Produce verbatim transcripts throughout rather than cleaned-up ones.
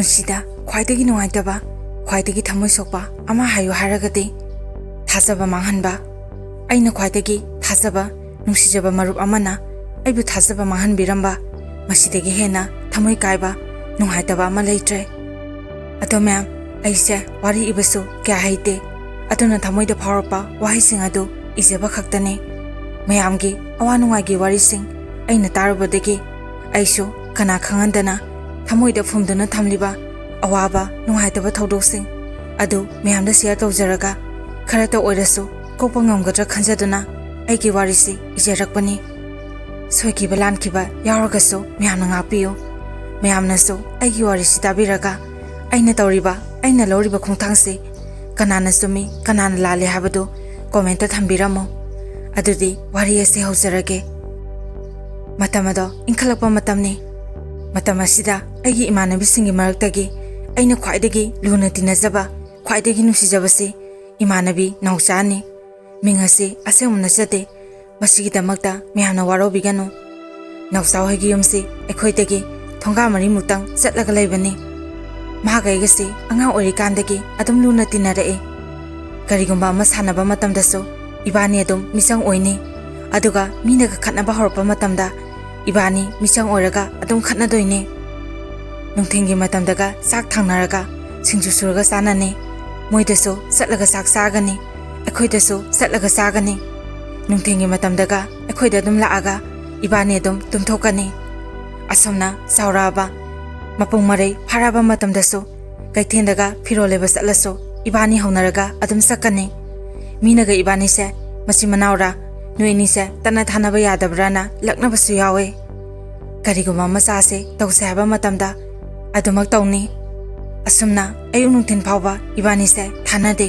ꯄꯨꯟꯁꯤꯗ ꯈ꯭ꯋꯥꯏꯗꯒꯤ ꯅꯨꯡꯉꯥꯏꯇꯕ, ꯈ꯭ꯋꯥꯏꯗꯒꯤ ꯊꯃꯣꯏ ꯁꯣꯛꯄ ꯑꯃ ꯍꯥꯏꯌꯨ ꯍꯥꯏꯔꯒꯗꯤ ꯊꯥꯖꯕ ꯃꯥꯡꯍꯟꯕ꯫ ꯑꯩꯅ ꯈ꯭ꯋꯥꯏꯗꯒꯤ ꯊꯥꯖꯕ, ꯅꯨꯡꯁꯤꯖꯕ ꯃꯔꯨꯞ ꯑꯃꯅ ꯑꯩꯕꯨ ꯊꯥꯖꯕ ꯃꯥꯡꯍꯟꯕꯤꯔꯝꯕ, ꯃꯁꯤꯗꯒꯤ ꯍꯦꯟꯅ ꯊꯃꯣꯏ ꯀꯥꯏꯕ, ꯅꯨꯡꯉꯥꯏꯇꯕ ꯑꯃ ꯂꯩꯇ꯭ꯔꯦ꯫ ꯑꯗꯣ ꯃꯌꯥꯝ, ꯑꯩꯁꯦ ꯋꯥꯔꯤ ꯏꯕꯁꯨ ꯀꯌꯥ ꯍꯩꯇꯦ, ꯑꯗꯨꯅ ꯊꯃꯣꯏꯗ ꯐꯥꯎꯔꯛꯄ ꯋꯥꯍꯩꯁꯤꯡ ꯑꯗꯨ ꯏꯖꯕ ꯈꯛꯇꯅꯤ꯫ ꯃꯌꯥꯝꯒꯤ ꯑꯋꯥ ꯅꯨꯡꯉꯥꯏꯒꯤ ꯋꯥꯔꯤꯁꯤꯡ ꯑꯩꯅ ꯇꯥꯔꯨꯕꯗꯒꯤ ꯑꯩꯁꯨ ꯀꯅꯥ ꯈꯪꯍꯟꯗꯅ ꯊꯃꯣꯏꯗ ꯐꯨꯝꯗꯨꯅ ꯊꯝꯂꯤꯕ ꯑꯋꯥꯕ, ꯅꯨꯡꯉꯥꯏꯇꯕ ꯊꯧꯗꯣꯛꯁꯤꯡ ꯑꯗꯨ ꯃꯌꯥꯝꯗ ꯁꯤꯌꯔ ꯇꯧꯖꯔꯒ ꯈꯔꯇ ꯑꯣꯏꯔꯁꯨ ꯀꯣꯛꯄ ꯉꯝꯒꯗ꯭ꯔꯥ ꯈꯟꯖꯗꯨꯅ ꯑꯩꯒꯤ ꯋꯥꯔꯤꯁꯤ ꯏꯖꯔꯛꯄꯅꯤ꯫ ꯁꯣꯏꯈꯤꯕ ꯂꯥꯟꯈꯤꯕ ꯌꯥꯎꯔꯒꯁꯨ ꯃꯌꯥꯝꯅ ꯉꯥꯛꯄꯤꯌꯨ꯫ ꯃꯌꯥꯝꯅꯁꯨ ꯑꯩꯒꯤ ꯋꯥꯔꯤꯁꯤ ꯇꯥꯕꯤꯔꯒ ꯑꯩꯅ ꯇꯧꯔꯤꯕ, ꯑꯩꯅ ꯂꯧꯔꯤꯕ ꯈꯣꯡꯊꯥꯡꯁꯤ ꯀꯅꯥꯅ ꯆꯨꯝꯃꯤ, ꯀꯅꯥꯅ ꯂꯥꯜꯂꯤ ꯍꯥꯏꯕꯗꯨ ꯀꯣꯃꯦꯟꯇ ꯊꯝꯕꯤꯔꯝꯃꯨ꯫ ꯑꯗꯨꯗꯤ ꯋꯥꯔꯤ ꯑꯁꯤ ꯍꯧꯖꯔꯒꯦ꯫ ꯃꯇꯝ ꯑꯗꯣ ꯏꯟꯈꯠꯂꯛꯄ ꯃꯇꯝꯅꯤ꯫ ꯃꯇꯝ ꯑꯁꯤꯗ ꯑꯩꯒꯤ ꯏꯃꯥꯟꯅꯕꯤꯁꯤꯡꯒꯤ ꯃꯔꯛꯇꯒꯤ ꯑꯩꯅ ꯈ꯭ꯋꯥꯏꯗꯒꯤ ꯂꯨꯅ ꯇꯤꯟꯅꯖꯕ, ꯈ꯭ꯋꯥꯏꯗꯒꯤ ꯅꯨꯡꯁꯤꯖꯕꯁꯤ ꯏꯃꯥꯟꯅꯕꯤ ꯅꯥꯎꯆꯥꯅꯤ꯫ ꯃꯤꯡ ꯑꯁꯤ ꯑꯁꯦꯡꯕ ꯅꯠꯆꯗꯦ꯫ ꯃꯁꯤꯒꯤꯗꯃꯛꯇ ꯃꯌꯥꯝꯅ ꯋꯥꯔꯧꯕꯤꯒꯅꯨ꯫ ꯅꯥꯎꯆꯥ ꯍꯣꯏꯒꯤ ꯌꯨꯝꯁꯤ ꯑꯩꯈꯣꯏꯗꯒꯤ ꯊꯣꯡꯒꯥ ꯃꯔꯤꯃꯨꯛꯇꯪ ꯆꯠꯂꯒ ꯂꯩꯕꯅꯤ꯫ ꯃꯍꯥꯛ ꯑꯩꯒꯁꯤ ꯑꯉꯥꯡ ꯑꯣꯏꯔꯤꯀꯥꯟꯗꯒꯤ ꯑꯗꯨꯝ ꯂꯨꯅ ꯇꯤꯟꯅꯔꯛꯏ꯫ ꯀꯔꯤꯒꯨꯝꯕ ꯑꯃ ꯁꯥꯟꯅꯕ ꯃꯇꯝꯗꯁꯨ ꯏꯕꯥꯅꯤ ꯑꯗꯨꯝ ꯃꯤꯆꯪ ꯑꯣꯏꯅꯤ꯫ ꯑꯗꯨꯒ ꯃꯤꯅꯒ ꯈꯠꯅꯕ ꯍꯧꯔꯛꯄ ꯃꯇꯝꯗ ꯏꯕꯥꯅꯤ ꯃꯤꯆꯪ ꯑꯣꯏꯔꯒ ꯑꯗꯨꯝ ꯈꯠꯅꯗꯣꯏꯅꯤ꯫ ꯅꯨꯡꯊꯤꯜꯒꯤ ꯃꯇꯝꯗꯒ ꯆꯥꯛ ꯊꯥꯡꯅꯔꯒ ꯁꯤꯡꯖꯨ ꯁꯨꯔꯒ ꯆꯥꯅꯅꯤ꯫ ꯃꯣꯏꯗꯁꯨ ꯆꯠꯂꯒ ꯆꯥꯛ ꯆꯥꯒꯅꯤ, ꯑꯩꯈꯣꯏꯗꯁꯨ ꯆꯠꯂꯒ ꯆꯥꯒꯅꯤ꯫ ꯅꯨꯡꯊꯤꯜꯒꯤ ꯃꯇꯝꯗꯒ ꯑꯩꯈꯣꯏꯗ ꯑꯗꯨꯝ ꯂꯥꯛꯑꯒ ꯏꯕꯥꯅꯤ ꯑꯗꯨꯝ ꯇꯨꯝꯊꯣꯛꯀꯅꯤ꯫ ꯑꯁꯨꯝꯅ ꯆꯥꯎꯔꯛꯑꯕ, ꯃꯄꯨꯡ ꯃꯔꯩ ꯐꯥꯔꯛꯑꯕ ꯃꯇꯝꯗꯁꯨ ꯀꯩꯊꯦꯜꯗꯒ ꯐꯤꯔꯣꯜ ꯂꯩꯕ ꯆꯠꯂꯁꯨ ꯏꯕꯥꯅꯤ ꯍꯧꯅꯔꯒ ꯑꯗꯨꯝ ꯆꯠꯀꯅꯤ꯫ ꯃꯤꯅꯒ ꯏꯕꯥꯅꯤꯁꯦ ꯃꯆꯤꯟ ꯃꯅꯥꯎꯔꯥ, ꯅꯣꯏ ꯑꯅꯤꯁꯦ ꯇꯠꯅ ꯊꯥꯅꯕ ꯌꯥꯗꯕ꯭ꯔꯥꯅ ꯂꯛꯅꯕꯁꯨ ꯌꯥꯎꯋꯦ꯫ ꯀꯔꯤꯒꯨꯝꯕ ꯑꯃ ꯆꯥꯁꯦ ꯇꯧꯁꯦ ꯍꯥꯏꯕ ꯃꯇꯝꯗ ꯑꯗꯨꯃꯛ ꯇꯧꯅꯤ꯫ ꯑꯁꯨꯝꯅ ꯑꯌꯨꯛ ꯅꯨꯡꯊꯤꯜ ꯐꯥꯎꯕ ꯏꯕꯥꯅꯤꯁꯦ ꯊꯥꯅꯗꯦ꯫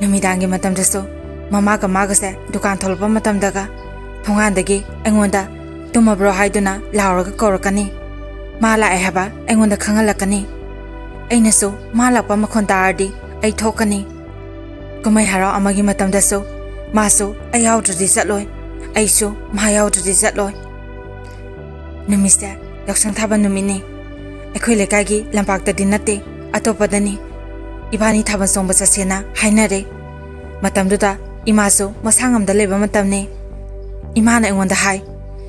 ꯅꯨꯃꯤꯗꯥꯡꯒꯤ ꯃꯇꯝꯗꯁꯨ ꯃꯃꯥꯒ ꯃꯥꯒꯁꯦ ꯗꯨꯀꯥꯟ ꯊꯣꯛꯂꯛꯄ ꯃꯇꯝꯗꯒ ꯊꯣꯡꯒꯥꯟꯗꯒꯤ ꯑꯩꯉꯣꯟꯗ "ꯇꯨꯝꯃꯕ꯭ꯔꯣ?" ꯍꯥꯏꯗꯨꯅ ꯂꯥꯎꯔꯒ ꯀꯧꯔꯛꯀꯅꯤ꯫ ꯃꯥ ꯂꯥꯛꯑꯦ ꯍꯥꯏꯕ ꯑꯩꯉꯣꯟꯗ ꯈꯪꯍꯜꯂꯛꯀꯅꯤ꯫ ꯑꯩꯅꯁꯨ ꯃꯥ ꯂꯥꯛꯄ ꯃꯈꯣꯟ ꯇꯥꯔꯗꯤ ꯑꯩ ꯊꯣꯛꯀꯅꯤ꯫ ꯀꯨꯝꯍꯩ ꯍꯔꯥꯎ ꯑꯃꯒꯤ ꯃꯇꯝꯗꯁꯨ ꯃꯥꯁꯨ ꯑꯩ ꯌꯥꯎꯗ꯭ꯔꯗꯤ ꯆꯠꯂꯣꯏ, ꯑꯩꯁꯨ ꯃꯥ ꯌꯥꯎꯗ꯭ꯔꯗꯤ ꯆꯠꯂꯣꯏ꯫ ꯅꯨꯃꯤꯠꯁꯦ ꯌꯥꯎꯁꯪ ꯊꯥꯕ ꯅꯨꯃꯤꯠꯅꯤ꯫ ꯑꯩꯈꯣꯏ ꯂꯩꯀꯥꯏꯒꯤ ꯂꯝꯄꯥꯛꯇꯗꯤ ꯅꯠꯇꯦ, ꯑꯇꯣꯞꯄꯗꯅꯤ꯫ ꯏꯕꯥꯅꯤ ꯊꯥꯕꯜ ꯆꯣꯡꯕ ꯆꯠꯁꯦꯅ ꯍꯥꯏꯅꯔꯦ꯫ ꯃꯇꯝꯗꯨꯗ ꯏꯃꯥꯁꯨ ꯃꯁꯥ ꯉꯝꯗ ꯂꯩꯕ ꯃꯇꯝꯅꯤ꯫ ꯏꯃꯥꯅ ꯑꯩꯉꯣꯟꯗ ꯍꯥꯏ,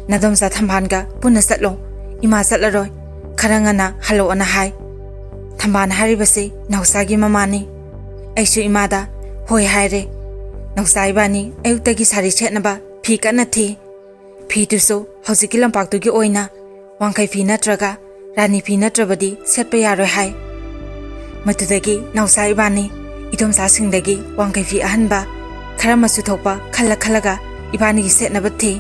"ꯅꯗꯣꯝꯆꯥ ꯊꯝꯕꯥꯜꯒ ꯄꯨꯟꯅ ꯆꯠꯂꯣ, ꯏꯃꯥ ꯆꯠꯂꯔꯣꯏ, ꯈꯔ ꯉꯟꯅ ꯍꯜꯂꯛꯑꯣꯅ" ꯍꯥꯏ꯫ ꯊꯝꯕꯥꯜ ꯍꯥꯏꯔꯤꯕꯁꯤ ꯅꯥꯎꯆꯥꯒꯤ ꯃꯃꯥꯅꯤ꯫ ꯑꯩꯁꯨ ꯏꯃꯥꯗ ꯍꯣꯏ ꯍꯥꯏꯔꯦ꯫ ꯅꯥꯎꯆꯥ ꯏꯕꯥꯅꯤ ꯑꯌꯨꯛꯇꯒꯤ ꯁꯥꯔꯤ ꯁꯦꯠꯅꯕ ꯐꯤ ꯀꯟꯅ ꯊꯤ꯫ ꯐꯤꯗꯨꯁꯨ ꯍꯧꯖꯤꯛꯀꯤ ꯂꯝꯄꯥꯛꯇꯨꯒꯤ ꯑꯣꯏꯅ ꯋꯥꯡꯈꯩ ꯐꯤ ꯅꯠꯇ꯭ꯔꯒ ꯔꯥꯅꯤ ꯐꯤ ꯅꯠꯇ꯭ꯔꯕꯗꯤ ꯁꯦꯠꯄ ꯌꯥꯔꯣꯏ ꯍꯥꯏ꯫ ꯃꯗꯨꯗꯒꯤ ꯅꯥꯎꯆꯥ ꯏꯕꯥꯅꯤ ꯏꯗꯣꯝꯆꯥꯁꯤꯡꯗꯒꯤ ꯋꯥꯡꯈꯩ ꯐꯤ ꯑꯍꯟꯕ ꯈꯔ ꯃꯆꯨ ꯊꯣꯛꯄ ꯈꯜꯂ ꯈꯜꯂꯒ ꯏꯕꯥꯅꯤꯒꯤ ꯁꯦꯠꯅꯕ ꯊꯤ꯫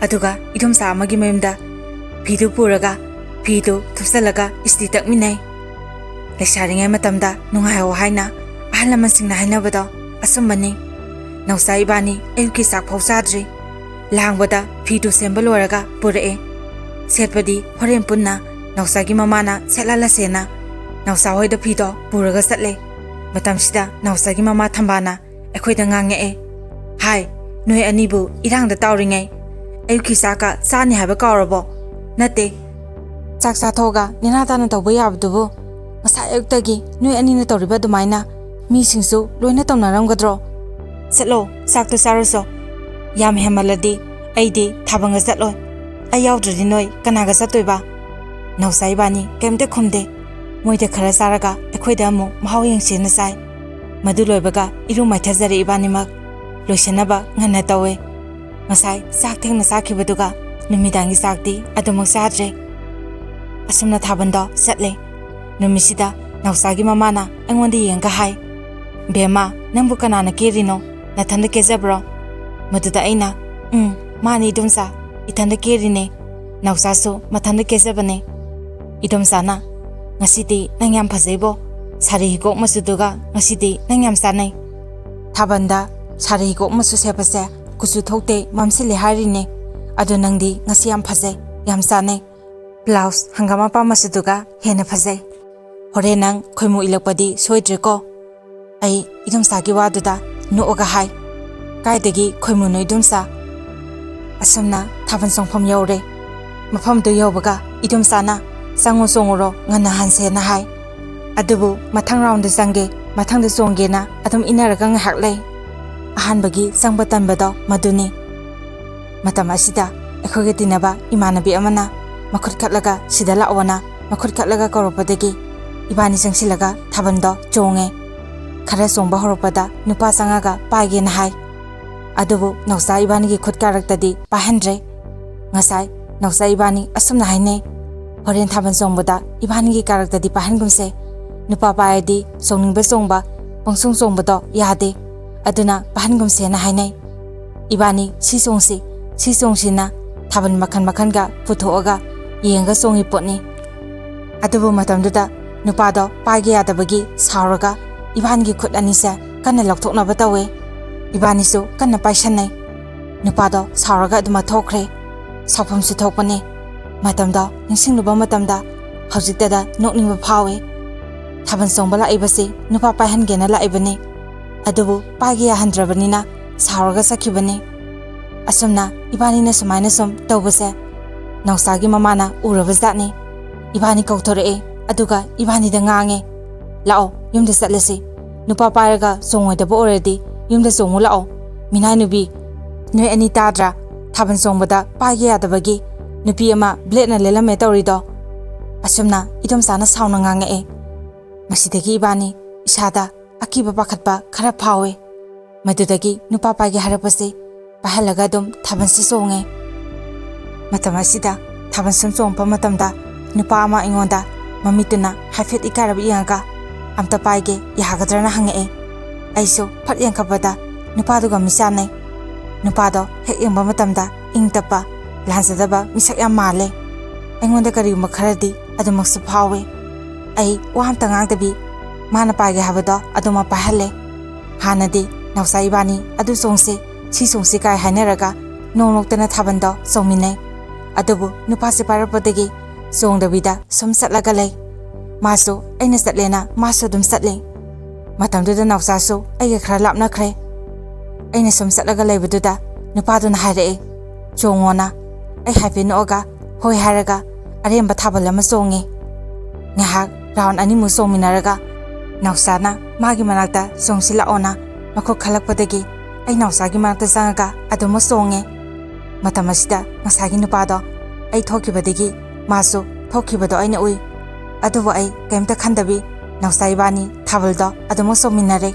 ꯑꯗꯨꯒ ꯏꯗꯣꯝꯆꯥ ꯑꯃꯒꯤ ꯃꯌꯨꯝꯗ ꯐꯤꯗꯨ ꯄꯨꯔꯒ ꯐꯤꯗꯨ ꯊꯨꯞꯆꯜꯂꯒ ꯏꯁꯇꯤ ꯇꯛꯃꯤꯟꯅꯩ꯫ ꯂꯩꯁꯥꯔꯤꯉꯩ ꯃꯇꯝꯗ ꯅꯨꯡꯉꯥꯏꯍꯧ ꯍꯥꯏꯅ ꯑꯍꯜ ꯂꯃꯟꯁꯤꯡꯅ ꯍꯥꯏꯅꯕꯗꯣ ꯑꯆꯨꯝꯕꯅꯤ꯫ ꯅꯥꯎꯆꯥ ꯏꯕꯥꯅꯤ ꯑꯌꯨꯛꯀꯤ ꯆꯥꯛ ꯐꯥꯎ ꯆꯥꯗ꯭ꯔꯤ꯫ ꯂꯥꯡꯕꯗ ꯐꯤꯗꯨ ꯁꯦꯝꯕ ꯂꯣꯏꯔꯒ ꯄꯨꯔꯛꯑꯦ꯫ ꯁꯦꯠꯄꯗꯤ ꯍꯣꯔꯦꯟ ꯄꯨꯟꯅ ꯅꯥꯎꯆꯥꯒꯤ ꯃꯃꯥꯅ ꯁꯦꯠꯍꯜꯂꯁꯦꯅ ꯅꯥꯎꯆꯥ ꯍꯣꯏꯗ ꯐꯤꯗꯣ ꯄꯨꯔꯒ ꯆꯠꯂꯦ꯫ ꯃꯇꯝꯁꯤꯗ ꯅꯥꯎꯆꯥꯒꯤ ꯃꯃꯥ ꯊꯝꯕꯥꯅ ꯑꯩꯈꯣꯏꯗ ꯉꯥꯡꯉꯛꯑꯦ꯫ ꯍꯥꯏ, ꯅꯣꯏ ꯑꯅꯤꯕꯨ ꯏꯔꯥꯡꯗ ꯇꯥꯎꯔꯤꯉꯩ ꯑꯌꯨꯛꯀꯤ ꯆꯥꯛꯀ ꯆꯥꯅꯤ ꯍꯥꯏꯕ ꯀꯥꯎꯔꯕꯣ? ꯅꯠꯇꯦ, ꯆꯥꯛ ꯆꯥꯊꯣꯛꯑꯒ ꯅꯦꯅꯥ ꯇꯥꯅ ꯇꯧꯕ ꯌꯥꯕꯗꯨꯕꯨ ꯉꯁꯥꯏ ꯑꯌꯨꯛꯇꯒꯤ ꯅꯣꯏ ꯑꯅꯤꯅ ꯇꯧꯔꯤꯕ ꯑꯗꯨꯃꯥꯏꯅ ꯃꯤꯁꯤꯡꯁꯨ ꯂꯣꯏꯅ ꯇꯧꯅꯔꯝꯒꯗ꯭ꯔꯣ? ꯆꯠꯂꯣ, ꯆꯥꯛꯇꯨ ꯆꯥꯔꯨꯆꯣ꯫ ꯌꯥꯝ ꯍꯦꯟꯃꯜꯂꯗꯤ ꯑꯩꯗꯤ ꯊꯥꯕꯜꯒ ꯆꯠꯂꯣꯏ꯫ ꯑꯩ ꯌꯥꯎꯗ꯭ꯔꯗꯤ ꯅꯣꯏ ꯀꯅꯥꯒ ꯆꯠꯇꯣꯏꯕ? ꯅꯥꯎꯆꯥ ꯏꯕꯥꯅꯤ ꯀꯩꯝꯇ ꯈꯨꯝꯗꯦ꯫ ꯃꯣꯏꯗ ꯈꯔ ꯆꯥꯔꯒ ꯑꯩꯈꯣꯏꯗ ꯑꯃꯨꯛ ꯃꯍꯥꯎ ꯌꯦꯡꯁꯦꯅ ꯆꯥꯏ꯫ ꯃꯗꯨ ꯂꯣꯏꯕꯒ ꯏꯔꯨ ꯃꯥꯏꯊꯖꯔꯦ ꯏꯕꯥꯅꯤꯃꯛ꯫ ꯂꯣꯏꯁꯟꯅꯕ ꯉꯟꯅ ꯇꯧꯋꯦ꯫ ꯉꯁꯥꯏ ꯆꯥꯛ ꯊꯦꯡꯅ ꯆꯥꯈꯤꯕꯗꯨꯒ ꯅꯨꯃꯤꯗꯥꯡꯒꯤ ꯆꯥꯛꯇꯤ ꯑꯗꯨꯃꯛ ꯆꯥꯗ꯭ꯔꯦ꯫ ꯑꯁꯨꯝꯅ ꯊꯥꯕꯜꯗꯣ ꯆꯠꯂꯦ꯫ ꯅꯨꯃꯤꯠꯁꯤꯗ ꯅꯥꯎꯆꯥꯒꯤ ꯃꯃꯥꯅ ꯑꯩꯉꯣꯟꯗ ꯌꯦꯡꯉꯒ ꯍꯥꯏ, "ꯕꯦꯝꯃ, ꯅꯪꯕꯨ ꯀꯅꯥꯅ ꯀꯦꯔꯤꯅꯣ? ꯅꯊꯟꯗ ꯀꯦꯖꯕ꯭ꯔꯣ?" ꯃꯗꯨꯗ ꯑꯩꯅ, "ꯎꯝ, ꯃꯥꯅꯤ ꯏꯗꯣꯝꯆꯥ, ꯏꯊꯟꯗ ꯀꯦꯔꯤꯅꯦ꯫ ꯅꯥꯎꯆꯥꯁꯨ ꯃꯊꯟꯗ ꯀꯦꯖꯕꯅꯦ꯫" ꯏꯗꯣꯝꯆꯥꯅ, "ꯉꯁꯤꯗꯤ ꯅꯪ ꯌꯥꯝ ꯐꯖꯩꯕꯣ꯫ ꯁꯥꯔꯤ ꯍꯤꯒꯣꯛ ꯃꯆꯨꯗꯨꯒ ꯉꯁꯤꯗꯤ ꯅꯪ ꯌꯥꯝ ꯆꯥꯅꯩ꯫ ꯊꯥꯕꯜꯗ ꯁꯥꯔꯤ ꯍꯤꯒꯣꯛ ꯃꯆꯨ ꯁꯦꯠꯄꯁꯦ ꯀꯨꯆꯨ ꯊꯣꯛꯇꯦ, ꯃꯝꯁꯤꯜꯂꯦ ꯍꯥꯏꯔꯤꯅꯦ꯫ ꯑꯗꯣ ꯅꯪꯗꯤ ꯉꯁꯤ ꯌꯥꯝ ꯐꯖꯩ, ꯌꯥꯝ ꯆꯥꯅꯩ꯫ ꯕ꯭ꯂꯥꯎꯁ ꯍꯪꯒꯥꯝ ꯃꯄꯥꯟ ꯃꯆꯨꯗꯨꯒ ꯍꯦꯟꯅ ꯐꯖꯩ꯫ ꯍꯣꯔꯦꯟ ꯅꯪ ꯈꯣꯏꯃꯨ ꯏꯜꯂꯛꯄꯗꯤ ꯁꯣꯏꯗ꯭ꯔꯦꯀꯣ꯫" ꯑꯩ ꯏꯗꯣꯝꯆꯥꯒꯤ ꯋꯥꯗꯨꯗ ꯅꯣꯛꯑꯒ ꯍꯥꯏ, "ꯀꯥꯏꯗꯒꯤ ꯈꯣꯏꯃꯨꯅꯣ ꯏꯗꯣꯝꯆꯥ?" ꯑꯁꯨꯝꯅ ꯊꯥꯕꯜ ꯆꯣꯡꯐꯝ ꯌꯧꯔꯦ꯫ ꯃꯐꯝꯗꯨ ꯌꯧꯕꯒ ꯏꯗꯣꯝꯆꯥꯅ "ꯆꯪꯉꯨ, ꯆꯣꯡꯉꯨꯔꯣ, ꯉꯟꯅ ꯍꯟꯁꯦꯅ ꯍꯥꯏ꯫ ꯑꯗꯨꯕꯨ ꯃꯊꯪ ꯔꯥꯎꯟꯗ ꯆꯪꯒꯦ, ꯃꯊꯪꯗ ꯆꯣꯡꯒꯦꯅ ꯑꯗꯨꯝ ꯏꯟꯅꯔꯒ ꯉꯥꯏꯍꯥꯛ ꯂꯩ꯫ ꯑꯍꯥꯟꯕꯒꯤ ꯆꯪꯕ ꯇꯟꯕꯗꯣ ꯃꯗꯨꯅꯤ꯫ ꯃꯇꯝ ꯑꯁꯤꯗ ꯑꯩꯈꯣꯏꯒ ꯇꯤꯟꯅꯕ ꯏꯃꯥꯟꯅꯕꯤ ꯑꯃꯅ ꯃꯈꯨꯠ ꯈꯠꯂꯒ "ꯁꯤꯗ ꯂꯥꯛꯑꯣꯅ" ꯃꯈꯨꯠ ꯈꯠꯂꯒ ꯀꯧꯔꯛꯄꯗꯒꯤ ꯏꯕꯥꯅꯤ ꯆꯪꯁꯤꯜꯂꯒ ꯊꯥꯕꯜꯗꯣ ꯆꯣꯡꯉꯦ꯫ ꯈꯔ ꯆꯣꯡꯕ ꯍꯧꯔꯛꯄꯗ ꯅꯨꯄꯥ ꯆꯪꯉꯒ ꯄꯥꯏꯒꯦꯅ ꯍꯥꯏ꯫ ꯑꯗꯨꯕꯨ ꯅꯥꯎꯆꯥ ꯏꯕꯥꯅꯤꯒꯤ ꯈꯨꯠ ꯀꯥꯔꯛꯇꯗꯤ ꯄꯥꯏꯍꯟꯗ꯭ꯔꯦ꯫ ꯉꯁꯥꯏ ꯅꯥꯎꯆꯥ ꯏꯕꯥꯅꯤ ꯑꯁꯨꯝꯅ ꯍꯥꯏꯅꯩ, "ꯍꯣꯔꯦꯟ ꯊꯥꯕꯜ ꯆꯣꯡꯕꯗ ꯏꯕꯥꯅꯤꯒꯤ ꯀꯥꯔꯛꯇꯗꯤ ꯄꯥꯏꯍꯟꯒꯨꯝꯁꯦ꯫ ꯅꯨꯄꯥ ꯄꯥꯏꯔꯗꯤ ꯆꯣꯡꯅꯤꯡꯕ ꯆꯣꯡꯕ, ꯄꯪꯆꯣꯡ ꯆꯣꯡꯕꯗꯣ ꯌꯥꯗꯦ꯫ ꯑꯗꯨꯅ ꯄꯥꯏꯍꯟꯒꯨꯝꯁꯦꯅ ꯍꯥꯏꯅꯩ꯫ ꯏꯕꯥꯅꯤ ꯁꯤ ꯆꯣꯡꯁꯤ, ꯁꯤ ꯆꯣꯡꯁꯤꯅ ꯊꯥꯕꯜ ꯃꯈꯜ ꯃꯈꯜꯒ ꯄꯨꯊꯣꯛꯑꯒ ꯌꯦꯡꯉꯒ ꯆꯣꯡꯉꯤ ꯄꯣꯠꯅꯤ"꯫ ꯑꯗꯨꯕꯨ ꯃꯇꯝꯗꯨꯗ ꯅꯨꯄꯥꯗꯣ ꯄꯥꯏꯒꯦ ꯌꯥꯗꯕꯒꯤ ꯁꯥꯎꯔꯒ ꯏꯕꯥꯅꯤꯒꯤ ꯈꯨꯠ ꯑꯅꯤꯁꯦ ꯀꯟꯅ ꯂꯧꯊꯣꯛꯅꯕ ꯇꯧꯋꯦ꯫ ꯏꯕꯥꯅꯤꯁꯨ ꯀꯟꯅ ꯄꯥꯏꯁꯟꯅꯩ꯫ ꯅꯨꯄꯥꯗꯣ ꯁꯥꯎꯔꯒ ꯑꯗꯨꯃꯛ ꯊꯣꯛꯈ꯭ꯔꯦ꯫ ꯁꯥꯎꯐꯝꯁꯨ ꯊꯣꯛꯄꯅꯦ꯫ ꯃꯇꯝꯗꯣ ꯅꯤꯡꯁꯤꯡꯂꯨꯕ ꯃꯇꯝꯗ ꯍꯧꯖꯤꯛꯇꯗ ꯅꯣꯛꯅꯤꯡꯕ ꯐꯥꯎꯏ꯫ ꯊꯥꯕꯜ ꯆꯣꯡꯕ ꯂꯥꯛꯏꯕꯁꯤ ꯅꯨꯄꯥ ꯄꯥꯏꯍꯟꯒꯦꯅ ꯂꯥꯛꯏꯕꯅꯤ꯫ ꯑꯗꯨꯕꯨ ꯄꯥꯏꯒꯦ ꯌꯥꯍꯟꯗ꯭ꯔꯕꯅꯤꯅ ꯁꯥꯎꯔꯒ ꯆꯠꯈꯤꯕꯅꯤ꯫ ꯑꯁꯨꯝꯅ ꯏꯕꯥꯅꯤꯅ ꯁꯨꯃꯥꯏꯅ ꯁꯨꯝ ꯇꯧꯕꯁꯦ ꯅꯥꯎꯆꯥꯒꯤ ꯃꯃꯥꯅ ꯎꯔꯕ ꯖꯥꯠꯅꯤ꯫ ꯏꯕꯥꯅꯤ ꯀꯧꯊꯣꯔꯛꯑꯦ, ꯑꯗꯨꯒ ꯏꯕꯥꯅꯤꯗ ꯉꯥꯡꯉꯦ, "ꯂꯥꯛꯑꯣ, ꯌꯨꯝꯗ ꯆꯠꯂꯁꯤ꯫ ꯅꯨꯄꯥ ꯄꯥꯏꯔꯒ ꯆꯣꯡꯉꯣꯏꯗꯕ ꯑꯣꯏꯔꯗꯤ ꯌꯨꯝꯗ ꯆꯣꯡꯉꯨ ꯂꯥꯛꯑꯣ꯫ ꯃꯤꯅꯥꯏ ꯅꯨꯄꯤ, ꯅꯣꯏ ꯑꯅꯤ ꯇꯥꯗ꯭ꯔꯥ? ꯊꯥꯕꯜ ꯆꯣꯡꯕꯗ ꯄꯥꯏꯒꯦ ꯌꯥꯗꯕꯒꯤ ꯅꯨꯄꯤ ꯑꯃ ꯕ꯭ꯂꯦꯠꯅ ꯂꯦꯜꯂꯝꯃꯦ ꯇꯧꯔꯤꯗꯣ"꯫ ꯑꯁꯨꯝꯅ ꯏꯗꯣꯝꯆꯥꯅ ꯁꯥꯎꯅ ꯉꯥꯡꯉꯛꯑꯦ꯫ ꯃꯁꯤꯗꯒꯤ ꯏꯕꯥꯅꯤ ꯏꯁꯥꯗ ꯑꯀꯤꯕ ꯄꯥꯈꯠꯄ ꯈꯔ ꯐꯥꯎꯋꯦ꯫ ꯃꯗꯨꯗꯒꯤ ꯅꯨꯄꯥ ꯄꯥꯏꯒꯦ ꯍꯥꯏꯔꯛꯄꯁꯤ ꯄꯥꯏꯍꯜꯂꯒ ꯑꯗꯨꯝ ꯊꯥꯕꯜꯁꯤ ꯆꯣꯡꯉꯦ꯫ ꯃꯇꯝ ꯑꯁꯤꯗ ꯊꯥꯕꯜ ꯁꯨꯝ ꯆꯣꯡꯉꯛꯄ ꯃꯇꯝꯗ ꯅꯨꯄꯥ ꯑꯃ ꯑꯩꯉꯣꯟꯗ ꯃꯃꯤꯠꯇꯨꯅ ꯍꯥꯏꯐꯦꯠ ꯏꯀꯥꯏꯔꯞ ꯌꯦꯡꯉꯒ "ꯑꯝꯇ ꯄꯥꯏꯒꯦ, ꯌꯥꯒꯗ꯭ꯔꯅ?" ꯍꯪꯉꯛꯑꯦ꯫ ꯑꯩꯁꯨ ꯐꯠ ꯌꯦꯡꯈꯠꯄꯗ ꯅꯨꯄꯥꯗꯨꯒ ꯃꯤꯠ ꯆꯥꯟꯅꯩ꯫ ꯅꯨꯄꯥꯗꯣ ꯍꯦꯛ ꯌꯦꯡꯕ ꯃꯇꯝꯗ ꯏꯪ ꯇꯞꯄ, ꯂꯥꯟꯖꯗꯕ ꯃꯤꯁꯛ ꯌꯥꯝ ꯃꯥꯜꯂꯦ꯫ ꯑꯩꯉꯣꯟꯗ ꯀꯔꯤꯒꯨꯝꯕ ꯈꯔꯗꯤ ꯑꯗꯨꯃꯛꯁꯨ ꯐꯥꯎꯋꯦ꯫ ꯑꯩ ꯋꯥ ꯑꯝꯇ ꯉꯥꯡꯗꯕꯤ ꯃꯥꯅ ꯄꯥꯏꯒꯦ ꯍꯥꯏꯕꯗꯣ ꯑꯗꯨꯃꯛ ꯄꯥꯏꯍꯜꯂꯦ꯫ ꯍꯥꯟꯅꯗꯤ ꯅꯥꯎꯆꯥ ꯏꯕꯥꯅꯤ "ꯑꯗꯨ ꯆꯣꯡꯁꯤ, ꯁꯤ ꯆꯣꯡꯁꯤ" ꯀꯥꯏ ꯍꯥꯏꯅꯔꯒ ꯅꯣꯡ ꯅꯣꯛꯇꯅ ꯊꯥꯕꯜꯗꯣ ꯆꯣꯡꯃꯤꯟꯅꯩ꯫ ꯑꯗꯨꯕꯨ ꯅꯨꯄꯥꯁꯦ ꯄꯥꯏꯔꯛꯄꯗꯒꯤ ꯆꯣꯡꯗꯕꯤꯗ ꯁꯨꯝ ꯆꯠꯂꯒ ꯂꯩ꯫ ꯃꯥꯁꯨ ꯑꯩꯅ ꯆꯠꯂꯦꯅ ꯃꯥꯁꯨ ꯑꯗꯨꯝ ꯆꯠꯂꯦ꯫ ꯃꯇꯝꯗꯨꯗ ꯅꯥꯎꯆꯥꯁꯨ ꯑꯩꯒ ꯈꯔ ꯂꯥꯞꯅꯈ꯭ꯔꯦ꯫ ꯑꯩꯅ ꯁꯨꯝ ꯆꯠꯂꯒ ꯂꯩꯕꯗꯨꯗ ꯅꯨꯄꯥꯗꯨꯅ ꯍꯥꯏꯔꯛꯑꯦ, "ꯆꯣꯡꯉꯣꯅ"꯫ ꯑꯩ ꯍꯥꯏꯐꯦꯠ ꯅꯣꯛꯑꯒ "ꯍꯣꯏ" ꯍꯥꯏꯔꯒ ꯑꯔꯦꯝꯕ ꯊꯥꯕꯜ ꯑꯃ ꯆꯣꯡꯉꯦ꯫ ꯉꯥꯏꯍꯥꯛ ꯔꯥꯎꯟ ꯑꯅꯤꯃꯨꯛ ꯆꯣꯡꯃꯤꯟꯅꯔꯒ ꯅꯥꯎꯆꯥꯅ ꯃꯥꯒꯤ ꯃꯅꯥꯛꯇ ꯆꯣꯡꯁꯤꯜꯂꯛꯑꯣꯅ ꯃꯈꯨꯠ ꯈꯜꯂꯛꯄꯗꯒꯤ ꯑꯩ ꯅꯥꯎꯆꯥꯒꯤ ꯃꯅꯥꯛꯇ ꯆꯪꯉꯒ ꯑꯗꯨꯃꯛ ꯆꯣꯡꯉꯦ꯫ ꯃꯇꯝ ꯑꯁꯤꯗ ꯉꯁꯥꯏꯒꯤ ꯅꯨꯄꯥꯗꯣ ꯑꯩ ꯊꯣꯛꯈꯤꯕꯗꯒꯤ ꯃꯥꯁꯨ ꯊꯣꯛꯈꯤꯕꯗꯣ ꯑꯩꯅ ꯎꯏ꯫ ꯑꯗꯨꯕꯨ ꯑꯩ ꯀꯔꯤꯝꯇ ꯈꯟꯗꯕꯤ ꯅꯥꯎꯆꯥ ꯏꯕꯥꯅꯤ ꯊꯥꯕꯜꯗꯣ ꯑꯗꯨꯃꯛ ꯆꯣꯡꯃꯤꯟꯅꯔꯦ꯫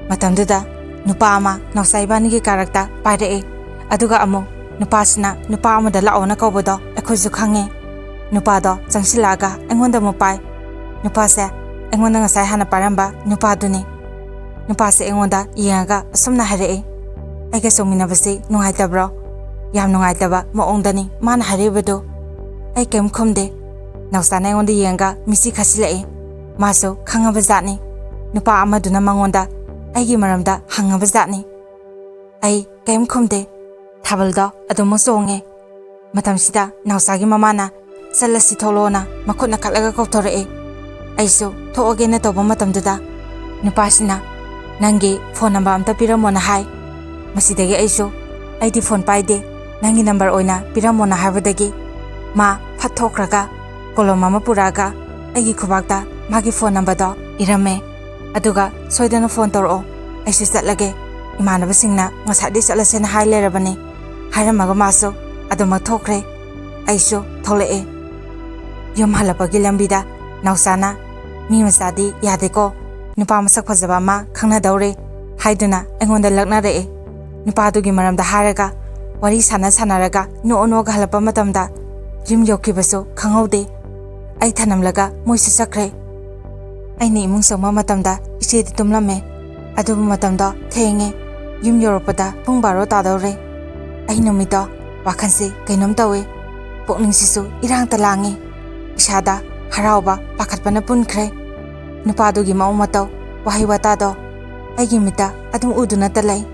ꯃꯇꯝꯗꯨꯗ ꯅꯨꯄꯥ ꯑꯃ ꯅꯥꯎꯆꯥ ꯏꯕꯥꯅꯤꯒꯤ ꯀꯥꯔꯛꯇ ꯄꯥꯏꯔꯛꯑꯦ꯫ ꯑꯗꯨꯒ ꯑꯃꯨꯛ ꯅꯨꯄꯥꯁꯤꯅ ꯅꯨꯄꯥ ꯑꯃꯗ ꯂꯥꯛꯑꯣꯅ ꯀꯧꯕꯗꯣ ꯑꯩꯈꯣꯏꯁꯨ ꯈꯪꯉꯦ꯫ ꯅꯨꯄꯥꯗꯣ ꯆꯪꯁꯤꯜꯂꯛꯑꯒ ꯑꯩꯉꯣꯟꯗ ꯑꯃꯨꯛ ꯄꯥꯏ꯫ ꯅꯨꯄꯥꯁꯦ ꯑꯩꯉꯣꯟꯗ ꯉꯁꯥꯏ ꯍꯥꯟꯅ ꯄꯥꯏꯔꯝꯕ ꯅꯨꯄꯥꯗꯨꯅꯤ꯫ ꯅꯨꯄꯥꯁꯦ ꯑꯩꯉꯣꯟꯗ ꯌꯦꯡꯉꯒ ꯑꯁꯨꯝꯅ ꯍꯥꯏꯔꯛꯑꯦ, "ꯑꯩꯒ ꯆꯣꯡꯃꯤꯟꯅꯕꯁꯤ ꯅꯨꯡꯉꯥꯏꯇꯕ꯭ꯔꯣ?" ꯌꯥꯝ ꯅꯨꯡꯉꯥꯏꯇꯕ ꯃꯑꯣꯡꯗꯅꯤ ꯃꯥꯅ ꯍꯥꯏꯔꯛꯏꯕꯗꯨ꯫ ꯑꯩ ꯀꯔꯤꯝ ꯈꯨꯝꯗꯦ꯫ ꯅꯥꯎꯆꯥꯅ ꯑꯩꯉꯣꯟꯗ ꯌꯦꯡꯉꯒ ꯃꯤꯠꯁꯤ ꯈꯠꯆꯤꯜꯂꯛꯑꯦ꯫ ꯃꯥꯁꯨ ꯈꯪꯉꯕ ꯖꯥꯠꯅꯤ꯫ ꯅꯨꯄꯥ ꯑꯃꯗꯨꯅ ꯃꯉꯣꯟꯗ ꯑꯩꯒꯤ ꯃꯔꯝꯗ ꯍꯪꯉꯕ ꯖꯥꯠꯅꯤ꯫ ꯑꯩ ꯀꯔꯤꯝ ꯈꯨꯝꯗꯦ꯫ ꯊꯥꯕꯜꯗꯣ ꯑꯗꯨꯃꯛ ꯆꯣꯡꯉꯦ꯫ ꯃꯇꯝꯁꯤꯗ ꯅꯥꯎꯆꯥꯒꯤ ꯃꯃꯥꯅ "ꯆꯠꯂꯁꯤ ꯊꯣꯛꯂꯣꯅ" ꯃꯈꯨꯠꯅ ꯈꯠꯂꯒ ꯀꯧꯊꯣꯔꯛꯑꯦ꯫ ꯑꯩꯁꯨ ꯊꯣꯛꯑꯒꯦꯅ ꯇꯧꯕ ꯃꯇꯝꯗꯨꯗ ꯅꯨꯄꯥꯁꯤꯅ "ꯅꯪꯒꯤ ꯐꯣꯟ ꯅꯝꯕꯔ ꯑꯝꯇ ꯄꯤꯔꯝꯃꯣꯅ" ꯍꯥꯏ꯫ ꯃꯁꯤꯗꯒꯤ ꯑꯩꯁꯨ "ꯑꯩꯗꯤ ꯐꯣꯟ ꯄꯥꯏꯗꯦ, ꯅꯪꯒꯤ ꯅꯝꯕꯔ ꯑꯣꯏꯅ ꯄꯤꯔꯝꯃꯣꯅ" ꯍꯥꯏꯕꯗꯒꯤ ꯃꯥ ꯐꯠ ꯊꯣꯛꯈ꯭ꯔꯒ ꯀꯣꯂꯣꯝ ꯑꯃ ꯄꯨꯔꯛꯑꯒ ꯑꯩꯒꯤ ꯈꯨꯕꯥꯛꯇ ꯃꯥꯒꯤ ꯐꯣꯟ ꯅꯝꯕꯔꯗꯣ ꯏꯔꯝꯃꯦ꯫ ꯑꯗꯨꯒ "ꯁꯣꯏꯗꯅ ꯐꯣꯟ ꯇꯧꯔꯛꯑꯣ, ꯑꯩꯁꯨ ꯆꯠꯂꯒꯦ, ꯏꯃꯥꯟꯅꯕꯁꯤꯡꯅ ꯉꯁꯥꯏꯗꯩ ꯆꯠꯂꯁꯦꯅ ꯍꯥꯏ ꯂꯩꯔꯕꯅꯤ" ꯍꯥꯏꯔꯝꯃꯒ ꯃꯥꯁꯨ ꯑꯗꯨꯃꯛ ꯊꯣꯛꯈ꯭ꯔꯦ꯫ ꯑꯩꯁꯨ ꯊꯣꯛꯂꯛꯑꯦ꯫ ꯌꯨꯝ ꯍꯜꯂꯛꯄꯒꯤ ꯂꯝꯕꯤꯗ ꯅꯥꯎꯆꯥꯅ "ꯃꯤ ꯃꯆꯥꯗꯤ ꯌꯥꯗꯦꯀꯣ, ꯅꯨꯄꯥ ꯃꯁꯛ ꯐꯖꯕ ꯑꯃ ꯈꯪꯅꯗꯧꯔꯦ" ꯍꯥꯏꯗꯨꯅ ꯑꯩꯉꯣꯟꯗ ꯂꯛꯅꯔꯛꯑꯦ꯫ ꯅꯨꯄꯥꯗꯨꯒꯤ ꯃꯔꯝꯗ ꯍꯥꯏꯔꯒ ꯋꯥꯔꯤ ꯁꯥꯟꯅ ꯁꯥꯟꯅꯔꯒ ꯅꯣꯛꯑ ꯅꯣꯛꯑꯒ ꯍꯜꯂꯛꯄ ꯃꯇꯝꯗ ꯌꯨꯝ ꯌꯧꯈꯤꯕꯁꯨ ꯈꯪꯍꯧꯗꯦ꯫ ꯑꯩ ꯊꯅꯝꯂꯒ ꯃꯣꯏꯁꯨ ꯆꯠꯈ꯭ꯔꯦ꯫ ꯑꯩꯅ ꯏꯃꯨꯡ ꯆꯪꯕ ꯃꯇꯝꯗ ꯏꯆꯦꯗꯤ ꯇꯨꯝꯂꯝꯃꯦ꯫ ꯑꯗꯨꯕꯨ ꯃꯇꯝꯗꯣ ꯊꯦꯡꯉꯦ꯫ ꯌꯨꯝ ꯌꯧꯔꯛꯄꯗ ꯄꯨꯡ ꯕꯥꯔꯣ ꯇꯥꯗꯧꯔꯦ꯫ ꯑꯩ ꯅꯨꯃꯤꯠꯇꯣ ꯋꯥꯈꯜꯁꯦ ꯀꯩꯅꯣꯝ ꯇꯧꯋꯦ꯫ ꯄꯨꯛꯅꯤꯡꯁꯤꯁꯨ ꯏꯔꯥꯡꯇ ꯂꯥꯡꯉꯤ꯫ ꯏꯁꯥꯗ ꯍꯔꯥꯎꯕ, ꯄꯥꯈꯠꯄꯅ ꯄꯨꯟꯈ꯭ꯔꯦ꯫ ꯅꯨꯄꯥꯗꯨꯒꯤ ꯃꯑꯣꯡ ꯃꯇꯧ, ꯋꯥꯍꯩ ꯋꯥꯇꯥꯗꯣ ꯑꯩꯒꯤ ꯃꯤꯠꯇ ꯑꯗꯨꯝ ꯎꯗꯨꯅꯇ ꯂꯩ꯫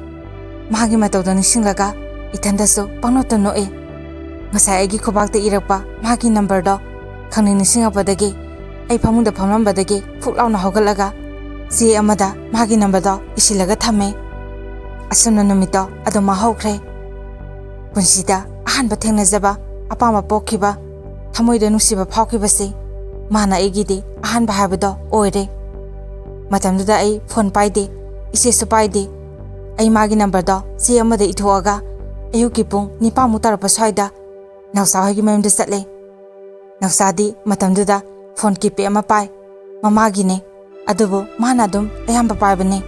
ꯃꯍꯥꯛꯀꯤ ꯃꯇꯧꯗꯣ ꯅꯤꯡꯁꯤꯡꯂꯒ ꯏꯊꯟꯗꯁꯨ ꯄꯪꯅꯣꯛꯇ ꯅꯣꯛꯏ꯫ ꯉꯁꯥꯏ ꯑꯩꯒꯤ ꯈꯨꯕꯥꯛꯇ ꯏꯔꯛꯄ ꯃꯍꯥꯛꯀꯤ ꯅꯝꯕꯔꯗꯣ ꯈꯪꯅꯤꯡ ꯅꯤꯡꯁꯤꯡꯉꯛꯄꯗꯒꯤ ꯑꯩ ꯐꯃꯨꯡꯗ ꯐꯝꯂꯝꯕꯗꯒꯤ ꯐꯨꯛ ꯂꯥꯎꯅ ꯍꯧꯒꯠꯂꯒ ꯆꯦ ꯑꯃꯗ ꯃꯥꯒꯤ ꯅꯝꯕꯔꯗꯣ ꯏꯁꯤꯜꯂꯒ ꯊꯝꯃꯦ꯫ ꯑꯁꯨꯝꯅ ꯅꯨꯃꯤꯠꯇꯣ ꯑꯗꯨꯃꯛ ꯍꯧꯈ꯭ꯔꯦ꯫ ꯄꯨꯟꯁꯤꯗ ꯑꯍꯥꯟꯕ ꯊꯦꯡꯅꯖꯕ, ꯑꯄꯥꯝꯕ ꯄꯣꯛꯈꯤꯕ, ꯊꯃꯣꯏꯗ ꯅꯨꯡꯁꯤꯕ ꯐꯥꯎꯈꯤꯕꯁꯤ ꯃꯥꯅ ꯑꯩꯒꯤꯗꯤ ꯑꯍꯥꯟꯕ ꯍꯥꯏꯕꯗꯣ ꯑꯣꯏꯔꯦ꯫ ꯃꯇꯝꯗꯨꯗ ꯑꯩ ꯐꯣꯟ ꯄꯥꯏꯗꯦ, ꯏꯆꯦꯁꯨ ꯄꯥꯏꯗꯦ꯫ ꯑꯩ ꯃꯥꯒꯤ ꯅꯝꯕꯔꯗꯣ ꯆꯦ ꯑꯃꯗ ꯏꯊꯣꯛꯑꯒ ꯑꯌꯨꯛꯀꯤ ꯄꯨꯡ ꯅꯤꯄꯥꯟꯃꯨꯛ ꯇꯥꯔꯛꯄ ꯁ꯭ꯋꯥꯏꯗ ꯅꯥꯎꯆꯥ ꯍꯣꯏꯒꯤ ꯃꯌꯨꯝꯗ ꯆꯠꯂꯦ꯫ ꯅꯥꯎꯆꯥꯗꯤ ꯃꯇꯝꯗꯨꯗ ꯐꯣꯟ ꯀꯤꯄꯦꯗ ꯑꯃ ꯄꯥꯏ, ꯃꯃꯥꯒꯤꯅꯦ꯫ ꯑꯗꯨꯕꯨ ꯃꯥꯅ ꯑꯗꯨꯝ ꯑꯌꯥꯝꯕ ꯄꯥꯏꯕꯅꯤ꯫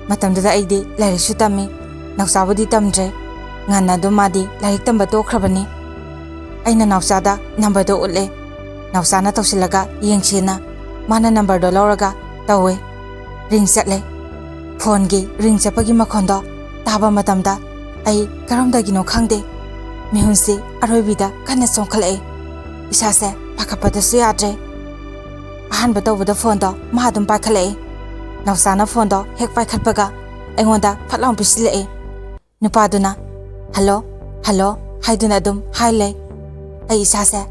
ꯃꯇꯝꯗꯨꯗ ꯑꯩꯗꯤ ꯂꯥꯏꯔꯤꯛꯁꯨ ꯇꯝꯃꯤ, ꯅꯥꯎꯆꯥꯕꯨꯗꯤ ꯇꯝꯗ꯭ꯔꯦ꯫ ꯉꯟꯅ ꯑꯗꯨꯝ ꯃꯥꯗꯤ ꯂꯥꯏꯔꯤꯛ ꯇꯝꯕ ꯇꯣꯛꯈ꯭ꯔꯕꯅꯤ꯫ ꯑꯩꯅ ꯅꯥꯎꯆꯥꯗ ꯅꯝꯕꯔꯗꯣ ꯎꯠꯂꯦ꯫ ꯅꯥꯎꯆꯥꯅ ꯇꯧꯁꯤꯜꯂꯒ ꯌꯦꯡꯁꯦꯅ ꯃꯥꯅ ꯅꯝꯕꯔꯗꯣ ꯂꯧꯔꯒ ꯇꯧꯋꯦ꯫ ꯔꯤꯡ ꯆꯠꯂꯦ꯫ ꯐꯣꯟꯒꯤ ꯔꯤꯡ ꯆꯠꯄꯒꯤ ꯃꯈꯣꯟꯗꯣ ꯇꯥꯕ ꯃꯇꯝꯗ ꯑꯩ ꯀꯔꯣꯝꯗꯒꯤꯅꯣ ꯈꯪꯗꯦ, ꯃꯤꯍꯨꯟꯁꯤ ꯑꯔꯣꯏꯕꯤꯗ ꯀꯟꯅ ꯆꯣꯡꯈꯠꯂꯛꯑꯦ꯫ ꯏꯁꯥꯁꯦ ꯄꯥꯈꯠꯄꯗꯁꯨ ꯌꯥꯗ꯭ꯔꯦ꯫ ꯑꯍꯥꯟꯕ ꯇꯧꯕꯗ ꯐꯣꯟꯗꯣ ꯃꯥ ꯑꯗꯨꯝ ꯄꯥꯏꯈꯠꯂꯛꯑꯦ꯫ ꯅꯥꯎꯆꯥꯅ ꯐꯣꯟꯗꯣ ꯍꯦꯛ ꯄꯥꯏꯈꯠꯄꯒ ꯑꯩꯉꯣꯟꯗ ꯐꯠ ꯂꯥꯎꯅ ꯄꯤꯁꯤꯜꯂꯛꯑꯦ꯫ ꯅꯨꯄꯥꯗꯨꯅ "ꯍꯜꯂꯣ, ꯍꯜꯂꯣ" ꯍꯥꯏꯗꯨꯅ ꯑꯗꯨꯝ ꯍꯥꯏ ꯂꯩ꯫ ꯑꯩ ꯏꯁꯥꯁꯦ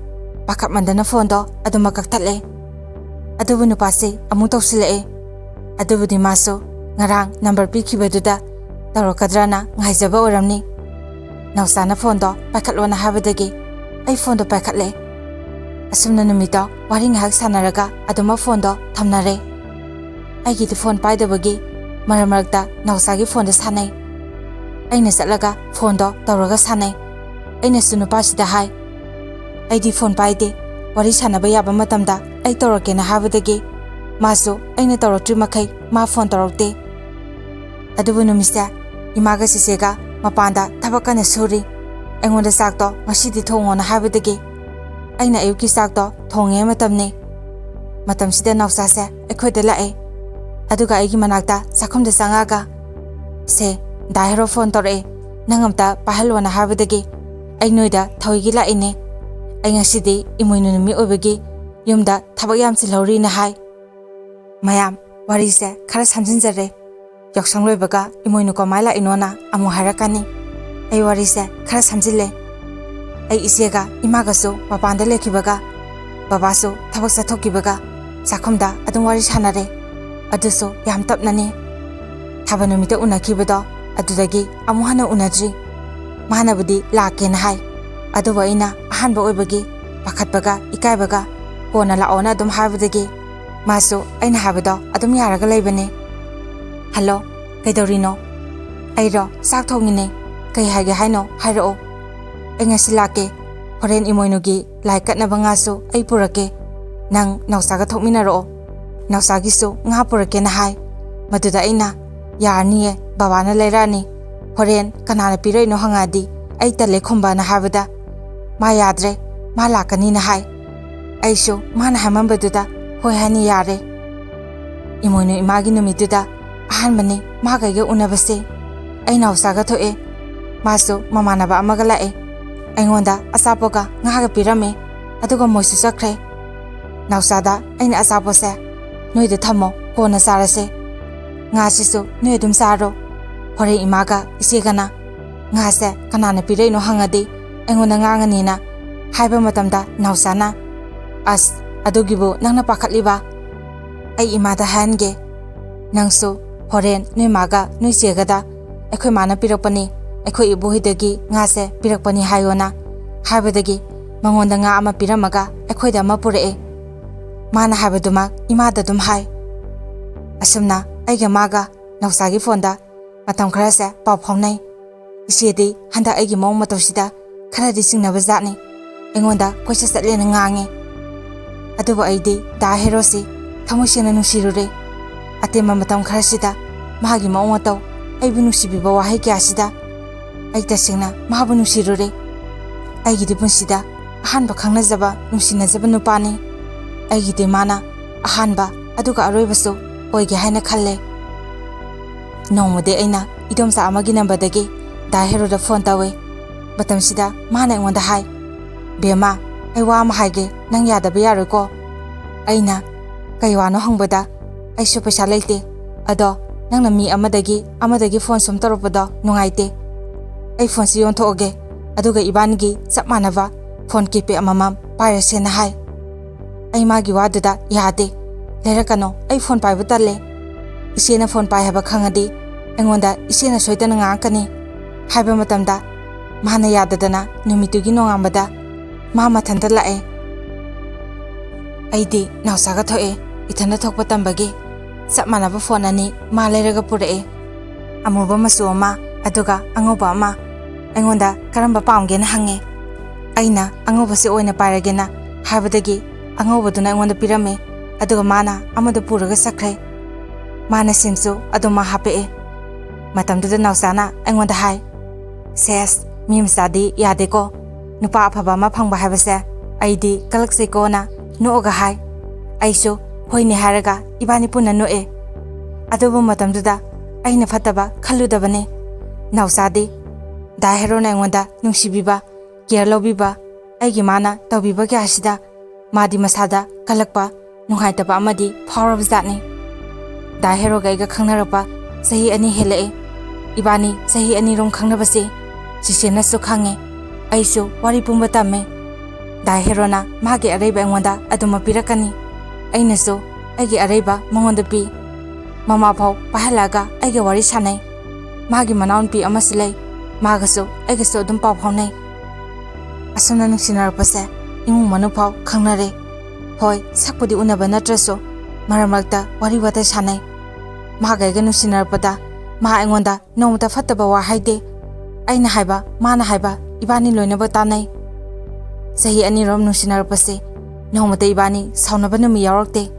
ꯄꯥꯈꯠꯃꯟꯗꯅ ꯐꯣꯟꯗꯣ ꯑꯗꯨꯃꯛ ꯀꯛꯊꯠꯂꯦ꯫ ꯑꯗꯨꯕꯨ ꯅꯨꯄꯥꯁꯤ ꯑꯃꯨꯛ ꯇꯧꯁꯤꯜꯂꯛꯑꯦ꯫ ꯑꯗꯨꯕꯨꯗꯤ ꯃꯥꯁꯨ ꯉꯔꯥꯡ ꯅꯝꯕꯔ ꯄꯤꯈꯤꯕꯗꯨꯗ ꯇꯧꯔꯛꯀꯗ꯭ꯔꯅ ꯉꯥꯏꯖꯕ ꯑꯣꯏꯔꯝꯅꯤ꯫ ꯅꯥꯎꯆꯥꯅ ꯐꯣꯟꯗꯣ ꯄꯥꯏꯈꯠꯂꯣꯅ ꯍꯥꯏꯕꯗꯒꯤ ꯑꯩ ꯐꯣꯟꯗꯣ ꯄꯥꯏꯈꯠꯂꯦ꯫ ꯑꯁꯨꯝꯅ ꯅꯨꯃꯤꯠꯇꯣ ꯋꯥꯔꯤ ꯉꯥꯏꯍꯥꯛ ꯁꯥꯟꯅꯔꯒ ꯑꯗꯨꯃꯛ ꯐꯣꯟꯗꯣ ꯊꯝꯅꯔꯦ꯫ ꯑꯩꯒꯤꯗꯤ ꯐꯣꯟ ꯄꯥꯏꯗꯕꯒꯤ ꯃꯔꯛ ꯃꯔꯛꯇ ꯅꯥꯎꯆꯥꯒꯤ ꯐꯣꯟꯗ ꯁꯥꯟꯅꯩ꯫ ꯑꯩꯅ ꯆꯠꯂꯒ ꯐꯣꯟꯗꯣ ꯇꯧꯔꯒ ꯁꯥꯟꯅꯩ꯫ ꯑꯩꯅꯁꯨ ꯅꯨꯄꯥꯁꯤꯗ ꯍꯥꯏ, "ꯑꯩꯗꯤ ꯐꯣꯟ ꯄꯥꯏꯗꯦ, ꯋꯥꯔꯤ ꯁꯥꯟꯅꯕ ꯌꯥꯕ ꯃꯇꯝꯗ ꯑꯩ ꯇꯧꯔꯛꯀꯦꯅ" ꯍꯥꯏꯕꯗꯒꯤ ꯃꯥꯁꯨ ꯑꯩꯅ ꯇꯧꯔꯛꯇ꯭ꯔꯤ ꯃꯈꯩ ꯃꯥ ꯐꯣꯟ ꯇꯧꯔꯛꯇꯦ꯫ ꯑꯗꯨꯕꯨ ꯅꯨꯃꯤꯠꯁꯦ ꯏꯃꯥꯒ ꯆꯦꯆꯦꯒ ꯃꯄꯥꯟꯗ ꯊꯕꯛ ꯀꯟꯅ ꯁꯨꯔꯤ꯫ ꯑꯩꯉꯣꯟꯗ ꯆꯥꯛꯇꯣ ꯉꯁꯤꯗꯤ ꯊꯣꯡꯉꯣꯅ ꯍꯥꯏꯕꯗꯒꯤ ꯑꯩꯅ ꯑꯌꯨꯛꯀꯤ ꯆꯥꯛꯇꯣ ꯊꯣꯡꯉꯤꯉꯩ ꯃꯇꯝꯅꯤ꯫ ꯃꯇꯝꯁꯤꯗ ꯅꯥꯎꯆꯥꯁꯦ ꯑꯩꯈꯣꯏꯗ ꯂꯥꯛꯑꯦ꯫ ꯑꯗꯨꯒ ꯑꯩꯒꯤ ꯃꯅꯥꯛꯇ ꯆꯥꯛꯈꯨꯝꯗ ꯆꯪꯉꯛꯑꯒ, "ꯁꯦ, ꯗꯥ ꯍꯦꯔꯣ ꯐꯣꯟ ꯇꯧꯔꯛꯑꯦ, ꯅꯪ ꯑꯝꯇ ꯄꯥꯏꯍꯜꯂꯣꯅ" ꯍꯥꯏꯕꯗꯒꯤ ꯑꯩ ꯅꯣꯏꯗ ꯊꯧꯏꯒꯤ ꯂꯥꯛꯏꯅꯦ꯫ ꯑꯩ ꯉꯁꯤꯗꯤ ꯏꯃꯣꯏꯅꯨ ꯅꯨꯃꯤꯠ ꯑꯣꯏꯕꯒꯤ ꯌꯨꯝꯗ ꯊꯕꯛ ꯌꯥꯝ ꯆꯤꯜꯍꯧꯔꯤꯅ ꯍꯥꯏ꯫ ꯃꯌꯥꯝ, ꯋꯥꯔꯤꯁꯦ ꯈꯔ ꯁꯝꯖꯤꯟꯖꯔꯦ꯫ ꯌꯥꯎꯁꯪ ꯂꯣꯏꯕꯒ ꯏꯃꯣꯏꯅꯨ ꯀꯃꯥꯏ ꯂꯥꯛꯏꯅꯣꯅ ꯑꯃꯨꯛ ꯍꯥꯏꯔꯛꯀꯅꯤ꯫ ꯑꯩ ꯋꯥꯔꯤꯁꯦ ꯈꯔ ꯁꯝꯖꯤꯜꯂꯦ꯫ ꯑꯩ ꯏꯆꯦꯒ ꯏꯃꯥꯒꯁꯨ ꯃꯄꯥꯟꯗ ꯂꯩꯈꯤꯕꯒ, ꯕꯕꯥꯁꯨ ꯊꯕꯛ ꯆꯠꯊꯣꯛꯈꯤꯕꯒ, ꯆꯥꯛꯈꯨꯝꯗ ꯑꯗꯨꯝ ꯋꯥꯔꯤ ꯁꯥꯟꯅꯔꯦ꯫ ꯑꯗꯨꯁꯨ ꯌꯥꯝ ꯇꯞꯅꯅꯤ꯫ ꯊꯥꯕꯜ ꯅꯨꯃꯤꯠꯇ ꯎꯅꯈꯤꯕꯗꯣ, ꯑꯗꯨꯗꯒꯤ ꯑꯃꯨꯛ ꯍꯟꯅ ꯎꯅꯗ꯭ꯔꯤ꯫ ꯃꯥꯅꯕꯨꯗꯤ ꯂꯥꯛꯀꯦꯅ ꯍꯥꯏ, ꯑꯗꯨꯕꯨ ꯑꯩꯅ ꯑꯍꯥꯟꯕ ꯑꯣꯏꯕꯒꯤ ꯄꯥꯈꯠꯄꯒ ꯏꯀꯥꯏꯕꯒ ꯀꯣꯟꯅ ꯂꯥꯛꯑꯣꯅ ꯑꯗꯨꯝ ꯍꯥꯏꯕꯗꯒꯤ ꯃꯥꯁꯨ ꯑꯩꯅ ꯍꯥꯏꯕꯗꯣ ꯑꯗꯨꯝ ꯌꯥꯔꯒ ꯂꯩꯕꯅꯦ꯫ "ꯍꯜꯂꯣ, ꯀꯩꯗꯧꯔꯤꯅꯣ?" "ꯑꯩꯔꯣ, ꯆꯥꯛ ꯊꯣꯡꯉꯤꯅꯦ꯫ ꯀꯩ ꯍꯥꯏꯒꯦ ꯍꯥꯏꯅꯣ ꯍꯥꯏꯔꯛꯑꯣ꯫ ꯑꯩ ꯉꯁꯤ ꯂꯥꯛꯀꯦ꯫ ꯍꯣꯔꯦꯟ ꯏꯃꯣꯏꯅꯨꯒꯤ ꯂꯥꯏ ꯀꯠꯅꯕ ꯉꯥꯁꯨ ꯑꯩ ꯄꯨꯔꯛꯀꯦ꯫ ꯅꯪ ꯅꯥꯎꯆꯥꯒ ꯊꯣꯛꯃꯤꯟꯅꯔꯛꯑꯣ꯫ ꯅꯥꯎꯆꯥꯒꯤꯁꯨ ꯉꯥ ꯄꯨꯔꯛꯀꯦꯅ ꯍꯥꯏ꯫ ꯃꯗꯨꯗ ꯑꯩꯅ, 'ꯌꯥꯔꯅꯤꯌꯦ, ꯕꯕꯥꯅ ꯂꯩꯔꯛꯑꯅꯤ꯫ ꯍꯣꯔꯦꯟ ꯀꯅꯥꯅ ꯄꯤꯔꯛꯏꯅꯣ ꯍꯪꯉꯛꯑꯗꯤ ꯑꯩ ꯇꯜꯂꯦ ꯈꯨꯝꯕꯅ' ꯍꯥꯏꯕꯗ ꯃꯥ ꯌꯥꯗ꯭ꯔꯦ, ꯃꯥ ꯂꯥꯛꯀꯅꯤꯅ ꯍꯥꯏ꯫ ꯑꯩꯁꯨ ꯃꯥꯅ ꯍꯥꯏꯃꯟꯕꯗꯨꯗ ꯍꯣꯏ ꯍꯥꯏꯅ ꯌꯥꯔꯦ꯫ ꯏꯃꯣꯏꯅꯨ ꯏꯃꯥꯒꯤ ꯅꯨꯃꯤꯠꯇꯨꯗ ꯑꯍꯥꯟꯕꯅꯤ ꯃꯥꯒ ꯑꯩꯒ ꯎꯅꯕꯁꯦ꯫ ꯑꯩ ꯅꯥꯎꯆꯥꯒ ꯊꯣꯛꯑꯦ꯫ ꯃꯥꯁꯨ ꯃꯃꯥꯟꯅꯕ ꯑꯃꯒ ꯂꯥꯛꯑꯦ꯫ ꯑꯩꯉꯣꯟꯗ ꯑꯆꯥꯄꯣꯠꯀ ꯉꯥꯒ ꯄꯤꯔꯝꯃꯦ꯫ ꯑꯗꯨꯒ ꯃꯣꯏꯁꯨ ꯆꯠꯈ꯭ꯔꯦ꯫ ꯅꯥꯎꯆꯥꯗ ꯑꯩꯅ, "ꯑꯆꯥꯄꯣꯠꯁꯦ ꯅꯣꯏꯗ ꯊꯝꯃꯣ, ꯀꯣꯟꯅ ꯆꯥꯔꯁꯦ꯫ ꯉꯥꯁꯤꯁꯨ ꯅꯣꯏ ꯑꯗꯨꯝ ꯆꯥꯔꯣ꯫ ꯍꯣꯔꯦꯟ ꯏꯃꯥꯒ ꯏꯆꯦꯒꯅ ꯉꯥꯁꯦ ꯀꯅꯥꯅ ꯄꯤꯔꯛꯏꯅꯣ ꯍꯪꯉꯗꯤ ꯑꯩꯉꯣꯟꯗ ꯉꯥꯡꯉꯅꯤꯅ" ꯍꯥꯏꯕ ꯃꯇꯝꯗ ꯅꯥꯎꯆꯥꯅ, "ꯑꯁ, ꯑꯗꯨꯒꯤꯕꯨ ꯅꯪꯅ ꯄꯥꯈꯠꯂꯤꯕ? ꯑꯩ ꯏꯃꯥꯗ ꯍꯥꯏꯍꯟꯒꯦ꯫ ꯅꯪꯁꯨ ꯍꯣꯔꯦꯟ ꯅꯣꯏ ꯃꯥꯒ ꯅꯣꯏ ꯆꯦꯒꯗ ꯑꯩꯈꯣꯏ ꯃꯥꯅ ꯄꯤꯔꯛꯄꯅꯤ, ꯑꯩꯈꯣꯏ ꯏꯕꯣꯍꯣꯏꯗꯒꯤ ꯉꯥꯁꯦ ꯄꯤꯔꯛꯄꯅꯤ ꯍꯥꯏꯌꯣꯅ" ꯍꯥꯏꯕꯗꯒꯤ ꯃꯉꯣꯟꯗ ꯉꯥ ꯑꯃ ꯄꯤꯔꯝꯃꯒ ꯑꯩꯈꯣꯏꯗ ꯑꯃ ꯄꯨꯔꯛꯑꯦ꯫ ꯃꯥꯅ ꯍꯥꯏꯕꯗꯨꯃꯛ ꯏꯃꯥꯗ ꯑꯗꯨꯝ ꯍꯥꯏ꯫ ꯑꯁꯨꯝꯅ ꯑꯩꯒ ꯃꯥꯒ ꯅꯥꯎꯆꯥꯒꯤ ꯐꯣꯟꯗ ꯃꯇꯝ ꯈꯔꯁꯦ ꯄꯥꯎ ꯐꯥꯎꯅꯩ꯫ ꯏꯆꯦꯗꯤ ꯍꯟꯗꯛ ꯑꯩꯒꯤ ꯃꯑꯣꯡ ꯃꯇꯧꯁꯤꯗ ꯈꯔꯗꯤ ꯆꯤꯡꯅꯕ ꯖꯥꯠꯅꯤ꯫ ꯑꯩꯉꯣꯟꯗ ꯀꯣꯏꯆꯠ ꯆꯠꯂꯦꯅ ꯉꯥꯡꯉꯤ꯫ ꯑꯗꯨꯕꯨ ꯑꯩꯗꯤ ꯗꯥ ꯍꯦꯔꯣꯁꯤ ꯊꯃꯣꯏ ꯁꯦꯡꯅ ꯅꯨꯡꯁꯤꯔꯨꯔꯦ꯫ ꯑꯇꯦꯟꯕ ꯃꯇꯝ ꯈꯔꯁꯤꯗ ꯃꯥꯒꯤ ꯃꯑꯣꯡ ꯃꯇꯧ, ꯑꯩꯕꯨ ꯅꯨꯡꯁꯤꯕꯤꯕ ꯋꯥꯍꯩ ꯀꯌꯥꯁꯤꯗ ꯑꯩ ꯇꯁꯦꯡꯅ ꯃꯥꯕꯨ ꯅꯨꯡꯁꯤꯔꯨꯔꯦ꯫ ꯑꯩꯒꯤꯗꯤ ꯄꯨꯟꯁꯤꯗ ꯑꯍꯥꯟꯕ ꯈꯪꯅꯖꯕ, ꯅꯨꯡꯁꯤꯅꯖꯕ ꯅꯨꯄꯥꯅꯤ꯫ ꯑꯩꯒꯤꯗꯤ ꯃꯥꯅ ꯑꯍꯥꯟꯕ ꯑꯗꯨꯒ ꯑꯔꯣꯏꯕꯁꯨ ꯑꯣꯏꯒꯦ ꯍꯥꯏꯅ ꯈꯜꯂꯦ꯫ ꯅꯣꯡꯃꯗꯤ ꯑꯩꯅ ꯏꯗꯣꯝꯆꯥ ꯑꯃꯒꯤ ꯅꯝꯕꯔꯗꯒꯤ ꯗꯥ ꯍꯦꯔꯣꯗ ꯐꯣꯟ ꯇꯧꯋꯦ꯫ ꯃꯇꯝꯁꯤꯗ ꯃꯥꯅ ꯑꯩꯉꯣꯟꯗ ꯍꯥꯏ, "ꯕꯦꯝꯃ, ꯑꯩ ꯋꯥ ꯑꯃ ꯍꯥꯏꯒꯦ, ꯅꯪ ꯌꯥꯗꯕ ꯌꯥꯔꯣꯏꯀꯣ?" ꯑꯩꯅ, "ꯀꯩ ꯋꯥꯅꯣ?" ꯍꯪꯕꯗ, "ꯑꯩꯁꯨ ꯄꯩꯁꯥ ꯂꯩꯇꯦ, ꯑꯗꯣ ꯅꯪꯅ ꯃꯤ ꯑꯃꯗꯒꯤ ꯑꯃꯗꯒꯤ ꯐꯣꯟ ꯁꯨꯝ ꯇꯧꯔꯛꯄꯗꯣ ꯅꯨꯡꯉꯥꯏꯇꯦ꯫ ꯑꯩ ꯐꯣꯟꯁꯤ ꯌꯣꯟꯊꯣꯛꯑꯒꯦ, ꯑꯗꯨꯒ ꯏꯕꯥꯅꯤꯒꯤ ꯆꯞ ꯃꯥꯟꯅꯕ ꯐꯣꯟ ꯀꯤꯄꯦꯗ ꯑꯃꯃꯝ ꯄꯥꯏꯔꯁꯦꯅ" ꯍꯥꯏ꯫ ꯑꯩ ꯃꯥꯒꯤ ꯋꯥꯗꯨꯗ ꯌꯥꯗꯦ꯫ "ꯂꯩꯔꯛꯀꯅꯣ, ꯑꯩ ꯐꯣꯟ ꯄꯥꯏꯕ ꯇꯜꯂꯦ꯫ ꯏꯆꯦꯅ ꯐꯣꯟ ꯄꯥꯏ ꯍꯥꯏꯕ ꯈꯪꯉꯗꯤ ꯑꯩꯉꯣꯟꯗ ꯏꯆꯦꯅ ꯁꯣꯏꯗꯅ ꯉꯥꯡꯉꯛꯀꯅꯤ" ꯍꯥꯏꯕ ꯃꯇꯝꯗ ꯃꯥꯅ ꯌꯥꯗꯗꯅ ꯅꯨꯃꯤꯠꯇꯨꯒꯤ ꯅꯣꯡꯉꯥꯟꯕꯗ ꯃꯥ ꯃꯊꯟꯇ ꯂꯥꯛꯑꯦ꯫ ꯑꯩꯗꯤ ꯅꯥꯎꯆꯥꯒ ꯊꯣꯛꯑꯦ꯫ ꯏꯊꯟꯇ ꯊꯣꯛꯄ ꯇꯝꯕꯒꯤ ꯆꯞ ꯃꯥꯟꯅꯕ ꯐꯣꯟ ꯑꯅꯤ ꯃꯥ ꯂꯩꯔꯒ ꯄꯨꯔꯛꯑꯦ꯫ ꯑꯃꯨꯕ ꯃꯆꯨ ꯑꯃ, ꯑꯗꯨꯒ ꯑꯉꯧꯕ ꯑꯃ꯫ ꯑꯩꯉꯣꯟꯗ ꯀꯔꯝꯕ ꯄꯥꯝꯒꯦꯅ ꯍꯪꯉꯦ꯫ ꯑꯩꯅ ꯑꯉꯧꯕꯁꯦ ꯑꯣꯏꯅ ꯄꯥꯏꯔꯒꯦꯅ ꯍꯥꯏꯕꯗꯒꯤ ꯑꯉꯧꯕꯗꯨꯅ ꯑꯩꯉꯣꯟꯗ ꯄꯤꯔꯝꯃꯦ, ꯑꯗꯨꯒ ꯃꯥꯅ ꯑꯃꯗ ꯄꯨꯔꯒ ꯆꯠꯈ꯭ꯔꯦ꯫ ꯃꯥꯅ ꯁꯤꯝꯁꯨ ꯑꯗꯨꯃꯛ ꯍꯥꯞꯄꯛꯑꯦ꯫ ꯃꯇꯝꯗꯨꯗ ꯅꯥꯎꯆꯥꯅ ꯑꯩꯉꯣꯟꯗ ꯍꯥꯏ, "ꯁꯦꯁ, ꯃꯤ ꯃꯆꯥꯗꯤ ꯌꯥꯗꯦꯀꯣ, ꯅꯨꯄꯥ ꯑꯐꯕ ꯑꯃ ꯐꯪꯕ ꯍꯥꯏꯕꯁꯦ ꯑꯩꯗꯤ ꯀꯂꯛꯆꯩꯀꯣꯅ" ꯅꯣꯛꯑꯒ ꯍꯥꯏ꯫ ꯑꯩꯁꯨ "ꯍꯣꯏꯅꯦ" ꯍꯥꯏꯔꯒ ꯏꯕꯥꯅꯤ ꯄꯨꯟꯅ ꯅꯣꯛꯑꯦ꯫ ꯑꯗꯨꯕꯨ ꯃꯇꯝꯗꯨꯗ ꯑꯩꯅ ꯐꯠꯇꯕ ꯈꯜꯂꯨꯗꯕꯅꯤ꯫ ꯅꯥꯎꯆꯥꯗꯤ ꯗꯥ ꯍꯦꯔꯣꯅ ꯑꯩꯉꯣꯟꯗ ꯅꯨꯡꯁꯤꯕꯤꯕ, ꯀꯦꯌꯔ ꯂꯧꯕꯤꯕ, ꯑꯩꯒꯤ ꯃꯥꯅ ꯇꯧꯕꯤꯕ ꯀꯌꯥꯁꯤꯗ ꯃꯥꯗꯤ ꯃꯁꯥꯗ ꯀꯜꯂꯛꯄ, ꯅꯨꯡꯉꯥꯏꯇꯕ ꯑꯃꯗꯤ ꯐꯥꯎꯔꯕꯖꯥꯠꯅꯤ꯫ ꯗꯥ ꯍꯦꯔꯣꯒ ꯑꯩꯒ ꯈꯪꯅꯔꯛꯄ ꯆꯍꯤ ꯑꯅꯤ ꯍꯦꯜꯂꯛꯑꯦ꯫ ꯏꯕꯥꯅꯤ ꯆꯍꯤ ꯑꯅꯤꯔꯣꯝ ꯈꯪꯅꯕꯁꯦ ꯆꯤꯆꯦꯅꯁꯨ ꯈꯪꯉꯦ, ꯑꯩꯁꯨ ꯋꯥꯔꯤ ꯄꯨꯝꯕ ꯇꯝꯃꯦ꯫ ꯗꯥ ꯍꯦꯔꯣꯅ ꯃꯥꯒꯤ ꯑꯔꯩꯕ ꯑꯩꯉꯣꯟꯗ ꯑꯗꯨꯃꯛ ꯄꯤꯔꯛꯀꯅꯤ, ꯑꯩꯅꯁꯨ ꯑꯩꯒꯤ ꯑꯔꯩꯕ ꯃꯉꯣꯟꯗ ꯄꯤ꯫ ꯃꯃꯥ ꯐꯥꯎ ꯄꯥꯏꯍꯜꯂꯛꯑꯒ ꯑꯩꯒ ꯋꯥꯔꯤ ꯁꯥꯟꯅꯩ꯫ ꯃꯥꯒꯤ ꯃꯅꯥꯎꯅꯨꯄꯤ ꯑꯃꯁꯨ ꯂꯩ, ꯃꯥꯒꯁꯨ ꯑꯩꯒꯁꯨ ꯑꯗꯨꯝ ꯄꯥꯎ ꯐꯥꯎꯅꯩ꯫ ꯑꯁꯨꯝꯅ ꯅꯨꯡꯁꯤꯅꯔꯛꯄꯁꯦ ꯏꯃꯨꯡ ꯃꯅꯨꯡ ꯐꯥꯎ ꯈꯪꯅꯔꯦ꯫ ꯍꯣꯏ, ꯁꯛꯄꯨꯗꯤ ꯎꯅꯕ ꯅꯠꯇ꯭ꯔꯁꯨ ꯃꯔꯛ ꯃꯔꯛꯇ ꯋꯥꯔꯤ ꯋꯥꯇꯥꯏ ꯁꯥꯟꯅꯩ꯫ ꯃꯥꯒ ꯑꯩꯒ ꯅꯨꯡꯁꯤꯅꯔꯛꯄꯗ ꯃꯥ ꯑꯩꯉꯣꯟꯗ ꯅꯣꯡꯃꯇ ꯐꯠꯇꯕ ꯋꯥ ꯍꯥꯏꯗꯦ꯫ ꯑꯩꯅ ꯍꯥꯏꯕ, ꯃꯥꯅ ꯍꯥꯏꯕ, ꯏꯕꯥꯅꯤ ꯂꯣꯏꯅꯃꯛ ꯇꯥꯟꯅꯩ꯫ ꯆꯍꯤ ꯑꯅꯤꯔꯣꯝ ꯅꯨꯡꯁꯤꯅꯔꯛꯄꯁꯦ ꯅꯣꯡꯃꯇ ꯏꯕꯥꯅꯤ ꯁꯥꯎꯅꯕ ꯅꯨꯃꯤꯠ ꯌꯥꯎꯔꯛꯇꯦ꯫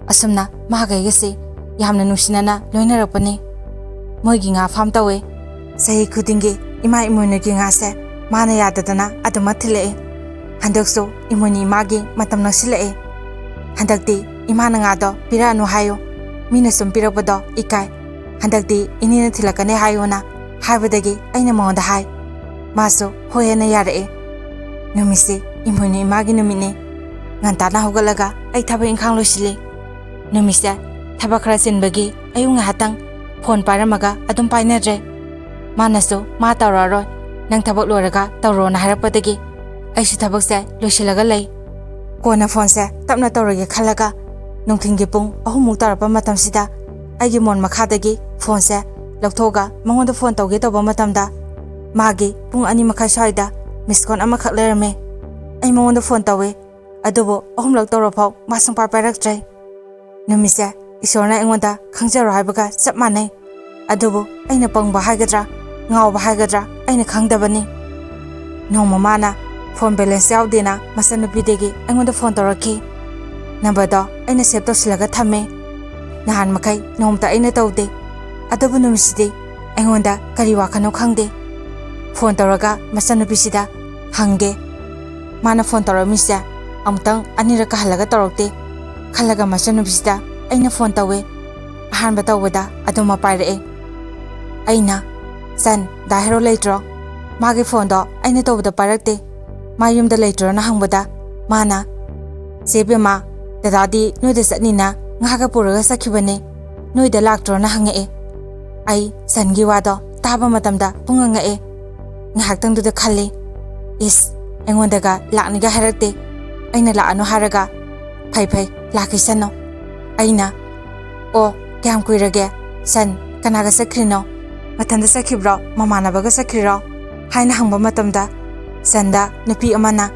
ꯑꯁꯨꯝꯅ ꯃꯥꯒ ꯑꯩꯒꯁꯦ ꯌꯥꯝꯅ ꯅꯨꯡꯁꯤꯅꯅ ꯂꯣꯏꯅꯔꯛꯄꯅꯤ꯫ ꯃꯣꯏꯒꯤ ꯉꯥ ꯐꯥꯝ ꯇꯧꯋꯦ꯫ ꯆꯍꯤ ꯈꯨꯗꯤꯡꯒꯤ ꯏꯃꯥ ꯏꯃꯣꯏꯅꯨꯒꯤ ꯉꯥꯁꯦ ꯃꯥꯅ ꯌꯥꯗꯗꯅ ꯑꯗꯨꯃꯛ ꯊꯤꯜꯂꯛꯑꯦ꯫ ꯍꯟꯗꯛꯁꯨ ꯏꯃꯣꯏꯅꯨ ꯏꯃꯥꯒꯤ ꯃꯇꯝ ꯅꯛꯁꯤꯜꯂꯛꯑꯦ꯫ ꯍꯟꯗꯛꯇꯤ ꯏꯃꯥꯅ ꯉꯥꯗꯣ ꯄꯤꯔꯛꯑꯅꯨ ꯍꯥꯏꯌꯨ, ꯃꯤꯅ ꯁꯨꯝ ꯄꯤꯔꯛꯄꯗꯣ ꯏꯀꯥꯏ, ꯍꯟꯗꯛꯇꯤ ꯏꯅꯦꯅ ꯊꯤꯜꯂꯛꯀꯅꯤ ꯍꯥꯏꯌꯨꯅ ꯍꯥꯏꯕꯗꯒꯤ ꯑꯩꯅ ꯃꯉꯣꯟꯗ ꯍꯥꯏ꯫ ꯃꯥꯁꯨ ꯍꯣꯏ ꯍꯥꯏꯅ ꯌꯥꯔꯛꯑꯦ꯫ ꯅꯨꯃꯤꯠꯁꯤ ꯏꯃꯣꯏꯅꯨ ꯏꯃꯥꯒꯤ ꯅꯨꯃꯤꯠꯅꯤ꯫ ꯉꯟꯇꯥꯅ ꯍꯧꯒꯠꯂꯒ ꯑꯩ ꯊꯕꯛ ꯏꯪꯈꯥꯡ ꯂꯣꯏꯁꯤꯜꯂꯤ꯫ ꯅꯨꯃꯤꯠꯁꯦ ꯊꯕꯛ ꯈꯔ ꯆꯤꯟꯕꯒꯤ ꯑꯌꯨꯛ ꯉꯥꯏꯍꯥꯛꯇꯪ ꯐꯣꯟ ꯄꯥꯏꯔꯝꯃꯒ ꯑꯗꯨꯝ ꯄꯥꯏꯅꯗ꯭ꯔꯦ꯫ ꯃꯥꯅꯁꯨ "ꯃꯥ ꯇꯧꯔꯛꯑꯔꯣꯏ, ꯅꯪ ꯊꯕꯛ ꯂꯣꯏꯔꯒ ꯇꯧꯔꯣꯅ" ꯍꯥꯏꯔꯛꯄꯗꯒꯤ ꯑꯩꯁꯨ ꯊꯕꯛꯁꯦ ꯂꯣꯏꯁꯤꯜꯂꯒ ꯂꯩ꯫ ꯀꯣꯟꯅ ꯐꯣꯟꯁꯦ ꯇꯞꯅ ꯇꯧꯔꯒꯦ ꯈꯜꯂꯒ ꯅꯨꯡꯊꯤꯜꯒꯤ ꯄꯨꯡ ꯑꯍꯨꯝꯃꯨꯛ ꯇꯥꯔꯛꯄ ꯃꯇꯝꯁꯤꯗ ꯑꯩꯒꯤ ꯃꯣꯟ ꯃꯈꯥꯗꯒꯤ ꯐꯣꯟꯁꯦ ꯂꯧꯊꯣꯛꯑꯒ ꯃꯉꯣꯟꯗ ꯐꯣꯟ ꯇꯧꯒꯦ ꯇꯧꯕ ꯃꯇꯝꯗ ꯃꯥꯒꯤ ꯄꯨꯡ ꯑꯅꯤ ꯃꯈꯥꯏ ꯁ꯭ꯋꯥꯏꯗ ꯃꯤꯁ ꯀꯣꯜ ꯑꯃꯈꯛ ꯂꯩꯔꯝꯃꯦ꯫ ꯑꯩ ꯃꯉꯣꯟꯗ ꯐꯣꯟ ꯇꯧꯏ, ꯑꯗꯨꯕꯨ ꯑꯍꯨꯝꯂꯛ ꯇꯧꯔꯐꯥꯎ ꯃꯥ ꯁꯨꯡꯄꯥꯏ ꯄꯥꯏꯔꯛꯇ꯭ꯔꯦ꯫ ꯅꯨꯃꯤꯠꯁꯦ ꯏꯁꯣꯔꯅ ꯑꯩꯉꯣꯟꯗ ꯈꯪꯖꯔꯣ ꯍꯥꯏꯕꯒ ꯆꯞ ꯃꯥꯟꯅꯩ꯫ ꯑꯗꯨꯕꯨ ꯑꯩꯅ ꯄꯪꯕ ꯍꯥꯏꯒꯗ꯭ꯔꯥ, ꯉꯥꯎꯕ ꯍꯥꯏꯒꯗ꯭ꯔꯥ, ꯑꯩꯅ ꯈꯪꯗꯕꯅꯤ꯫ ꯅꯣꯡꯃ ꯃꯥꯅ ꯐꯣꯟ ꯕꯦꯂꯦꯟꯁ ꯌꯥꯎꯗꯦꯅ ꯃꯆꯟꯅꯨꯄꯤꯗꯒꯤ ꯑꯩꯉꯣꯟꯗ ꯐꯣꯟ ꯇꯧꯔꯛꯈꯤ꯫ ꯅꯝꯕꯔꯗꯣ ꯑꯩꯅ ꯁꯦꯚ ꯇꯧꯁꯤꯜꯂꯒ ꯊꯝꯃꯦ꯫ ꯅꯍꯥꯟ ꯃꯈꯩ ꯅꯣꯡꯃꯇ ꯑꯩꯅ ꯇꯧꯗꯦ꯫ ꯑꯗꯨꯕꯨ ꯅꯨꯃꯤꯠꯁꯤꯗꯤ ꯑꯩꯉꯣꯟꯗ ꯀꯔꯤ ꯋꯥꯈꯜꯅꯣ ꯈꯪꯗꯦ꯫ ꯐꯣꯟ ꯇꯧꯔꯒ ꯃꯆꯟꯅꯨꯄꯤꯁꯤꯗ ꯍꯪꯒꯦ꯫ ꯃꯥꯅ ꯐꯣꯟ ꯇꯧꯔꯛꯑꯝꯃꯤꯁꯦ ꯑꯃꯨꯛꯇꯪ ꯑꯅꯤꯔꯛꯀ ꯍꯜꯂꯒ ꯇꯧꯔꯛꯇꯦ꯫ ꯈꯜꯂꯒ ꯃꯆꯟꯅꯨꯄꯤꯁꯤꯗ ꯑꯩꯅ ꯐꯣꯟ ꯇꯧꯋꯦ꯫ ꯑꯍꯥꯟꯕ ꯇꯧꯕꯗ ꯑꯗꯨꯝ ꯃꯥ ꯄꯥꯏꯔꯛꯑꯦ꯫ ꯑꯩꯅ, "ꯆꯟ, ꯗꯥ ꯍꯦꯔꯣ ꯂꯩꯇ꯭ꯔꯣ? ꯃꯥꯒꯤ ꯐꯣꯟꯗꯣ ꯑꯩꯅ ꯇꯧꯕꯗ ꯄꯥꯏꯔꯛꯇꯦ꯫ ꯃꯥ ꯌꯨꯝꯗ ꯂꯩꯇ꯭ꯔꯣꯅ?" ꯍꯪꯕꯗ ꯃꯥꯅ, "ꯆꯦ ꯕꯦꯝꯃ, ꯗꯗꯥꯗꯤ ꯅꯣꯏꯗ ꯆꯠꯅꯤꯅ ꯉꯥꯒ ꯄꯨꯔꯒ ꯆꯠꯈꯤꯕꯅꯦ꯫ ꯅꯣꯏꯗ ꯂꯥꯛꯇ꯭ꯔꯣꯅ?" ꯍꯪꯉꯛꯑꯦ꯫ ꯑꯩ ꯆꯟꯒꯤ ꯋꯥꯗꯣ ꯇꯥꯕ ꯃꯇꯝꯗ ꯄꯨꯡꯉꯛ ꯉꯛꯑꯦ꯫ ꯉꯥꯏꯍꯥꯛꯇꯪꯗꯨꯗ ꯈꯜꯂꯤ, "ꯏꯁ, ꯑꯩꯉꯣꯟꯗꯒ ꯂꯥꯛꯅꯤꯒ ꯍꯥꯏꯔꯛꯇꯦ꯫ ꯑꯩꯅ ꯂꯥꯛꯑꯅꯨ ꯍꯥꯏꯔꯒ, ꯐꯩ ꯐꯩ, ꯂꯥꯛꯈꯤꯁꯅꯨ꯫" ꯑꯩꯅ, "ꯑꯣ, ꯀꯌꯥꯝ ꯀꯨꯏꯔꯒꯦ? ꯆꯟ ꯀꯅꯥꯒ ꯆꯠꯈ꯭ꯔꯤꯅꯣ? ꯃꯊꯟꯇ ꯆꯠꯈꯤꯕ꯭ꯔꯣ? ꯃꯃꯥꯟꯅꯕꯒ ꯆꯠꯈ꯭ꯔꯤꯔꯣ?" ꯍꯥꯏꯅ ꯍꯪꯕ ꯃꯇꯝꯗ, ꯆꯟꯗ ꯅꯨꯄꯤ ꯑꯃꯅ,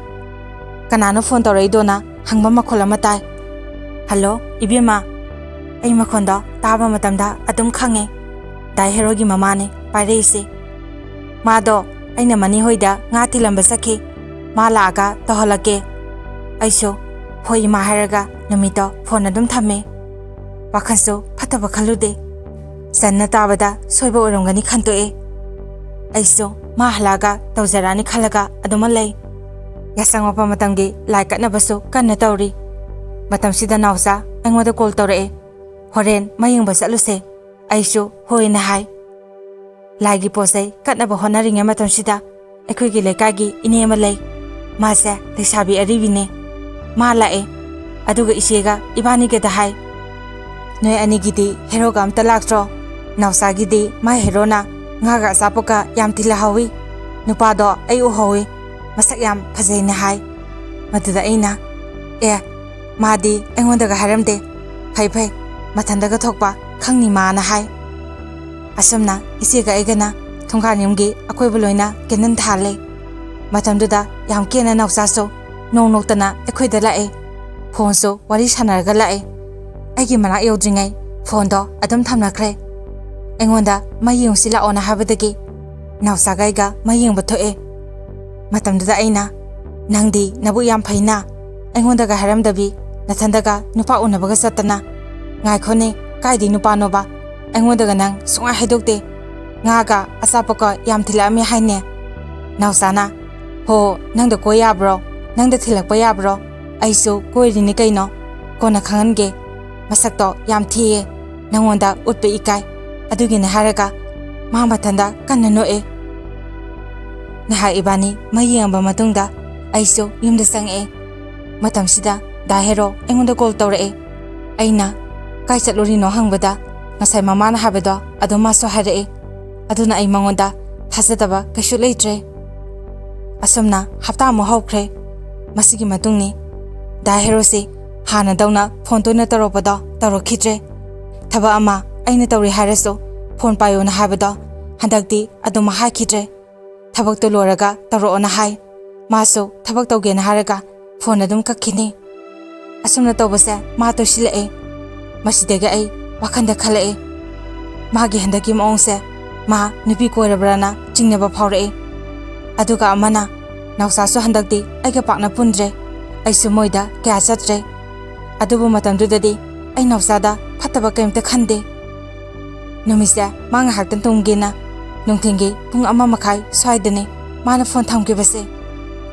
"ꯀꯅꯥꯅꯣ ꯐꯣꯟ ꯇꯧꯔꯛꯏꯗꯣꯅ?" ꯍꯪꯕ ꯃꯈꯣꯜ ꯑꯃ ꯇꯥꯏ꯫ "ꯍꯜꯂꯣ, ꯏꯕꯦꯝꯃ!" ꯑꯩ ꯃꯈꯣꯟꯗꯣ ꯇꯥꯕ ꯃꯇꯝꯗ ꯑꯗꯨꯝ ꯈꯪꯉꯦ, ꯗꯥ ꯍꯦꯔꯣꯒꯤ ꯃꯃꯥꯅꯦ ꯄꯥꯏꯔꯛꯏꯁꯦ꯫ "ꯃꯥꯗꯣ ꯑꯩꯅ ꯃꯅꯤ ꯍꯣꯏꯗ ꯉꯥ ꯊꯤꯜꯂꯝꯕ ꯆꯠꯈꯤ, ꯃꯥ ꯂꯥꯛꯑꯒ ꯇꯧꯍꯜꯂꯛꯀꯦ꯫" ꯑꯩꯁꯨ "ꯍꯣꯏ ꯏꯃꯥ" ꯍꯥꯏꯔꯒ ꯅꯨꯃꯤꯠꯇꯣ ꯐꯣꯟ ꯑꯗꯨꯝ ꯊꯝꯃꯦ꯫ ꯋꯥꯈꯜꯁꯨ ꯐꯠꯇꯕ ꯈꯜꯂꯨꯗꯦ꯫ ꯆꯟꯅ ꯇꯥꯕꯗ ꯁꯣꯏꯕ ꯑꯣꯏꯔꯝꯒꯅꯤ ꯈꯟꯇꯣꯛꯑꯦ꯫ ꯑꯩꯁꯨ ꯃꯥ ꯍꯜꯂꯛꯑꯒ ꯇꯧꯖꯔꯛꯑꯅꯤ ꯈꯜꯂꯒ ꯑꯗꯨꯃꯛ ꯂꯩ꯫ ꯌꯥꯆꯪꯉꯛꯄ ꯃꯇꯝꯒꯤ ꯂꯥꯏ ꯀꯠꯅꯕꯁꯨ ꯀꯟꯅ ꯇꯧꯔꯤ꯫ ꯃꯇꯝꯁꯤꯗ ꯅꯥꯎꯆꯥ ꯑꯩꯉꯣꯟꯗ ꯀꯣꯜ ꯇꯧꯔꯛꯑꯦ꯫ "ꯍꯣꯔꯦꯟ ꯃꯩ ꯌꯦꯡꯕ ꯆꯠꯂꯨꯁꯦ꯫" ꯑꯩꯁꯨ ꯍꯣꯏꯅ ꯍꯥꯏ꯫ ꯂꯥꯏꯒꯤ ꯄꯣꯠ ꯆꯩ ꯀꯠꯅꯕ ꯍꯣꯠꯅꯔꯤꯉꯩ ꯃꯇꯝꯁꯤꯗ ꯑꯩꯈꯣꯏꯒꯤ ꯂꯩꯀꯥꯏꯒꯤ ꯏꯅꯦ ꯑꯃ ꯂꯩ꯫ ꯃꯥꯁꯦ ꯂꯩꯁꯥꯕꯤ ꯑꯔꯤꯕꯤꯅꯦ꯫ ꯃꯥ ꯂꯥꯛꯑꯦ꯫ ꯑꯗꯨꯒ ꯏꯆꯦꯒ ꯏꯕꯥꯅꯤꯒꯗ ꯍꯥꯏ, "ꯅꯣꯏ ꯑꯅꯤꯒꯤꯗꯤ ꯍꯦꯔꯣꯒ ꯑꯝꯇ ꯂꯥꯛꯇ꯭ꯔꯣ? ꯅꯥꯎꯆꯥꯒꯤꯗꯤ ꯃꯥ ꯍꯦꯔꯣꯅ ꯉꯥꯒ ꯑꯆꯥꯄꯣꯠꯀ ꯌꯥꯝ ꯊꯤꯜꯂꯛꯍꯧꯋꯤ꯫ ꯅꯨꯄꯥꯗꯣ ꯑꯩ ꯎꯍꯧꯋꯤ꯫ ꯃꯁꯛ ꯌꯥꯝ ꯐꯖꯩꯅ ꯍꯥꯏ꯫" ꯃꯗꯨꯗ ꯑꯩꯅ, "ꯑꯦ, ꯃꯥꯗꯤ ꯑꯩꯉꯣꯟꯗꯒ ꯍꯥꯏꯔꯝꯗꯦ꯫ ꯐꯩ ꯐꯩ, ꯃꯊꯟꯗꯒ ꯊꯣꯛꯄ ꯈꯪꯅꯤ ꯃꯥꯅ ꯍꯥꯏ꯫" ꯑꯁꯨꯝꯅ ꯏꯆꯦꯒ ꯑꯩꯒꯅ ꯊꯣꯡꯒꯥꯟ ꯌꯨꯝꯒꯤ ꯑꯀꯣꯏꯕ ꯂꯣꯏꯅ ꯀꯦꯟꯗꯜ ꯊꯥꯜꯂꯦ꯫ ꯃꯇꯝꯗꯨꯗ ꯌꯥꯝ ꯀꯦꯅ ꯅꯥꯎꯆꯥꯁꯨ ꯅꯣꯡ ꯅꯣꯛꯇꯅ ꯑꯩꯈꯣꯏꯗ ꯂꯥꯛꯑꯦ꯫ ꯐꯣꯟꯁꯨ ꯋꯥꯔꯤ ꯁꯥꯟꯅꯔꯒ ꯂꯥꯛꯑꯦ꯫ ꯑꯩꯒꯤ ꯃꯅꯥꯛ ꯌꯧꯗ꯭ꯔꯤꯉꯩ ꯐꯣꯟꯗꯣ ꯑꯗꯨꯝ ꯊꯝꯅꯈ꯭ꯔꯦ꯫ ꯑꯩꯉꯣꯟꯗ "ꯃꯩ ꯌꯦꯡꯉꯨꯁꯤ ꯂꯥꯛꯑꯣꯅ" ꯍꯥꯏꯕꯗꯒꯤ ꯅꯥꯎꯆꯥꯒ ꯑꯩꯒ ꯃꯩ ꯌꯦꯡꯕ ꯊꯣꯛꯑꯦ꯫ ꯃꯇꯝꯗꯨꯗ ꯑꯩꯅ, "ꯅꯪꯗꯤ ꯅꯕꯨꯛ ꯌꯥꯝ ꯐꯩꯅ, ꯑꯩꯉꯣꯟꯗꯒ ꯍꯥꯏꯔꯝꯗꯕꯤ ꯅꯊꯟꯗꯒ ꯅꯨꯄꯥ ꯎꯅꯕꯒ ꯆꯠꯇꯅ꯫ ꯉꯥꯏꯈꯣꯅꯦ, ꯀꯥꯏꯗꯩ ꯅꯨꯄꯥꯅꯣꯕ? ꯑꯩꯉꯣꯟꯗꯒ ꯅꯪ ꯁꯨꯡꯍꯥꯏ ꯍꯥꯏꯗꯣꯛꯇꯦ꯫ ꯉꯥꯒ ꯑꯆꯥꯄꯣꯠꯀ ꯌꯥꯝ ꯊꯤꯜꯂꯛꯑꯝꯃꯤ ꯍꯥꯏꯅꯦ?" ꯅꯥꯎꯆꯥꯅ, "ꯍꯣ, ꯅꯪꯗ ꯀꯣꯏ ꯌꯥꯕ꯭ꯔꯣ? ꯅꯪꯗ ꯊꯤꯜꯂꯛꯄ ꯌꯥꯕ꯭ꯔꯣ? ꯑꯩꯁꯨ ꯀꯣꯏꯔꯤꯅꯤ ꯀꯩꯅꯣ꯫ ꯀꯣꯟꯅ ꯈꯪꯍꯟꯒꯦ꯫ ꯃꯁꯛꯇꯣ ꯌꯥꯝ ꯊꯤꯌꯦ꯫ ꯅꯪꯉꯣꯟꯗ ꯎꯠꯄ ꯏꯀꯥꯏ꯫ ꯑꯗꯨꯒꯤꯅꯦ" ꯍꯥꯏꯔꯒ ꯃꯥ ꯃꯊꯟꯗ ꯀꯟꯅ ꯅꯣꯛꯑꯦ꯫ ꯉꯥꯏꯍꯥꯛ ꯏꯕꯥꯅꯤ ꯃꯩ ꯌꯦꯡꯉꯕ ꯃꯇꯨꯡꯗ ꯑꯩꯁꯨ ꯌꯨꯝꯗ ꯆꯪꯉꯛꯑꯦ꯫ ꯃꯇꯝꯁꯤꯗ ꯗꯥ ꯍꯦꯔꯣ ꯑꯩꯉꯣꯟꯗ ꯀꯣꯜ ꯇꯧꯔꯛꯑꯦ꯫ ꯑꯩꯅ ꯀꯥꯏ ꯆꯠꯂꯨꯔꯤꯅꯣ ꯍꯪꯕꯗ ꯉꯁꯥꯏ ꯃꯃꯥꯅ ꯍꯥꯏꯕꯗꯣ ꯑꯗꯨꯝ ꯃꯥꯁꯨ ꯍꯥꯏꯔꯛꯑꯦ꯫ ꯑꯗꯨꯅ ꯑꯩ ꯃꯉꯣꯟꯗ ꯊꯥꯖꯗꯕ ꯀꯩꯁꯨ ꯂꯩꯇ꯭ꯔꯦ꯫ ꯑꯁꯨꯝꯅ ꯍꯞꯇꯥ ꯑꯃ ꯍꯧꯈ꯭ꯔꯦ꯫ ꯃꯁꯤꯒꯤ ꯃꯇꯨꯡꯅꯤ ꯗꯥ ꯍꯦꯔꯣꯁꯤ ꯍꯥꯟꯅꯗꯧꯅ ꯐꯣꯟ ꯇꯣꯏꯅ ꯇꯧꯔꯛꯄꯗꯣ ꯇꯧꯔꯛꯈꯤꯗ꯭ꯔꯦ꯫ ꯊꯕꯛ ꯑꯃ ꯑꯩꯅ ꯇꯧꯔꯤ ꯍꯥꯏꯔꯁꯨ ꯐꯣꯟ ꯄꯥꯏꯌꯣꯅ ꯍꯥꯏꯕꯗꯣ ꯍꯟꯗꯛꯇꯤ ꯑꯗꯨꯝ ꯍꯥꯏꯈꯤꯗ꯭ꯔꯦ꯫ ꯊꯕꯛꯇꯣ ꯂꯣꯏꯔꯒ ꯇꯧꯔꯛꯑꯣꯅ ꯍꯥꯏ꯫ ꯃꯥꯁꯨ ꯊꯕꯛ ꯇꯧꯒꯦꯅ ꯍꯥꯏꯔꯒ ꯐꯣꯟ ꯑꯗꯨꯝ ꯀꯛꯈꯤꯅꯤ꯫ ꯑꯁꯨꯝꯅ ꯇꯧꯕꯁꯦ ꯃꯥ ꯇꯣꯏꯁꯤꯜꯂꯛꯑꯦ꯫ ꯃꯁꯤꯗꯒꯤ ꯑꯩ ꯋꯥꯈꯟꯗ ꯈꯜꯂꯛꯑꯦ꯫ ꯃꯥꯒꯤ ꯍꯟꯗꯛꯀꯤ ꯃꯑꯣꯡꯁꯦ ꯃꯥ ꯅꯨꯄꯤ ꯀꯣꯏꯔꯕ꯭ꯔꯥꯅ ꯆꯤꯡꯅꯕ ꯐꯥꯎꯔꯛꯑꯦ꯫ ꯑꯗꯨꯒ ꯑꯃꯅ, ꯅꯥꯎꯆꯥꯁꯨ ꯍꯟꯗꯛꯇꯤ ꯑꯩꯒ ꯄꯥꯛꯅ ꯄꯨꯟꯗ꯭ꯔꯦ꯫ ꯑꯩꯁꯨ ꯃꯣꯏꯗ ꯀꯌꯥ ꯆꯠꯇ꯭ꯔꯦ꯫ ꯑꯗꯨꯕꯨ ꯃꯇꯝꯗꯨꯗꯗꯤ ꯑꯩ ꯅꯥꯎꯆꯥꯗ ꯐꯠꯇꯕ ꯀꯔꯤꯝꯇ ꯈꯟꯗꯦ꯫ ꯅꯨꯃꯤꯠꯁꯦ ꯃꯥ ꯉꯥꯏꯍꯥꯛꯇꯪ ꯇꯨꯝꯒꯦꯅ ꯅꯨꯡꯊꯤꯜꯒꯤ ꯄꯨꯡ ꯑꯃ ꯃꯈꯥꯏ ꯁ꯭ꯋꯥꯏꯗꯅꯤ ꯃꯥꯅ ꯐꯣꯟ ꯊꯝꯈꯤꯕꯁꯦ꯫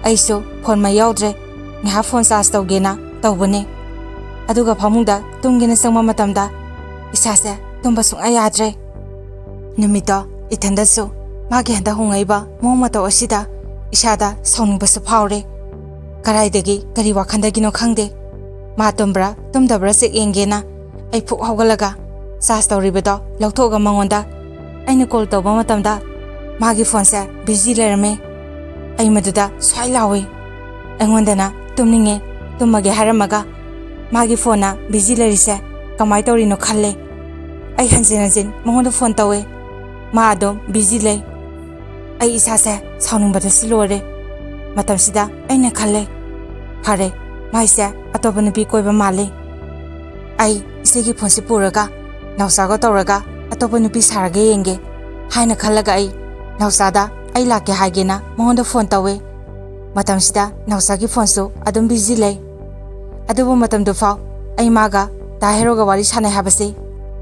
ꯑꯩꯁꯨ ꯐꯣꯟ ꯃꯩ ꯌꯥꯎꯗ꯭ꯔꯦ, ꯉꯥꯏꯍꯥꯛ ꯐꯣꯟ ꯆꯥꯔꯖ ꯇꯧꯒꯦꯅ ꯇꯧꯕꯅꯦ꯫ ꯑꯗꯨꯒ ꯐꯃꯨꯡꯗ ꯇꯨꯝꯒꯦꯅ ꯆꯪꯕ ꯃꯇꯝꯗ ꯏꯁꯥꯁꯦ ꯇꯨꯝꯕ ꯁꯨꯡꯌꯥ ꯌꯥꯗ꯭ꯔꯦ꯫ ꯅꯨꯃꯤꯠꯇꯣ ꯏꯊꯟꯗꯁꯨ ꯃꯥꯒꯤ ꯍꯟꯗꯛ ꯍꯣꯡꯉꯛꯏꯕ ꯃꯑꯣꯡ ꯃꯇꯧ ꯑꯁꯤꯗ ꯏꯁꯥꯗ ꯁꯥꯎꯅꯤꯡꯕꯁꯨ ꯐꯥꯎꯔꯦ꯫ ꯀꯗꯥꯏꯗꯒꯤ ꯀꯔꯤ ꯋꯥꯈꯟꯗꯒꯤꯅꯣ ꯈꯪꯗꯦ, ꯃꯥ ꯇꯨꯝꯕ꯭ꯔꯥ ꯇꯨꯝꯗꯕ꯭ꯔꯥ ꯆꯦꯛ ꯌꯦꯡꯒꯦꯅ ꯑꯩ ꯐꯨꯛ ꯍꯧꯒꯠꯂꯒ ꯆꯥꯔꯖ ꯇꯧꯔꯤꯕꯗꯣ ꯂꯧꯊꯣꯛꯑꯒ ꯃꯉꯣꯟꯗ ꯑꯩꯅ ꯀꯣꯜ ꯇꯧꯕ ꯃꯇꯝꯗ ꯃꯥꯒꯤ ꯐꯣꯟꯁꯦ ꯕꯤꯖꯤ ꯂꯩꯔꯝꯃꯦ꯫ ꯑꯩ ꯃꯗꯨꯗ ꯁ꯭ꯋꯥꯏ ꯂꯥꯎꯏ꯫ ꯑꯩꯉꯣꯟꯗꯅ ꯇꯨꯝꯅꯤꯡꯉꯦ, ꯇꯨꯝꯃꯒꯦ ꯍꯥꯏꯔꯝꯃꯒ ꯃꯥꯒꯤ ꯐꯣꯟꯅ ꯕꯤꯖꯤ ꯂꯩꯔꯤꯁꯦ ꯀꯃꯥꯏ ꯇꯧꯔꯤꯅꯣ ꯈꯜꯂꯦ꯫ ꯑꯩ ꯍꯟꯖꯤꯟ ꯍꯟꯖꯤꯟ ꯃꯉꯣꯟꯗ ꯐꯣꯟ ꯇꯧꯋꯦ, ꯃꯥ ꯑꯗꯨꯝ ꯕꯤꯖꯤ ꯂꯩ꯫ ꯑꯩ ꯏꯁꯥꯁꯦ ꯁꯥꯎꯅꯤꯡꯕꯗꯁꯨ ꯂꯣꯏꯔꯦ꯫ ꯃꯇꯝꯁꯤꯗ ꯑꯩꯅ ꯈꯜꯂꯦ, "ꯐꯔꯦ, ꯃꯥꯏꯁꯦ ꯑꯇꯣꯞꯄ ꯅꯨꯄꯤ ꯀꯣꯏꯕ ꯃꯥꯜꯂꯤ꯫ ꯑꯩ ꯏꯆꯦꯒꯤ ꯐꯣꯟꯁꯤ ꯄꯨꯔꯒ ꯅꯥꯎꯆꯥꯒ ꯇꯧꯔꯒ ꯑꯇꯣꯞꯄ ꯅꯨꯄꯤ ꯁꯥꯔꯒ ꯌꯦꯡꯒꯦ" ꯍꯥꯏꯅ ꯈꯜꯂꯒ ꯑꯩ ꯅꯥꯎꯆꯥꯗ ꯑꯩ ꯂꯥꯛꯀꯦ ꯍꯥꯏꯒꯦꯅ ꯃꯉꯣꯟꯗ ꯐꯣꯟ ꯇꯧꯋꯦ꯫ ꯃꯇꯝꯁꯤꯗ ꯅꯥꯎꯆꯥꯒꯤ ꯐꯣꯟꯁꯨ ꯑꯗꯨꯝ ꯕꯤꯖꯤ ꯂꯩ꯫ ꯑꯗꯨꯕꯨ ꯃꯇꯝꯗꯨꯐꯥꯎ ꯑꯩ ꯃꯥꯒ ꯗꯥ ꯍꯦꯔꯣꯒ ꯋꯥꯔꯤ ꯁꯥꯟꯅꯩ ꯍꯥꯏꯕꯁꯤ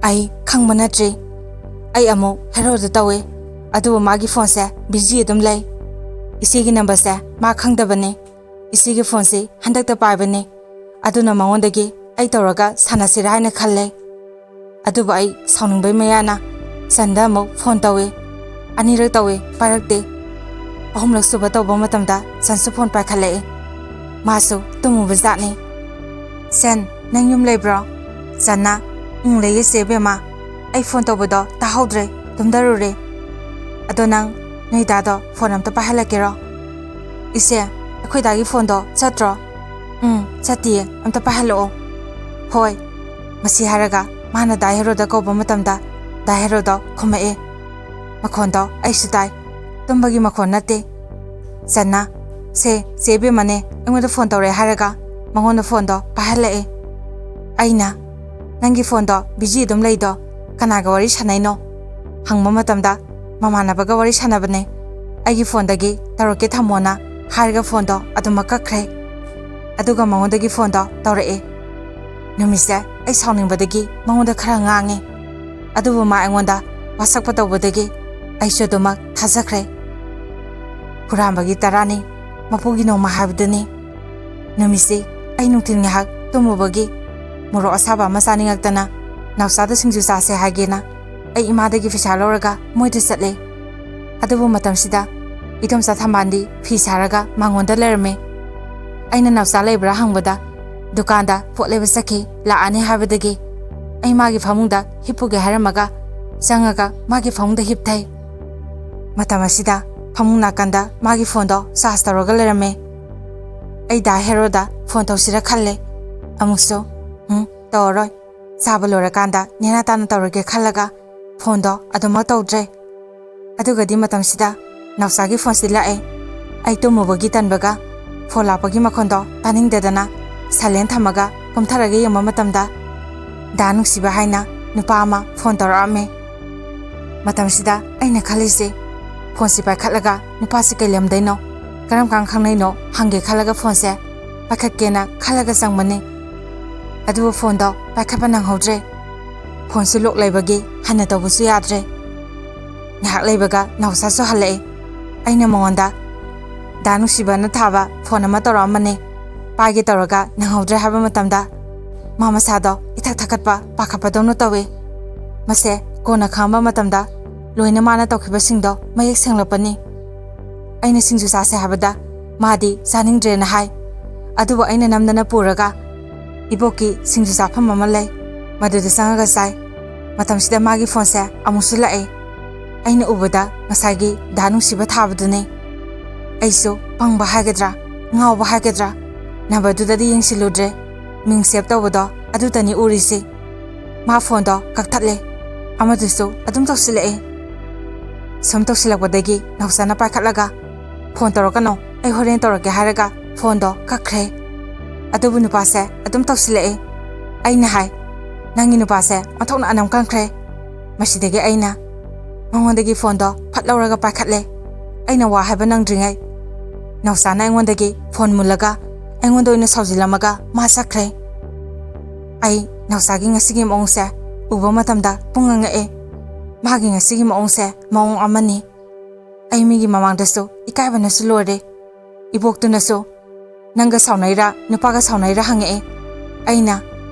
ꯑꯩ ꯈꯪꯕ ꯅꯠꯇ꯭ꯔꯤ꯫ ꯑꯩ ꯑꯃꯨꯛ ꯍꯦꯔꯣꯗ ꯇꯧꯋꯦ, ꯑꯗꯨꯕꯨ ꯃꯥꯒꯤ ꯐꯣꯟꯁꯦ ꯕꯤꯖꯤ ꯑꯗꯨꯝ ꯂꯩ꯫ ꯏꯆꯦꯒꯤ ꯅꯝꯕꯔꯁꯦ ꯃꯥ ꯈꯪꯗꯕꯅꯤ꯫ ꯏꯆꯦꯒꯤ ꯐꯣꯟꯁꯤ ꯍꯟꯗꯛꯇ ꯄꯥꯏꯕꯅꯤ, ꯑꯗꯨꯅ ꯃꯉꯣꯟꯗꯒꯤ ꯑꯩ ꯇꯧꯔꯒ ꯁꯥꯟꯅꯁꯤꯔꯥ ꯍꯥꯏꯅ ꯈꯜꯂꯦ꯫ ꯑꯗꯨꯕꯨ ꯑꯩ ꯁꯥꯎꯅꯤꯡꯕꯩ ꯃꯌꯥꯅ ꯆꯟꯗ ꯑꯃꯨꯛ ꯐꯣꯟ ꯇꯧꯏ꯫ ꯑꯅꯤꯔꯛ ꯇꯧꯏ, ꯄꯥꯏꯔꯛꯇꯦ꯫ ꯑꯍꯨꯝꯂꯛ ꯁꯨꯕ ꯇꯧꯕ ꯃꯇꯝꯗ ꯆꯟꯁꯨ ꯐꯣꯟ ꯄꯥꯏꯈꯠꯂꯛꯏ꯫ ꯃꯥꯁꯨ ꯇꯨꯝꯃꯨꯕ ꯖꯥꯠꯅꯤ꯫ "ꯆꯟ, ꯅꯪ ꯌꯨꯝ ꯂꯩꯕ꯭ꯔꯣ?" ꯆꯟꯅ, "ꯎꯝ, ꯂꯩꯌꯦ ꯆꯦ ꯕꯦꯝꯃ꯫ ꯑꯩ ꯐꯣꯟ ꯇꯧꯕꯗꯣ ꯇꯥꯍꯧꯗ꯭ꯔꯦ, ꯇꯨꯝꯗꯔꯨꯔꯦ꯫ ꯑꯗꯣ ꯅꯪ, ꯅꯣꯏ ꯗꯥꯗꯣ ꯐꯣꯟ ꯑꯝꯇ ꯄꯥꯏꯍꯜꯂꯛꯀꯦꯔꯣ?" "ꯏꯆꯦ, ꯑꯩꯈꯣꯏ ꯗꯥꯒꯤ ꯐꯣꯟꯗꯣ ꯆꯠꯇ꯭ꯔꯣ?" "ꯎꯝ, ꯆꯠꯇꯤꯌꯦ, ꯑꯝꯇ ꯄꯥꯏꯍꯜꯂꯛꯑꯣ꯫" "ꯍꯣꯏ꯫" ꯃꯁꯤ ꯍꯥꯏꯔꯒ ꯃꯥꯅ ꯗꯥ ꯍꯦꯔꯣꯗ ꯀꯧꯕ ꯃꯇꯝꯗ ꯗꯥ ꯍꯦꯔꯣꯗꯣ ꯈꯨꯝꯃꯛꯑꯦ꯫ ꯃꯈꯣꯟꯗꯣ ꯑꯩꯁꯨ ꯇꯥꯏ, ꯇꯨꯝꯕꯒꯤ ꯃꯈꯣꯟ ꯅꯠꯇꯦ꯫ ꯆꯟꯅ, "ꯁꯦ, ꯆꯦ ꯕꯦꯝꯃꯅꯦ ꯑꯩꯉꯣꯟꯗ ꯐꯣꯟ ꯇꯧꯔꯛꯑꯦ" ꯍꯥꯏꯔꯒ ꯃꯉꯣꯟꯗ ꯐꯣꯟꯗꯣ ꯄꯥꯏꯍꯜꯂꯛꯑꯦ꯫ ꯑꯩꯅ, "ꯅꯪꯒꯤ ꯐꯣꯟꯗꯣ ꯕꯤꯖꯤ ꯑꯗꯨꯝ ꯂꯩꯗꯣ, ꯀꯅꯥꯒ ꯋꯥꯔꯤ ꯁꯥꯟꯅꯩꯅꯣ?" ꯍꯪꯕ ꯃꯇꯝꯗ, "ꯃꯃꯥꯟꯅꯕꯒ ꯋꯥꯔꯤ ꯁꯥꯟꯅꯕꯅꯦ, ꯑꯩꯒꯤ ꯐꯣꯟꯗꯒꯤ ꯇꯧꯔꯛꯀꯦ ꯊꯝꯃꯣꯅ ꯍꯥꯏꯔꯒ ꯐꯣꯟꯗꯣ ꯑꯗꯨꯃꯛ ꯀꯛꯈ꯭ꯔꯦ꯫ ꯑꯗꯨꯒ ꯃꯉꯣꯟꯗꯒꯤ ꯐꯣꯟꯗꯣ ꯇꯧꯔꯛꯑꯦ꯫ ꯅꯨꯃꯤꯠꯁꯦ ꯑꯩ ꯁꯥꯎꯅꯤꯡꯕꯗꯒꯤ ꯃꯉꯣꯟꯗ ꯈꯔ ꯉꯥꯡꯉꯦ, ꯑꯗꯨꯕꯨ ꯃꯥ ꯑꯩꯉꯣꯟꯗ ꯋꯥꯁꯛꯄ ꯇꯧꯕꯗꯒꯤ ꯑꯩꯁꯨ ꯑꯗꯨꯃꯛ ꯊꯥꯖꯈ꯭ꯔꯦ꯫ ꯍꯨꯔꯥꯟꯕꯒꯤ ꯇꯔꯥꯅꯤ, ꯃꯄꯨꯒꯤ ꯅꯣꯡꯃ ꯍꯥꯏꯕꯗꯨꯅꯤ꯫ ꯅꯨꯃꯤꯠꯁꯤ ꯑꯩ ꯅꯨꯡꯊꯤꯜ ꯉꯥꯏꯍꯥꯛ ꯇꯨꯝꯃꯨꯕꯒꯤ ꯃꯣꯔꯣꯛ ꯑꯁꯥꯕ ꯑꯃ ꯆꯥꯅꯤꯡꯉꯛꯇꯅ ꯅꯥꯎꯆꯥꯗ ꯁꯤꯡꯖꯨ ꯆꯥꯁꯦ ꯍꯥꯏꯒꯦꯅ ꯑꯩ ꯏꯃꯥꯗꯒꯤ ꯄꯩꯁꯥ ꯂꯧꯔꯒ ꯃꯣꯏꯗ ꯆꯠꯂꯦ꯫ ꯑꯗꯨꯕꯨ ꯃꯇꯝꯁꯤꯗ ꯏꯗꯣꯝꯆꯥ ꯊꯝꯕꯥꯜꯗꯤ ꯐꯤ ꯁꯥꯔꯒ ꯃꯉꯣꯟꯗ ꯂꯩꯔꯝꯃꯦ꯫ ꯑꯩꯅ ꯅꯥꯎꯆꯥ ꯂꯩꯕ꯭ꯔꯥ ꯍꯪꯕꯗ, "ꯗꯨꯀꯥꯟꯗ ꯄꯣꯠ ꯂꯩꯕ ꯆꯠꯈꯤ, ꯂꯥꯛꯑꯅꯤ" ꯍꯥꯏꯕꯗꯒꯤ ꯑꯩ ꯃꯥꯒꯤ ꯐꯃꯨꯡꯗ ꯍꯤꯞꯄꯨꯒꯦ ꯍꯥꯏꯔꯝꯃꯒ ꯆꯪꯉꯒ ꯃꯥꯒꯤ ꯐꯃꯨꯡꯗ ꯍꯤꯞꯊꯩ꯫ ꯃꯇꯝ ꯑꯁꯤꯗ ꯐꯃꯨꯡ ꯅꯥꯀꯟꯗ ꯃꯥꯒꯤ ꯐꯣꯟꯗꯣ ꯆꯥꯔꯖ ꯇꯧꯔꯒ ꯂꯩꯔꯝꯃꯦ꯫ ꯑꯩ ꯗꯥ ꯍꯦꯔꯣꯗ ꯐꯣꯟ ꯇꯧꯁꯤꯔ ꯈꯜꯂꯦ꯫ ꯑꯃꯨꯛꯁꯨ, "ꯎꯝ, ꯇꯧꯔꯔꯣꯏ꯫ ꯆꯥꯕ ꯂꯣꯏꯔꯀꯥꯟꯗ ꯅꯦꯅꯥ ꯇꯥꯅ ꯇꯧꯔꯒꯦ" ꯈꯜꯂꯒ ꯐꯣꯟꯗꯣ ꯑꯗꯨꯃꯛ ꯇꯧꯗ꯭ꯔꯦ꯫ ꯑꯗꯨꯒꯗꯤ ꯃꯇꯝꯁꯤꯗ ꯅꯥꯎꯆꯥꯒꯤ ꯐꯣꯟꯁꯤ ꯂꯥꯛꯑꯦ꯫ ꯑꯩ ꯇꯨꯝꯃꯨꯕꯒꯤ ꯇꯟꯕꯒ ꯐꯣꯟ ꯂꯥꯛꯄꯒꯤ ꯃꯈꯣꯟꯗꯣ ꯇꯥꯅꯤꯡꯗꯗꯅ ꯁꯥꯏꯂꯦꯟ ꯊꯝꯃꯒ ꯀꯨꯝꯊꯔꯒ ꯌꯦꯡꯕ ꯃꯇꯝꯗ ꯗꯥ ꯅꯨꯡꯁꯤꯕ ꯍꯥꯏꯅ ꯅꯨꯄꯥ ꯑꯃ ꯐꯣꯟ ꯇꯧꯔꯛꯑꯝꯃꯦ꯫ ꯃꯇꯝꯁꯤꯗ ꯑꯩꯅ ꯈꯜꯂꯤꯁꯦ, ꯐꯣꯟꯁꯤ ꯄꯥꯏꯈꯠꯂꯒ ꯅꯨꯄꯥꯁꯤ ꯀꯩ ꯂꯝꯗꯩꯅꯣ, ꯀꯔꯝ ꯀꯥꯟ ꯈꯪꯅꯩꯅꯣ ꯍꯪꯒꯦ ꯈꯜꯂꯒ ꯐꯣꯟꯁꯦ ꯄꯥꯏꯈꯠꯀꯦꯅ ꯈꯜꯂꯒ ꯆꯪꯕꯅꯤ꯫ ꯑꯗꯨꯕꯨ ꯐꯣꯟꯗꯣ ꯄꯥꯏꯈꯠꯄ ꯅꯪꯍꯧꯗ꯭ꯔꯦ꯫ ꯐꯣꯟꯁꯨ ꯂꯣꯛ ꯂꯩꯕꯒꯤ ꯍꯟꯅ ꯇꯧꯕꯁꯨ ꯌꯥꯗ꯭ꯔꯦ꯫ ꯉꯥꯏꯍꯥꯛ ꯂꯩꯕꯒ ꯅꯥꯎꯆꯥꯁꯨ ꯍꯜꯂꯛꯑꯦ꯫ ꯑꯩꯅ ꯃꯉꯣꯟꯗ ꯗꯥ ꯅꯨꯡꯁꯤꯕꯅ ꯊꯥꯕ ꯐꯣꯟ ꯑꯃ ꯇꯧꯔꯛꯑꯝꯕꯅꯦ, ꯄꯥꯏꯒꯦ ꯇꯧꯔꯒ ꯅꯪꯍꯧꯗ꯭ꯔꯦ ꯍꯥꯏꯕ ꯃꯇꯝꯗ ꯃꯥ ꯃꯁꯥꯗꯣ ꯏꯊꯛ ꯊꯛꯀꯠꯄ ꯄꯥꯈꯠꯄꯗꯧꯅ ꯇꯧꯋꯦ꯫ ꯃꯁꯦ ꯀꯣꯟꯅ ꯈꯪꯕ ꯃꯇꯝꯗ ꯂꯣꯏꯅ ꯃꯥꯅ ꯇꯧꯈꯤꯕꯁꯤꯡꯗꯣ ꯃꯌꯦꯛ ꯁꯦꯡꯂꯛꯄꯅꯤ꯫ ꯑꯩꯅ ꯁꯤꯡꯖꯨ ꯆꯥꯁꯦ ꯍꯥꯏꯕꯗ ꯃꯥꯗꯤ ꯆꯥꯅꯤꯡꯗ꯭ꯔꯦꯅ ꯍꯥꯏ꯫ ꯑꯗꯨꯕꯨ ꯑꯩꯅ ꯅꯝꯗꯅ ꯄꯨꯔꯒ ꯏꯕꯣꯛꯀꯤ ꯁꯤꯡꯖꯨ ꯆꯥꯐꯝ ꯑꯃ ꯂꯩ, ꯃꯗꯨꯗ ꯆꯪꯉꯒ ꯆꯥꯏ꯫ ꯃꯇꯝꯁꯤꯗ ꯃꯥꯒꯤ ꯐꯣꯟꯁꯦ ꯑꯃꯨꯛꯁꯨ ꯂꯥꯛꯑꯦ꯫ ꯑꯩꯅ ꯎꯕꯗ ꯉꯁꯥꯏꯒꯤ ꯗꯥ ꯅꯨꯡꯁꯤꯕ ꯊꯥꯕꯗꯨꯅꯤ꯫ ꯑꯩꯁꯨ ꯄꯪꯕ ꯍꯥꯏꯒꯗ꯭ꯔꯥ, ꯉꯥꯎꯕ ꯍꯥꯏꯒꯗ꯭ꯔꯥ, ꯅꯝꯕꯔꯗꯨꯗꯗꯤ ꯌꯦꯡꯁꯤꯜꯂꯨꯗ꯭ꯔꯦ꯫ ꯃꯤꯡ ꯁꯦꯞ ꯇꯧꯕꯗꯣ ꯑꯗꯨꯇꯅꯤ ꯎꯔꯤꯁꯤ꯫ ꯃꯥ ꯐꯣꯟꯗꯣ ꯀꯛꯊꯠꯂꯦ꯫ ꯑꯃꯗꯨꯁꯨ ꯑꯗꯨꯝ ꯇꯧꯁꯤꯜꯂꯛꯑꯦ꯫ ꯁꯨꯝ ꯇꯧꯁꯤꯜꯂꯛꯄꯗꯒꯤ ꯅꯥꯎꯆꯥꯅ ꯄꯥꯏꯈꯠꯂꯒ, "ꯐꯣꯟ ꯇꯧꯔꯛꯀꯅꯣ, ꯑꯩ ꯍꯣꯔꯦꯟ ꯇꯧꯔꯛꯀꯦ," ꯍꯥꯏꯔꯒ ꯐꯣꯟꯗꯣ ꯀꯛꯈ꯭ꯔꯦ꯫ ꯑꯗꯨꯕꯨ ꯅꯨꯄꯥꯁꯦ ꯑꯗꯨꯝ ꯇꯧꯁꯤꯜꯂꯛꯑꯦ꯫ ꯑꯩꯅ ꯍꯥꯏ, "ꯅꯪꯒꯤ ꯅꯨꯄꯥꯁꯦ ꯑꯣꯟꯊꯣꯛꯅ ꯑꯅꯝ ꯀꯟꯈ꯭ꯔꯦ꯫" ꯃꯁꯤꯗꯒꯤ ꯑꯩꯅ ꯃꯉꯣꯟꯗꯒꯤ ꯐꯣꯟꯗꯣ ꯐꯠ ꯂꯧꯔꯒ ꯄꯥꯏꯈꯠꯂꯦ꯫ ꯑꯩꯅ ꯋꯥ ꯍꯥꯏꯕ ꯅꯪꯗ꯭ꯔꯤꯉꯩ ꯅꯥꯎꯆꯥꯅ ꯑꯩꯉꯣꯟꯗꯒꯤ ꯐꯣꯟ ꯃꯨꯜꯂꯒ ꯑꯩꯉꯣꯟꯗ ꯑꯣꯏꯅ ꯁꯥꯎꯖꯤꯜꯂꯝꯃꯒ ꯃꯥ ꯆꯠꯈ꯭ꯔꯦ꯫ ꯑꯩ ꯅꯥꯎꯆꯥꯒꯤ ꯉꯁꯤꯒꯤ ꯃꯑꯣꯡꯁꯦ ꯎꯕ ꯃꯇꯝꯗ ꯄꯨꯡꯉꯛ ꯉꯛꯑꯦ꯫ ꯃꯥꯒꯤ ꯉꯁꯤꯒꯤ ꯃꯑꯣꯡꯁꯦ ꯃꯑꯣꯡ ꯑꯃꯅꯤ꯫ ꯑꯩ ꯃꯤꯒꯤ ꯃꯃꯥꯡꯗꯁꯨ ꯏꯀꯥꯏꯕꯅꯁꯨ ꯂꯣꯏꯔꯦ꯫ ꯏꯕꯣꯛꯇꯨꯅꯁꯨ, "ꯅꯪꯒ ꯁꯥꯎꯅꯩꯔꯥ, ꯅꯨꯄꯥꯒ ꯁꯥꯎꯅꯩꯔꯥ?" ꯍꯪꯉꯛꯑꯦ꯫ ꯑꯩꯅ,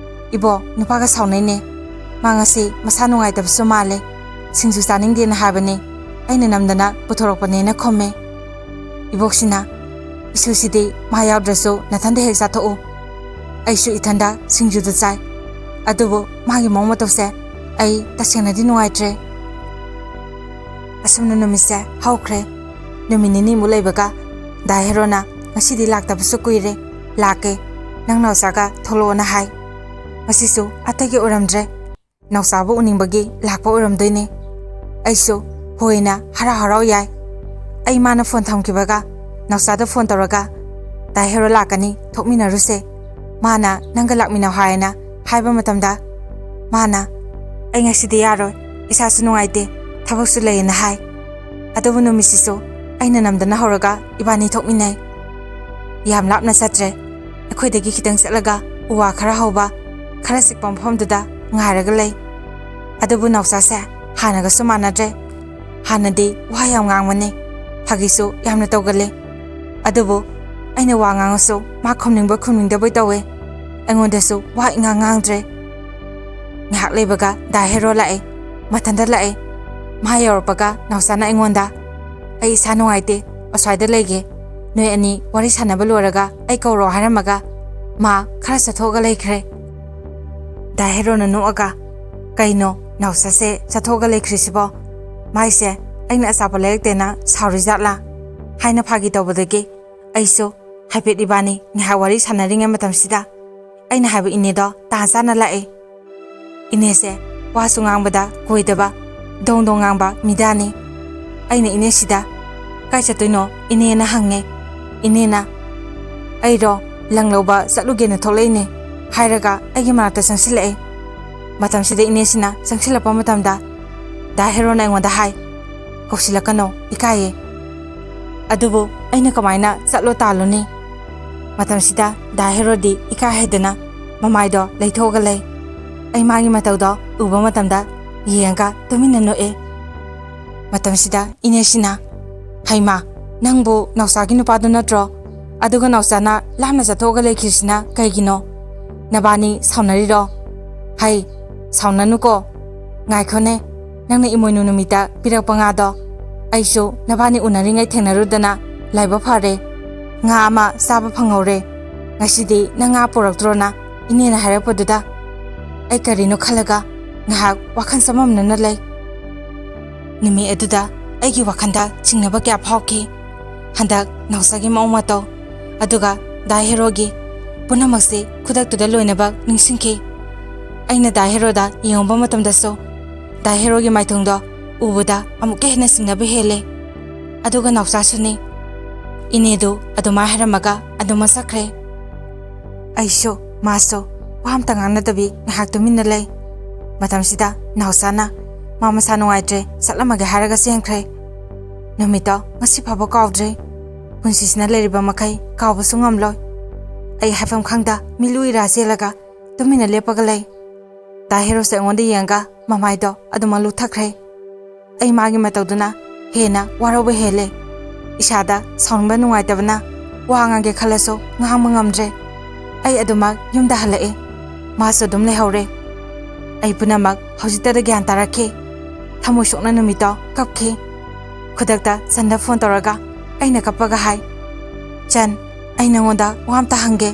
"ꯏꯕꯣꯛ, ꯅꯨꯄꯥꯒ ꯁꯥꯎꯅꯩꯅꯦ꯫ ꯃꯥ ꯉꯁꯤ ꯃꯁꯥ ꯅꯨꯡꯉꯥꯏꯇꯕꯁꯨ ꯃꯥꯜꯂꯦ꯫ ꯁꯤꯡꯖꯨ ꯆꯥꯅꯤꯡꯗꯦꯅ ꯍꯥꯏꯕꯅꯦ꯫ ꯑꯩꯅ ꯅꯝꯗꯅ ꯄꯨꯊꯣꯔꯛꯄꯅꯦꯅ" ꯈꯨꯝꯃꯦ꯫ ꯏꯕꯣꯛꯁꯤꯅ, "ꯏꯁꯨꯁꯤꯗꯤ ꯃꯥ ꯌꯥꯎꯗ꯭ꯔꯁꯨ ꯅꯊꯟꯗ ꯍꯦꯛ ꯆꯥꯊꯣꯛꯎ꯫ ꯑꯩꯁꯨ ꯏꯊꯟꯗ ꯁꯤꯡꯖꯨꯗꯨ ꯆꯥꯏ꯫ ꯑꯗꯨꯕꯨ ꯃꯥꯒꯤ ꯃꯑꯣꯡ ꯃꯇꯧꯁꯦ ꯑꯩ ꯇꯁꯦꯡꯅꯗꯤ ꯅꯨꯡꯉꯥꯏꯇ꯭ꯔꯦ꯫" ꯑꯁꯨꯝꯅ ꯅꯨꯃꯤꯠꯁꯦ ꯍꯧꯈ꯭ꯔꯦ꯫ ꯅꯨꯃꯤꯠ ꯅꯤꯅꯤꯃꯨꯛ ꯂꯩꯕꯒ ꯗꯥ ꯍꯦꯔꯣꯅ, "ꯉꯁꯤꯗꯤ ꯂꯥꯛꯇꯕꯁꯨ ꯀꯨꯏꯔꯦ, ꯂꯥꯛꯀꯦ, ꯅꯪ ꯅꯥꯎꯆꯥꯒ ꯊꯣꯛꯂꯛꯑꯣꯅ" ꯍꯥꯏ꯫ ꯉꯁꯤꯁꯨ ꯑꯇꯩꯒ ꯎꯔꯝꯗ꯭ꯔꯦ꯫ ꯅꯥꯎꯆꯥꯕꯨ ꯎꯅꯤꯡꯕꯒꯤ ꯂꯥꯛꯄ ꯑꯣꯏꯔꯝꯗꯣꯏꯅꯦ꯫ ꯑꯩꯁꯨ ꯍꯣꯏꯅ ꯍꯔꯥꯎ ꯍꯔꯥꯎ ꯌꯥꯏ꯫ ꯑꯩ ꯃꯥꯅ ꯐꯣꯟ ꯊꯝꯈꯤꯕꯒ ꯅꯥꯎꯆꯥꯗ ꯐꯣꯟ ꯇꯧꯔꯒ, "ꯗꯥ ꯍꯦꯔꯣ ꯂꯥꯛꯀꯅꯤ, ꯊꯣꯛꯃꯤꯟꯅꯔꯨꯁꯦ, ꯃꯥꯅ ꯅꯪꯒ ꯂꯥꯛꯃꯤꯟꯅꯧ ꯍꯥꯏꯌꯦꯅ" ꯍꯥꯏꯕ ꯃꯇꯝꯗ, ꯃꯥꯅ, "ꯑꯩ ꯉꯁꯤꯗꯤ ꯌꯥꯔꯣꯏ, ꯏꯁꯥꯁꯨ ꯅꯨꯡꯉꯥꯏꯇꯦ, ꯊꯕꯛꯁꯨ ꯂꯩꯌꯦꯅ" ꯍꯥꯏ꯫ ꯑꯗꯨꯕꯨ ꯅꯨꯃꯤꯠꯁꯤꯁꯨ ꯑꯩꯅ ꯅꯝꯗꯅ ꯍꯧꯔꯒ ꯏꯕꯥꯅꯤ ꯊꯣꯛꯃꯤꯟꯅꯩ꯫ ꯌꯥꯝ ꯂꯥꯞꯅ ꯆꯠꯇ꯭ꯔꯦ, ꯑꯩꯈꯣꯏꯗꯒꯤ ꯈꯤꯇꯪ ꯆꯠꯂꯒ ꯎ ꯋꯥ ꯈꯔ ꯍꯧꯕ, ꯈꯔ ꯆꯤꯛꯄ ꯃꯐꯝꯗꯨꯗ ꯉꯥꯏꯔꯒ ꯂꯩ꯫ ꯑꯗꯨꯕꯨ ꯅꯥꯎꯆꯥꯁꯦ ꯍꯥꯟꯅꯒꯁꯨ ꯃꯥꯟꯅꯗ꯭ꯔꯦ꯫ ꯍꯥꯟꯅꯗꯤ ꯋꯥ ꯌꯥꯝ ꯉꯥꯡꯕꯅꯤ, ꯐꯥꯒꯤꯁꯨ ꯌꯥꯝꯅ ꯇꯧꯒꯜꯂꯤ꯫ ꯑꯗꯨꯕꯨ ꯑꯩꯅ ꯋꯥ ꯉꯥꯡꯉꯁꯨ ꯃꯥ ꯈꯨꯝꯅꯤꯡꯕ ꯈꯨꯝꯅꯤꯡꯗꯕꯣꯏ ꯇꯧꯋꯦ꯫ ꯑꯩꯉꯣꯟꯗꯁꯨ ꯋꯥ ꯏꯉꯥꯡ ꯉꯥꯡꯗ꯭ꯔꯦ꯫ ꯉꯥꯏꯍꯥꯛ ꯂꯩꯕꯒ ꯗꯥ ꯍꯦꯔꯣ ꯂꯥꯛꯑꯦ, ꯃꯊꯟꯇ ꯂꯥꯛꯑꯦ꯫ ꯃꯥ ꯌꯧꯔꯛꯄꯒ ꯅꯥꯎꯆꯥꯅ ꯑꯩꯉꯣꯟꯗ, "ꯑꯩ ꯏꯁꯥ ꯅꯨꯡꯉꯥꯏꯇꯦ, ꯑꯁ꯭ꯋꯥꯏꯗ ꯂꯩꯒꯦ, ꯅꯣꯏ ꯑꯅꯤ ꯋꯥꯔꯤ ꯁꯥꯟꯅꯕ ꯂꯣꯏꯔꯒ ꯑꯩ ꯀꯧꯔꯣ" ꯍꯥꯏꯔꯝꯃꯒ ꯃꯥ ꯈꯔ ꯆꯠꯊꯣꯛꯑꯒ ꯂꯩꯈ꯭ꯔꯦ꯫ ꯗꯥ ꯍꯦꯔꯣꯅ ꯅꯣꯛꯑꯒ, "ꯀꯩꯅꯣ, ꯅꯥꯎꯆꯥꯁꯦ ꯆꯠꯊꯣꯛꯑꯒ ꯂꯩꯈ꯭ꯔꯤꯁꯤꯕꯣ? ꯃꯥꯏꯁꯦ ꯑꯩꯅ ꯑꯆꯥꯄꯣꯠ ꯂꯩꯔꯛꯇꯦꯅ ꯁꯥꯎꯔꯤꯖꯥꯠꯂꯥ?" ꯍꯥꯏꯅ ꯐꯥꯒꯤ ꯇꯧꯕꯗꯒꯤ ꯑꯩꯁꯨ ꯍꯥꯏꯐꯦꯠ ꯏꯕꯥꯅꯤ ꯉꯥꯏꯍꯥꯛ ꯋꯥꯔꯤ ꯁꯥꯟꯅꯔꯤꯉꯩ ꯃꯇꯝꯁꯤꯗ ꯑꯩꯅ ꯍꯥꯏꯕ ꯏꯅꯦꯗꯣ ꯇꯥꯟ ꯆꯥꯅ ꯂꯥꯛꯑꯦ꯫ ꯏꯅꯦꯁꯦ ꯋꯥꯁꯨ ꯉꯥꯡꯕꯗ ꯀꯣꯏꯗꯕ, ꯗꯣꯡ ꯗꯣꯡ ꯉꯥꯡꯕ ꯃꯤꯗꯥꯅꯤ꯫ ꯑꯩꯅ ꯏꯅꯦꯁꯤꯗ, "ꯀꯥꯏ ꯆꯠꯇꯣꯏꯅꯣ, ꯏꯅꯦꯅ?" ꯍꯪꯉꯦ꯫ ꯏꯅꯦꯅ, "ꯑꯩꯔꯣ, ꯂꯪ ꯂꯧꯕ ꯆꯠꯂꯨꯒꯦꯅ ꯊꯣꯛꯂꯛꯏꯅꯦ" ꯍꯥꯏꯔꯒ ꯑꯩꯒꯤ ꯃꯅꯥꯛꯇ ꯆꯪꯁꯤꯜꯂꯛꯑꯦ꯫ ꯃꯇꯝꯁꯤꯗ ꯏꯅꯦꯁꯤꯅ ꯆꯪꯁꯤꯜꯂꯛꯄ ꯃꯇꯝꯗ ꯗꯥ ꯍꯦꯔꯣꯅ ꯑꯩꯉꯣꯟꯗ ꯍꯥꯏ, "ꯀꯧꯁꯤꯜꯂꯛꯀꯅꯣ, ꯏꯀꯥꯏꯌꯦ"꯫ ꯑꯗꯨꯕꯨ ꯑꯩꯅ ꯀꯃꯥꯏꯅ ꯆꯠꯂꯣ ꯇꯥꯜꯂꯨꯅꯤ? ꯃꯇꯝꯁꯤꯗ ꯗꯥ ꯍꯦꯔꯣꯗꯤ ꯏꯀꯥꯏ ꯍꯥꯏꯗꯅ ꯃꯃꯥꯏꯗꯣ ꯂꯩꯊꯣꯛꯑꯒ ꯂꯩ꯫ ꯑꯩ ꯃꯥꯒꯤ ꯃꯇꯧꯗꯣ ꯎꯕ ꯃꯇꯝꯗ ꯌꯦꯡꯉꯒ ꯇꯨꯃꯤꯟꯅ ꯅꯣꯛꯑꯦ꯫ ꯃꯇꯝꯁꯤꯗ ꯏꯅꯦꯁꯤꯅ, "ꯍꯩꯃꯥ, ꯅꯪꯕꯨ ꯅꯥꯎꯆꯥꯒꯤ ꯅꯨꯄꯥꯗꯨ ꯅꯠꯇ꯭ꯔꯣ? ꯑꯗꯨꯒ ꯅꯥꯎꯆꯥꯅ ꯂꯥꯞꯅ ꯆꯠꯊꯣꯛꯑꯒ ꯂꯩꯈ꯭ꯔꯤꯁꯤꯅ ꯀꯩꯒꯤꯅꯣ? ꯅꯕꯥꯅꯤ ꯁꯥꯎꯅꯔꯤꯔꯣ? ꯍꯩ, ꯁꯥꯎꯅꯅꯨꯀꯣ꯫ ꯉꯥꯏꯈꯣꯅꯦ, ꯅꯪꯅ ꯏꯃꯣꯏꯅꯨ ꯅꯨꯃꯤꯠꯇ ꯄꯤꯔꯛꯄ ꯉꯥꯗꯣ ꯑꯩꯁꯨ ꯅꯕꯥꯅꯤ ꯎꯅꯔꯤꯉꯩ ꯊꯦꯡꯅꯔꯨꯗꯅ ꯂꯥꯏꯕꯛ ꯐꯔꯦ꯫ ꯉꯥ ꯑꯃ ꯆꯥꯕ ꯐꯪꯍꯧꯔꯦ꯫ ꯉꯁꯤꯗꯤ ꯅꯪ ꯉꯥ ꯄꯨꯔꯛꯇ꯭ꯔꯣꯅ ꯏꯅꯦꯅ ꯍꯥꯏꯔꯛꯄꯗꯨꯗ ꯑꯩ ꯀꯔꯤꯅꯣ ꯈꯜꯂꯒ ꯉꯥꯏꯍꯥꯛ ꯋꯥꯈꯜ ꯆꯃꯝꯅꯅ ꯂꯩ꯫ ꯅꯨꯃꯤꯠ ꯑꯗꯨꯗ ꯑꯩꯒꯤ ꯋꯥꯈꯜꯗ ꯆꯤꯡꯅꯕ ꯀꯌꯥ ꯐꯥꯎꯈꯤ꯫ ꯍꯟꯗꯛ ꯅꯥꯎꯆꯥꯒꯤ ꯃꯑꯣꯡ ꯃꯇꯧ, ꯑꯗꯨꯒ ꯗꯥ ꯍꯦꯔꯣꯒꯤ, ꯄꯨꯝꯅꯃꯛꯁꯤ ꯈꯨꯗꯛꯇꯨꯗ ꯂꯣꯏꯅꯃꯛ ꯅꯤꯡꯁꯤꯡꯈꯤ꯫ ꯑꯩꯅ ꯗꯥ ꯍꯦꯔꯣꯗ ꯌꯦꯡꯉꯨꯕ ꯃꯇꯝꯗꯁꯨ ꯗꯥ ꯍꯦꯔꯣꯒꯤ ꯃꯥꯏꯊꯣꯡꯗꯣ ꯎꯕꯗ ꯑꯃꯨꯛꯀ ꯍꯦꯟꯅ ꯆꯤꯡꯅꯕ ꯍꯦꯜꯂꯦ꯫ ꯑꯗꯨꯒ ꯅꯥꯎꯆꯥꯁꯨꯅꯤ꯫ ꯏꯅꯦꯗꯨ ꯑꯗꯨꯃꯥꯏ ꯍꯥꯏꯔꯝꯃꯒ ꯑꯗꯨꯃꯛ ꯆꯠꯈ꯭ꯔꯦ꯫ ꯑꯩꯁꯨ ꯃꯥꯁꯨ ꯋꯥ ꯑꯝꯇ ꯉꯥꯡꯅꯗꯕꯤ ꯉꯥꯏꯍꯥꯛ ꯇꯨꯃꯤꯟꯅ ꯂꯩ꯫ ꯃꯇꯝꯁꯤꯗ ꯅꯥꯎꯆꯥꯅ ꯃꯥ ꯃꯁꯥ ꯅꯨꯡꯉꯥꯏꯇ꯭ꯔꯦ, ꯆꯠꯂꯝꯃꯒꯦ ꯍꯥꯏꯔꯒ ꯆꯦꯟꯈ꯭ꯔꯦ꯫ ꯅꯨꯃꯤꯠꯇꯣ ꯉꯁꯤ ꯐꯥꯎꯕ ꯀꯥꯎꯗ꯭ꯔꯦ꯫ ꯄꯨꯟꯁꯤꯁꯤꯅ ꯂꯩꯔꯤꯕ ꯃꯈꯩ ꯀꯥꯎꯕꯁꯨ ꯉꯝꯂꯣꯏ꯫ ꯑꯩ ꯍꯥꯏꯐꯝ ꯈꯪꯗ ꯃꯤꯂꯨ ꯏꯔꯥ ꯆꯦꯜꯂꯒ ꯇꯨꯃꯤꯟꯅ ꯂꯦꯞꯄꯒ ꯂꯩ꯫ ꯗꯥ ꯍꯦꯔꯣꯁꯦ ꯑꯩꯉꯣꯟꯗ ꯌꯦꯡꯉꯒ ꯃꯃꯥꯏꯗꯣ ꯑꯗꯨꯃꯛ ꯂꯨꯞꯊꯈ꯭ꯔꯦ꯫ ꯑꯩ ꯃꯥꯒꯤ ꯃꯇꯧꯗꯨꯅ ꯍꯦꯟꯅ ꯋꯥꯔꯧꯕ ꯍꯦꯜꯂꯦ꯫ ꯏꯁꯥꯗ ꯁꯥꯎꯅꯤꯡꯕ ꯅꯨꯡꯉꯥꯏꯇꯕꯅ ꯋꯥ ꯉꯥꯡꯒꯦ ꯈꯜꯂꯁꯨ ꯉꯥꯡꯕ ꯉꯝꯗ꯭ꯔꯦ꯫ ꯑꯩ ꯑꯗꯨꯃꯛ ꯌꯨꯝꯗ ꯍꯜꯂꯛꯑꯦ꯫ ꯃꯥꯁꯨ ꯑꯗꯨꯝ ꯂꯩꯍꯧꯔꯦ꯫ ꯑꯩ ꯄꯨꯝꯅꯃꯛ ꯍꯧꯖꯤꯛꯇꯗ ꯒ꯭ꯌꯥꯟ ꯇꯥꯔꯛꯈꯤ꯫ ꯊꯃꯣꯏ ꯁꯣꯛꯅ ꯅꯨꯃꯤꯠꯇꯣ ꯀꯞꯈꯤ꯫ ꯈꯨꯗꯛꯇ ꯆꯟꯗ ꯐꯣꯟ ꯇꯧꯔꯒ ꯑꯩꯅ ꯀꯞꯄꯒ ꯍꯥꯏ, "ꯆꯟ, ꯑꯩ ꯅꯉꯣꯟꯗ ꯋꯥ ꯑꯝꯇ ꯍꯪꯒꯦ꯫"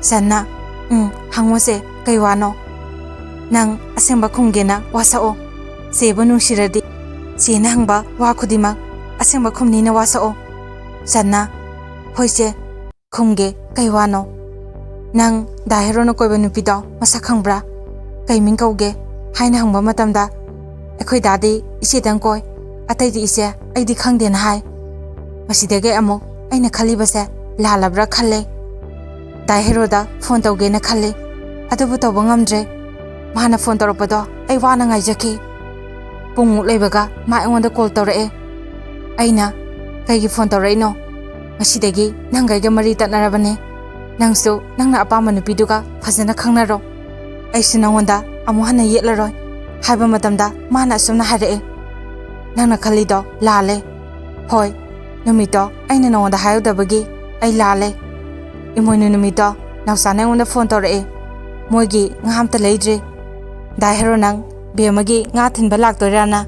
ꯆꯟꯅ, "ꯎꯝ, ꯍꯪꯉꯣꯁꯦ, ꯀꯩ ꯋꯥꯅꯣ? ꯅꯪ ꯑꯁꯦꯡꯕ ꯈꯨꯝꯒꯦꯅ ꯋꯥꯁꯛꯑꯣ꯫ ꯆꯦꯕꯨ ꯅꯨꯡꯁꯤꯔꯗꯤ ꯆꯦꯅ ꯍꯪꯕ ꯋꯥ ꯈꯨꯗꯤꯡꯃꯛ ꯑꯁꯦꯡꯕ ꯈꯨꯝꯅꯤꯅ ꯋꯥꯁꯛꯑꯣ꯫" ꯆꯟꯅ, "ꯍꯣꯏ ꯆꯦ, ꯈꯨꯝꯒꯦ, ꯀꯩ ꯋꯥꯅꯣ?" "ꯅꯪ ꯗꯥ ꯍꯦꯔꯣꯅ ꯀꯣꯏꯕ ꯅꯨꯄꯤꯗꯣ ꯃꯁꯛ ꯈꯪꯕ꯭ꯔꯥ? ꯀꯩ ꯃꯤꯡ ꯀꯧꯒꯦ?" ꯍꯥꯏꯅ ꯍꯪꯕ ꯃꯇꯝꯗ, "ꯑꯩꯈꯣꯏ ꯗꯥꯗꯤ ꯏꯆꯦꯗꯪ ꯀꯣꯏ, ꯑꯇꯩꯗꯤ ꯏꯆꯦ ꯑꯩꯗꯤ ꯈꯪꯗꯦꯅ ꯍꯥꯏ꯫" ꯃꯁꯤꯗꯒꯤ ꯑꯃꯨꯛ ꯑꯩꯅ ꯈꯜꯂꯤꯕꯁꯦ ꯂꯥꯜꯂꯕ꯭ꯔꯥ ꯈꯜꯂꯦ꯫ ꯗꯥ ꯍꯦꯔꯣꯗ ꯐꯣꯟ ꯇꯧꯒꯦꯅ ꯈꯜꯂꯤ, ꯑꯗꯨꯕꯨ ꯇꯧꯕ ꯉꯝꯗ꯭ꯔꯦ꯫ ꯃꯥꯅ ꯐꯣꯟ ꯇꯧꯔꯛꯄꯗꯣ ꯑꯩ ꯋꯥꯅ ꯉꯥꯏꯖꯈꯤ꯫ ꯄꯨꯡꯃꯨꯛ ꯂꯩꯕꯒ ꯃꯥ ꯑꯩꯉꯣꯟꯗ ꯀꯣꯜ ꯇꯧꯔꯛꯑꯦ꯫ ꯑꯩꯅ, "ꯀꯩꯒꯤ ꯐꯣꯟ ꯇꯧꯔꯛꯏꯅꯣ? ꯉꯁꯤꯗꯒꯤ ꯅꯪꯒ ꯑꯩꯒ ꯃꯔꯤ ꯇꯠꯅꯔꯕꯅꯦ꯫ ꯅꯪꯁꯨ ꯅꯪꯅ ꯑꯄꯥꯝꯕ ꯅꯨꯄꯤꯗꯨꯒ ꯐꯖꯅ ꯈꯪꯅꯔꯣ꯫ ꯑꯩꯁꯨ ꯅꯪꯉꯣꯟꯗ ꯑꯃꯨꯛ ꯍꯟꯅ ꯌꯦꯠꯂꯔꯣꯏ" ꯍꯥꯏꯕ ꯃꯇꯝꯗ ꯃꯥꯅ ꯑꯁꯨꯝꯅ ꯍꯥꯏꯔꯛꯑꯦ, "ꯅꯪꯅ ꯈꯜꯂꯤꯗꯣ ꯂꯥꯜꯂꯦ꯫ ꯍꯣꯏ, ꯅꯨꯃꯤꯠꯇꯣ ꯑꯩꯅ ꯅꯉꯣꯟꯗ ꯍꯥꯏꯍꯧꯗꯕꯒꯤ ꯑꯩ ꯂꯥꯜꯂꯦ꯫ ꯏꯃꯣꯏꯅꯨ ꯅꯨꯃꯤꯠꯇꯣ ꯅꯥꯎꯆꯥꯅ ꯑꯩꯉꯣꯟꯗ ꯐꯣꯟ ꯇꯧꯔꯛꯑꯦ꯫ ꯃꯣꯏꯒꯤ ꯉꯥ ꯑꯝꯇ ꯂꯩꯗ꯭ꯔꯤ꯫ ꯗꯥ ꯍꯦꯔꯣ, ꯅꯪ ꯕꯦꯝꯃꯒꯤ ꯉꯥ ꯊꯤꯟꯕ ꯂꯥꯛꯇꯣꯏꯔꯥꯅ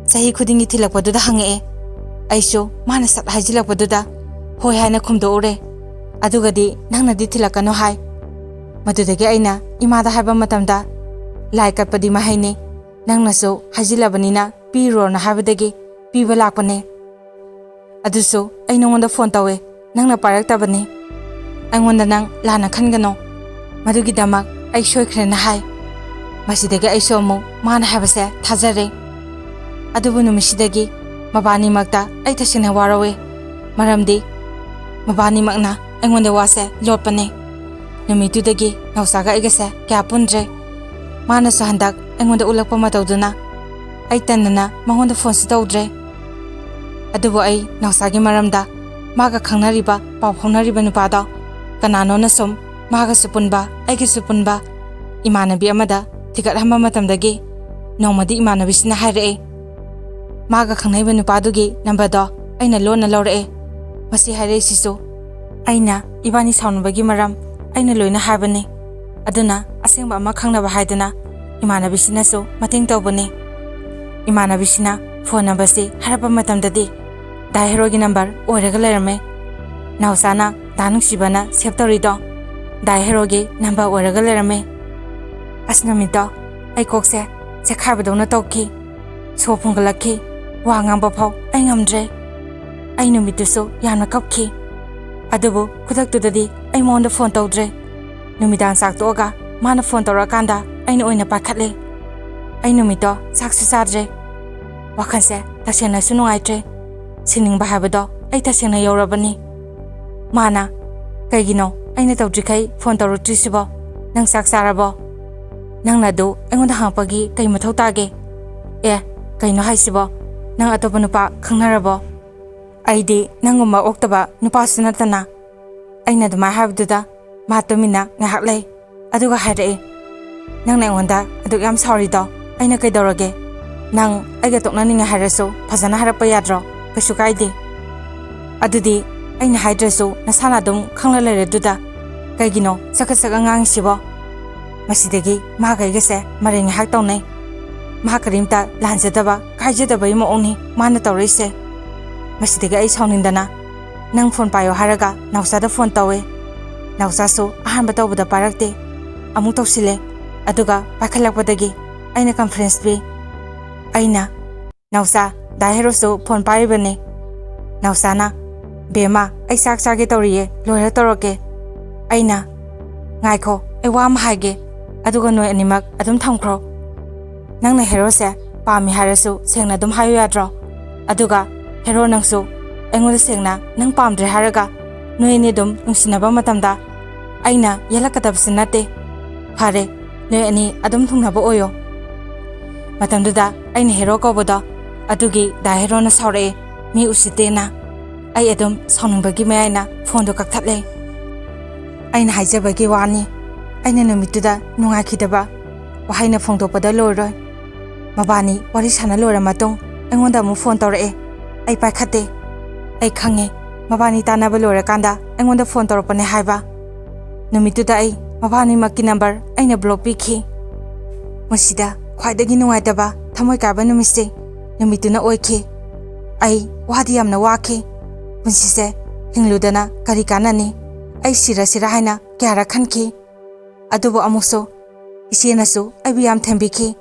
ꯆꯍꯤ ꯈꯨꯗꯤꯡꯒꯤ ꯊꯤꯜꯂꯛꯄꯗꯨꯗ ꯍꯪꯉꯛꯑꯦ꯫ ꯑꯩꯁꯨ ꯃꯥꯅ ꯁꯠ ꯍꯥꯏꯖꯤꯜꯂꯛꯄꯗꯨꯗ ꯍꯣꯏ ꯍꯥꯏꯅ ꯈꯨꯝꯗꯣꯛꯎꯔꯦ꯫ ꯑꯗꯨꯒꯗꯤ ꯅꯪꯅꯗꯤ ꯊꯤꯜꯂꯛꯀꯅꯨ ꯍꯥꯏ꯫ ꯃꯗꯨꯗꯒꯤ ꯑꯩꯅ ꯏꯃꯥꯗ ꯍꯥꯏꯕ ꯃꯇꯝꯗ, 'ꯂꯥꯏ ꯀꯠꯄꯗꯤ ꯃꯍꯩꯅꯤ, ꯅꯪꯅꯁꯨ ꯍꯥꯏꯖꯤꯜꯂꯕꯅꯤꯅ ꯄꯤꯔꯨꯔꯣꯅ ꯍꯥꯏꯕꯗꯒꯤ ꯄꯤꯕ ꯂꯥꯛꯄꯅꯦ꯫ ꯑꯗꯨꯁꯨ ꯑꯩ ꯅꯉꯣꯟꯗ ꯐꯣꯟ ꯇꯧꯋꯦ, ꯅꯪꯅ ꯄꯥꯏꯔꯛꯇꯕꯅꯤ꯫ ꯑꯩꯉꯣꯟꯗ ꯅꯪ ꯂꯥꯟꯅ ꯈꯟꯒꯅꯨ꯫ ꯃꯗꯨꯒꯤꯗꯃꯛ ꯑꯩ ꯁꯣꯏꯈ꯭ꯔꯦꯅ ꯍꯥꯏ꯫ ꯃꯁꯤꯗꯒꯤ ꯑꯩꯁꯨ ꯑꯃꯨꯛ ꯃꯥꯅ ꯍꯥꯏꯕꯁꯦ ꯊꯥꯖꯔꯦ꯫ ꯑꯗꯨꯕꯨ ꯅꯨꯃꯤꯠꯁꯤꯗꯒꯤ ꯃꯕꯥꯅꯤꯃꯛꯇ ꯑꯩ ꯇꯁꯦꯡꯅ ꯋꯥꯔꯧꯋꯦ꯫ ꯃꯔꯝꯗꯤ ꯃꯕꯥꯅꯤꯃꯛꯅ ꯑꯩꯉꯣꯟꯗ ꯋꯥꯁꯦ ꯂꯣꯠꯄꯅꯦ꯫ ꯅꯨꯃꯤꯠꯇꯨꯗꯒꯤ ꯅꯥꯎꯆꯥꯒ ꯑꯩꯒꯁꯦ ꯀꯌꯥ ꯄꯨꯟꯗ꯭ꯔꯦ꯫ ꯃꯥꯅꯁꯨ ꯍꯟꯗꯛ ꯑꯩꯉꯣꯟꯗ ꯎꯠꯂꯛꯄ ꯃꯇꯧꯗꯨꯅ ꯑꯩ ꯇꯟꯗꯅ ꯃꯉꯣꯟꯗ ꯐꯣꯟꯁꯨ ꯇꯧꯗ꯭ꯔꯦ꯫ ꯑꯗꯨꯕꯨ ꯑꯩ ꯅꯥꯎꯆꯥꯒꯤ ꯃꯔꯝꯗ, ꯃꯥꯒ ꯈꯪꯅꯔꯤꯕ, ꯄꯥꯎ ꯐꯥꯎꯅꯔꯤꯕ ꯅꯨꯄꯥꯗꯣ ꯀꯅꯥꯅꯣꯅ ꯁꯨꯝ ꯃꯥꯒꯁꯨ ꯄꯨꯟꯕ, ꯑꯩꯒꯁꯨ ꯄꯨꯟꯕ ꯏꯃꯥꯟꯅꯕꯤ ꯑꯃꯗ ꯊꯤꯒꯠꯍꯟꯕ ꯃꯇꯝꯗꯒꯤ ꯅꯣꯡꯃꯗꯤ ꯏꯃꯥꯟꯅꯕꯤꯁꯤꯅ ꯍꯥꯏꯔꯛꯑꯦ, ꯃꯥꯒ ꯈꯪꯅꯩꯕ ꯅꯨꯄꯥꯗꯨꯒꯤ ꯅꯝꯕꯔꯗꯣ ꯑꯩꯅ ꯂꯣꯟꯅ ꯂꯧꯔꯛꯑꯦ꯫ ꯃꯁꯤ ꯍꯥꯏꯔꯛꯏꯁꯤꯁꯨ ꯑꯩꯅ ꯏꯕꯥꯅꯤ ꯁꯥꯎꯅꯕꯒꯤ ꯃꯔꯝ ꯑꯩꯅ ꯂꯣꯏꯅ ꯍꯥꯏꯕꯅꯤ꯫ ꯑꯗꯨꯅ ꯑꯁꯦꯡꯕ ꯑꯃ ꯈꯪꯅꯕ ꯍꯥꯏꯗꯅ ꯏꯃꯥꯟꯅꯕꯤꯁꯤꯅꯁꯨ ꯃꯇꯦꯡ ꯇꯧꯕꯅꯤ꯫ ꯏꯃꯥꯟꯅꯕꯤꯁꯤꯅ ꯐꯣꯟ ꯅꯝꯕꯔꯁꯤ ꯍꯥꯏꯔꯛꯄ ꯃꯇꯝꯗꯗꯤ ꯗꯥ ꯍꯦꯔꯣꯒꯤ ꯅꯝꯕꯔ ꯑꯣꯏꯔꯒ ꯂꯩꯔꯝꯃꯦ꯫ ꯅꯥꯎꯆꯥꯅ ꯗꯥ ꯅꯨꯡꯁꯤꯕꯅ ꯁꯦꯚ ꯇꯧꯔꯤꯗꯣ ꯗꯥ ꯍꯦꯔꯣꯒꯤ ꯅꯝꯕꯔ ꯑꯣꯏꯔꯒ ꯂꯩꯔꯝꯃꯦ꯫ ꯑꯁ, ꯅꯨꯃꯤꯠꯇꯣ ꯑꯩ ꯀꯣꯛꯁꯦ ꯆꯦꯛꯈꯥꯏꯕꯗꯧꯅ ꯇꯧꯈꯤ꯫ ꯁꯣ ꯐꯨꯟꯒꯠꯂꯛꯈꯤ꯫ ꯋꯥ ꯉꯥꯡꯕ ꯐꯥꯎ ꯑꯩ ꯉꯝꯗ꯭ꯔꯦ꯫ ꯑꯩ ꯅꯨꯃꯤꯠꯇꯨꯁꯨ ꯌꯥꯝꯅ ꯀꯞꯈꯤ꯫ ꯑꯗꯨꯕꯨ ꯈꯨꯗꯛꯇꯨꯗꯗꯤ ꯑꯩ ꯃꯉꯣꯟꯗ ꯐꯣꯟ ꯇꯧꯗ꯭ꯔꯦ꯫ ꯅꯨꯃꯤꯗꯥꯡ ꯆꯥꯛ ꯇꯣꯛꯑꯒ ꯃꯥꯅ ꯐꯣꯟ ꯇꯧꯔꯛꯑꯀꯥꯟꯗ ꯑꯩꯅ ꯑꯣꯏꯅ ꯄꯥꯏꯈꯠꯂꯦ꯫ ꯑꯩ ꯅꯨꯃꯤꯠꯇꯣ ꯆꯥꯛꯁꯨ ꯆꯥꯗ꯭ꯔꯦ꯫ ꯋꯥꯈꯜꯁꯦ ꯇꯁꯦꯡꯅꯁꯨ ꯅꯨꯡꯉꯥꯏꯇ꯭ꯔꯦ꯫ ꯁꯤꯅꯤꯡꯕ ꯍꯥꯏꯕꯗꯣ ꯑꯩ ꯇꯁꯦꯡꯅ ꯌꯧꯔꯕꯅꯤ꯫ ꯃꯥꯅ, "ꯀꯩꯒꯤꯅꯣ ꯑꯩꯅ ꯇꯧꯗ꯭ꯔꯤꯈꯩ ꯐꯣꯟ ꯇꯧꯔꯛꯇ꯭ꯔꯤꯁꯤꯕꯣ? ꯅꯪ ꯆꯥꯛ ꯆꯥꯔꯕꯣ? ꯅꯪꯅ ꯑꯗꯨ ꯑꯩꯉꯣꯟꯗ ꯍꯪꯉꯛꯄꯒꯤ ꯀꯩ ꯃꯊꯧ ꯇꯥꯒꯦ? ꯑꯦ, ꯀꯩꯅꯣ ꯍꯥꯏꯁꯤꯕꯣ? ꯅꯪ ꯑꯇꯣꯞꯄ ꯅꯨꯄꯥ ꯈꯪꯅꯔꯕꯣ? ꯑꯩꯗꯤ ꯅꯪꯒꯨꯝꯕ ꯑꯣꯛꯇꯕ ꯅꯨꯄꯥꯁꯨ ꯅꯠꯇꯅ꯫" ꯑꯩꯅ ꯑꯗꯨꯃꯥꯏꯅ ꯍꯥꯏꯕꯗꯨꯗ ꯃꯥ ꯇꯨꯃꯤꯟꯅ ꯉꯥꯏꯍꯥꯛ ꯂꯩ꯫ ꯑꯗꯨꯒ ꯍꯥꯏꯔꯛꯑꯦ, "ꯅꯪꯅ ꯑꯩꯉꯣꯟꯗ ꯑꯗꯨꯛ ꯌꯥꯝ ꯁꯥꯎꯔꯤꯗꯣ ꯑꯩꯅ ꯀꯩꯗꯧꯔꯒꯦ? ꯅꯪ ꯑꯩꯒ ꯇꯣꯛꯅꯅꯤꯡꯉꯦ ꯍꯥꯏꯔꯁꯨ ꯐꯖꯅ ꯍꯥꯏꯔꯛꯄ ꯌꯥꯗ꯭ꯔꯣ? ꯀꯩꯁꯨ ꯀꯥꯏꯗꯦ꯫ ꯑꯗꯨꯗꯤ ꯑꯩꯅ ꯍꯥꯏꯗ꯭ꯔꯁꯨ ꯅꯁꯥꯅ ꯑꯗꯨꯝ ꯈꯪꯂ ꯂꯩꯔꯗꯨꯗ ꯀꯩꯒꯤꯅꯣ ꯆꯀꯠ ꯆꯀꯠ ꯉꯥꯡꯉꯤꯁꯤꯕꯣ?" ꯃꯁꯤꯗꯒꯤ ꯃꯥꯒ ꯑꯩꯒꯁꯦ ꯃꯔꯩ ꯉꯥꯏꯍꯥꯛ ꯇꯧꯅꯩ꯫ ꯃꯥ ꯀꯔꯤꯝꯇ ꯂꯥꯟꯖꯗꯕ, ꯀꯥꯏꯖꯗꯕꯒꯤ ꯃꯑꯣꯡꯅꯤ ꯃꯥꯅ ꯇꯧꯔꯛꯏꯁꯦ꯫ ꯃꯁꯤꯗꯒꯤ ꯑꯩ ꯁꯥꯎꯅꯤꯡꯗꯅ, "ꯅꯪ ꯐꯣꯟ ꯄꯥꯏꯌꯣ" ꯍꯥꯏꯔꯒ ꯅꯥꯎꯆꯥꯗ ꯐꯣꯟ ꯇꯧꯋꯦ꯫ ꯅꯥꯎꯆꯥꯁꯨ ꯑꯍꯥꯟꯕ ꯇꯧꯕꯗ ꯄꯥꯏꯔꯛꯇꯦ꯫ ꯑꯃꯨꯛ ꯇꯧꯁꯤꯜꯂꯦ꯫ ꯑꯗꯨꯒ ꯄꯥꯏꯈꯠꯂꯛꯄꯗꯒꯤ ꯑꯩꯅ ꯀꯟꯐꯔꯦꯟꯁ ꯄꯤ꯫ ꯑꯩꯅ, "ꯅꯥꯎꯆꯥ, ꯗꯥ ꯍꯦꯔꯣꯁꯨ ꯐꯣꯟ ꯄꯥꯏꯔꯤꯕꯅꯦ꯫" ꯅꯥꯎꯆꯥꯅ, "ꯕꯦꯝꯃ, ꯑꯩ ꯆꯥꯛ ꯆꯥꯒꯦ ꯇꯧꯔꯤꯌꯦ, ꯂꯣꯏꯔ ꯇꯧꯔꯛꯀꯦ꯫" ꯑꯩꯅ, "ꯉꯥꯏꯈꯣ, ꯑꯩ ꯋꯥ ꯑꯃ ꯍꯥꯏꯒꯦ, ꯑꯗꯨꯒ ꯅꯣꯏ ꯑꯅꯤꯃꯛ ꯑꯗꯨꯝ ꯊꯝꯈ꯭ꯔꯣ꯫ ꯅꯪꯅ ꯍꯦꯔꯣꯁꯦ ꯄꯥꯝꯃꯤ ꯍꯥꯏꯔꯁꯨ ꯁꯦꯡꯅ ꯑꯗꯨꯝ ꯍꯥꯏꯌꯨ ꯌꯥꯗ꯭ꯔꯣ? ꯑꯗꯨꯒ ꯍꯦꯔꯣ, ꯅꯪꯁꯨ ꯑꯩꯉꯣꯟꯗ ꯁꯦꯡꯅ ꯅꯪ ꯄꯥꯝꯗ꯭ꯔꯦ ꯍꯥꯏꯔꯒ ꯅꯣꯏ ꯑꯅꯤ ꯑꯗꯨꯝ ꯅꯨꯡꯁꯤꯅꯕ ꯃꯇꯝꯗ ꯑꯩꯅ ꯌꯦꯜꯂꯛꯀꯗꯕꯁꯨ ꯅꯠꯇꯦ꯫ ꯐꯔꯦ, ꯅꯣꯏ ꯑꯅꯤ ꯑꯗꯨꯝ ꯊꯨꯡꯅꯕ ꯑꯣꯏꯌꯣ꯫ ꯃꯇꯝꯗꯨꯗ ꯑꯩꯅ ꯍꯦꯔꯣ ꯀꯧꯕꯗꯣ ꯑꯗꯨꯒꯤ ꯗꯥ ꯍꯦꯔꯣꯅ ꯁꯥꯎꯔꯛꯑꯦ, ꯃꯤ ꯎꯁꯤꯠꯇꯦꯅ꯫ ꯑꯩ ꯑꯗꯨꯝ ꯁꯥꯎꯅꯤꯡꯕꯒꯤ ꯃꯌꯥꯏꯅ ꯐꯣꯟꯗꯣ ꯀꯛꯊꯠꯂꯦ꯫ ꯑꯩꯅ ꯍꯥꯏꯖꯕꯒꯤ ꯋꯥꯅꯤ, ꯑꯩꯅ ꯅꯨꯃꯤꯠꯇꯨꯗ ꯅꯨꯡꯉꯥꯏꯈꯤꯗꯕ ꯋꯥꯍꯩꯅ ꯐꯣꯡꯗꯣꯛꯄꯗ ꯂꯣꯏꯔꯣꯏ꯫ ꯃꯕꯥꯅꯤ ꯋꯥꯔꯤ ꯁꯥꯟꯅ ꯂꯣꯏꯔ ꯃꯇꯨꯡ ꯑꯩꯉꯣꯟꯗ ꯑꯃꯨꯛ ꯐꯣꯟ ꯇꯧꯔꯛꯑꯦ꯫ ꯑꯩ ꯄꯥꯏꯈꯠꯇꯦ꯫ ꯑꯩ ꯈꯪꯉꯦ, ꯃꯕꯥꯅꯤ ꯇꯥꯟꯅꯕ ꯂꯣꯏꯔꯀꯥꯟꯗ ꯑꯩꯉꯣꯟꯗ ꯐꯣꯟ ꯇꯧꯔꯛꯄꯅꯦ ꯍꯥꯏꯕ꯫ ꯅꯨꯃꯤꯠꯇꯨꯗ ꯑꯩ ꯃꯕꯥꯅꯤꯃꯛꯀꯤ ꯅꯝꯕꯔ ꯑꯩꯅ ꯕ꯭ꯂꯣꯛ ꯄꯤꯈꯤ꯫ ꯃꯁꯤꯗ ꯈ꯭ꯋꯥꯏꯗꯒꯤ ꯅꯨꯡꯉꯥꯏꯇꯕ, ꯊꯃꯣꯏ ꯀꯥꯏꯕ ꯅꯨꯃꯤꯠꯁꯦ ꯅꯨꯃꯤꯠꯇꯨꯅ ꯑꯣꯏꯈꯤ꯫ ꯑꯩ ꯋꯥꯗꯤ ꯌꯥꯝꯅ ꯋꯥꯈꯤ꯫ ꯄꯨꯟꯁꯤꯁꯦ ꯍꯤꯡꯂꯨꯗꯅ ꯀꯔꯤ ꯀꯥꯟꯅꯅꯤ? ꯑꯩ ꯁꯤꯔꯁꯤꯔꯥ ꯍꯥꯏꯅ ꯀꯌꯥꯔꯛ ꯈꯟꯈꯤ꯫ ꯑꯗꯨꯕꯨ ꯑꯃꯨꯛꯁꯨ ꯏꯆꯦꯅꯁꯨ ꯑꯩꯕꯨ ꯌꯥꯝ ꯊꯦꯝꯕꯤꯈꯤ꯫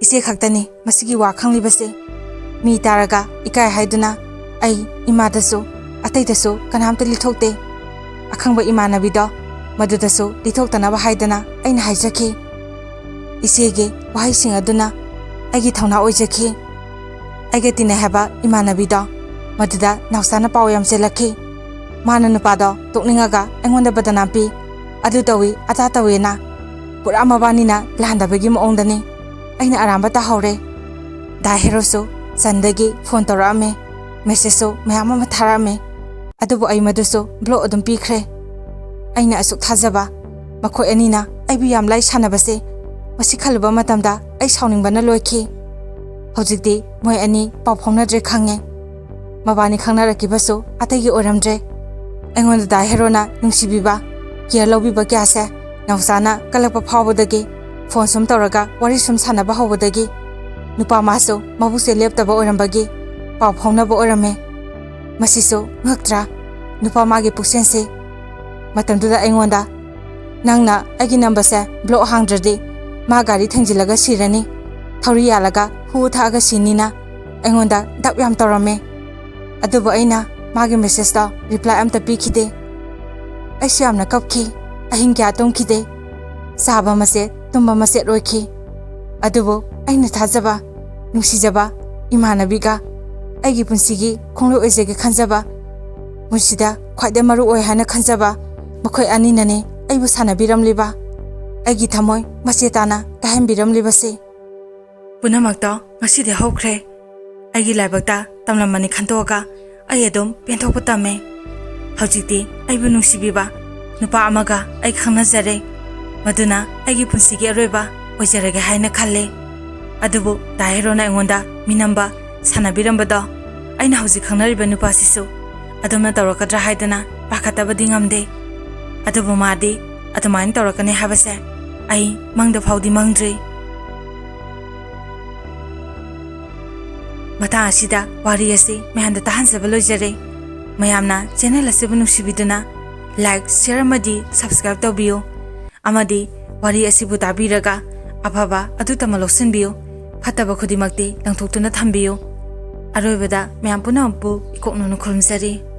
ꯏꯆꯦ ꯈꯛꯇꯅꯤ ꯃꯁꯤꯒꯤ ꯋꯥ ꯈꯪꯂꯤꯕꯁꯦ꯫ ꯃꯤ ꯇꯥꯔꯒ ꯏꯀꯥꯏ ꯍꯥꯏꯗꯨꯅ ꯑꯩ ꯏꯃꯥꯗꯁꯨ, ꯑꯇꯩꯗꯁꯨ ꯀꯅꯥꯝꯇ ꯂꯤꯊꯣꯛꯇꯦ꯫ ꯑꯈꯪꯕ ꯏꯃꯥꯟꯅꯕꯤꯗꯣ ꯃꯗꯨꯗꯁꯨ ꯂꯤꯊꯣꯛꯇꯅꯕ ꯍꯥꯏꯗꯅ ꯑꯩꯅ ꯍꯥꯏꯖꯈꯤ꯫ ꯏꯆꯦꯒꯤ ꯋꯥꯍꯩꯁꯤꯡ ꯑꯗꯨꯅ ꯑꯩꯒꯤ ꯊꯧꯅꯥ ꯑꯣꯏꯖꯈꯤ꯫ ꯑꯩꯒ ꯇꯤꯟꯅꯩ ꯍꯥꯏꯕ ꯏꯃꯥꯟꯅꯕꯤꯗꯣ ꯃꯗꯨꯗ ꯅꯥꯎꯆꯥꯅ ꯄꯥꯎ ꯌꯥꯝ ꯆꯦꯜꯂꯛꯈꯤ꯫ ꯃꯥꯅ ꯅꯨꯄꯥꯗꯣ ꯇꯣꯛꯅꯤꯡꯉꯒ ꯑꯩꯉꯣꯟꯗ ꯕꯗꯅꯥꯝ ꯄꯤ, ꯑꯗꯨ ꯇꯧꯏ, ꯑꯗꯥ ꯇꯧꯏꯅ꯫ ꯄꯨꯔꯥ ꯃꯕꯥꯅꯤꯅ ꯂꯥꯟꯗꯕꯒꯤ ꯃꯑꯣꯡꯗꯅꯤ꯫ ꯑꯩꯅ ꯑꯔꯥꯟꯕ ꯇꯥꯍꯧꯔꯦ꯫ ꯗꯥ ꯍꯦꯔꯣꯁꯨ ꯆꯟꯗꯒꯤ ꯐꯣꯟ ꯇꯧꯔꯛꯑꯝꯃꯦ, ꯃꯦꯁꯦꯖꯁꯨ ꯃꯌꯥꯝ ꯑꯃ ꯊꯥꯔꯛꯑꯝꯃꯦ꯫ ꯑꯗꯨꯕꯨ ꯑꯩ ꯃꯗꯨꯁꯨ ꯕ꯭ꯂꯣꯛ ꯑꯗꯨꯝ ꯄꯤꯈ꯭ꯔꯦ꯫ ꯑꯩꯅ ꯑꯁꯨꯛ ꯊꯥꯖꯕ ꯃꯈꯣꯏ ꯑꯅꯤꯅ ꯑꯩꯕꯨ ꯌꯥꯝ ꯂꯥꯏ ꯁꯥꯟꯅꯕꯁꯦ, ꯃꯁꯤ ꯈꯜꯂꯨꯕ ꯃꯇꯝꯗ ꯑꯩ ꯁꯥꯎꯅꯤꯡꯕꯅ ꯂꯣꯏꯈꯤ꯫ ꯍꯧꯖꯤꯛꯇꯤ ꯃꯣꯏ ꯑꯅꯤ ꯄꯥꯎ ꯐꯥꯎꯅꯗ꯭ꯔꯦ ꯈꯪꯉꯦ꯫ ꯃꯕꯥꯅꯤ ꯈꯪꯅꯔꯛꯈꯤꯕꯁꯨ ꯑꯇꯩꯒꯤ ꯑꯣꯏꯔꯝꯗ꯭ꯔꯦ꯫ ꯑꯩꯉꯣꯟꯗ ꯗꯥ ꯍꯦꯔꯣꯅ ꯅꯨꯡꯁꯤꯕꯤꯕ, ꯀꯤꯌꯔ ꯂꯧꯕꯤꯕ ꯀꯌꯥꯁꯦ ꯅꯥꯎꯆꯥꯅ ꯀꯜꯂꯛꯄ ꯐꯥꯎꯕꯗꯒꯤ, ꯐꯣꯟ ꯁꯨꯝ ꯇꯧꯔꯒ ꯋꯥꯔꯤ ꯁꯨꯝ ꯁꯥꯟꯅꯕ ꯍꯧꯕꯗꯒꯤ ꯅꯨꯄꯥ ꯃꯥꯁꯨ ꯃꯕꯨꯛꯁꯦ ꯂꯦꯞꯇꯕ ꯑꯣꯏꯔꯝꯕꯒꯤ ꯄꯥꯎ ꯐꯥꯎꯅꯕ ꯑꯣꯏꯔꯝꯃꯦ꯫ ꯃꯁꯤꯁꯨ ꯉꯛꯇ꯭ꯔꯥ? ꯅꯨꯄꯥ ꯃꯥꯒꯤ ꯄꯨꯛꯆꯦꯜꯁꯦ꯫ ꯃꯇꯝꯗꯨꯗ ꯑꯩꯉꯣꯟꯗ, "ꯅꯪꯅ ꯑꯩꯒꯤ ꯅꯝꯕꯔꯁꯦ ꯕ꯭ꯂꯣꯛ ꯍꯥꯡꯗ꯭ꯔꯗꯤ ꯃꯥ ꯒꯥꯔꯤ ꯊꯦꯡꯖꯤꯜꯂꯒ ꯁꯤꯔꯅꯤ, ꯊꯧꯔꯤ ꯌꯥꯜꯂꯒ ꯍꯨ ꯊꯛꯑꯒ ꯁꯤꯅꯤꯅ ꯑꯩꯉꯣꯟꯗ ꯗꯞ ꯌꯥꯝ ꯇꯧꯔꯝꯃꯦ꯫ ꯑꯗꯨꯕꯨ ꯑꯩꯅ ꯃꯥꯒꯤ ꯃꯦꯁꯦꯖꯇ ꯔꯤꯄ꯭ꯂꯥꯏ ꯑꯝꯇ ꯄꯤꯈꯤꯗꯦ꯫ ꯑꯩꯁꯨ ꯌꯥꯝꯅ ꯀꯞꯈꯤ꯫ ꯑꯍꯤꯡ ꯀꯌꯥ ꯇꯨꯝꯈꯤꯗꯦ꯫ ꯆꯥꯕ ꯃꯆꯦꯠ, ꯇꯨꯝꯕ ꯃꯆꯦꯠ ꯑꯣꯏꯈꯤ꯫ ꯑꯗꯨꯕꯨ ꯑꯩꯅ ꯊꯥꯖꯕ, ꯅꯨꯡꯁꯤꯖꯕ ꯏꯃꯥꯟꯅꯕꯤꯒ ꯑꯩꯒꯤ ꯄꯨꯟꯁꯤꯒꯤ ꯈꯣꯡꯂꯣꯏ ꯑꯣꯏꯖꯒꯦ ꯈꯟꯖꯕ ꯃꯁꯤꯗ ꯈ꯭ꯋꯥꯏꯗꯩ ꯃꯔꯨ ꯑꯣꯏ ꯍꯥꯏꯅ ꯈꯟꯖꯕ ꯃꯈꯣꯏ ꯑꯅꯤꯅꯅꯤ ꯑꯩꯕꯨ ꯁꯥꯟꯅꯕꯤꯔꯝꯂꯤꯕ, ꯑꯩꯒꯤ ꯊꯃꯣꯏ ꯃꯆꯦ ꯇꯥꯅ ꯀꯥꯏꯍꯟꯕꯤꯔꯝꯂꯤꯕꯁꯤ꯫ ꯄꯨꯝꯅꯃꯛꯇꯣ ꯉꯁꯤꯗꯤ ꯍꯧꯈ꯭ꯔꯦ꯫ ꯑꯩꯒꯤ ꯂꯥꯏꯕꯛꯇ ꯇꯝꯂꯝꯕꯅꯤ ꯈꯟꯇꯣꯛꯑꯒ ꯑꯩ ꯑꯗꯨꯝ ꯄꯦꯟꯊꯣꯛꯄ ꯇꯝꯃꯦ꯫ ꯍꯧꯖꯤꯛꯇꯤ ꯑꯩꯕꯨ ꯅꯨꯡꯁꯤꯕꯤꯕ ꯅꯨꯄꯥ ꯑꯃꯒ ꯑꯩ ꯈꯪꯅꯖꯔꯦ꯫ ꯃꯗꯨꯅ ꯑꯩꯒꯤ ꯄꯨꯟꯁꯤꯒꯤ ꯑꯔꯣꯏꯕ ꯑꯣꯏꯖꯔꯒꯦ ꯍꯥꯏꯅ ꯈꯜꯂꯦ꯫ ꯑꯗꯨꯕꯨ ꯗꯥ ꯍꯦꯔꯣꯅ ꯑꯩꯉꯣꯟꯗ ꯃꯤꯅꯝꯕ ꯁꯥꯟꯅꯕꯤꯔꯝꯕꯗꯣ ꯑꯩꯅ ꯍꯧꯖꯤꯛ ꯈꯪꯅꯔꯤꯕ ꯅꯨꯄꯥꯁꯤꯁꯨ ꯑꯗꯨꯝꯅ ꯇꯧꯔꯛꯀꯗ꯭ꯔꯥ ꯍꯥꯏꯗꯅ ꯄꯥꯈꯠꯇꯕꯗꯤ ꯉꯝꯗꯦ꯫ ꯑꯗꯨꯕꯨ ꯃꯥꯗꯤ ꯑꯗꯨꯃꯥꯏꯅ ꯇꯧꯔꯛꯀꯅꯤ ꯍꯥꯏꯕꯁꯦ ꯑꯩ ꯃꯪꯗ ꯐꯥꯎꯗꯤ ꯃꯪꯗ꯭ꯔꯤ꯫ ꯃꯇꯥꯡ ꯑꯁꯤꯗ ꯋꯥꯔꯤ ꯑꯁꯤ ꯃꯌꯥꯝꯗ ꯇꯥꯍꯟꯖꯕ ꯂꯣꯏꯖꯔꯦ꯫ ꯃꯌꯥꯝꯅ ꯆꯦꯅꯦꯜ ꯑꯁꯤꯕꯨ ꯅꯨꯡꯁꯤꯕꯤꯗꯨꯅ ꯂꯥꯏꯛ, ꯁꯤꯌꯔ ꯑꯃꯗꯤ ꯁꯕꯁꯀ꯭ꯔꯥꯏꯕ ꯇꯧꯕꯤꯌꯨ꯫ ꯑꯃꯗꯤ ꯋꯥꯔꯤ ꯑꯁꯤꯕꯨ ꯇꯥꯕꯤꯔꯒ ꯑꯐꯕ ꯑꯗꯨ ꯇꯝꯃ ꯂꯧꯁꯤꯟꯕꯤꯌꯨ꯫ ꯐꯠꯇꯕ ꯈꯨꯗꯤꯡꯃꯛꯇꯤ ꯂꯪꯊꯣꯛꯇꯨꯅ ꯊꯝꯕꯤꯌꯨ꯫ ꯑꯔꯣꯏꯕꯗ ꯃꯌꯥꯝ ꯄꯨꯝꯅꯃꯛꯄꯨ ꯏꯀꯣꯛ ꯅꯧꯅ ꯈꯨꯔꯨꯝꯖꯔꯤ꯫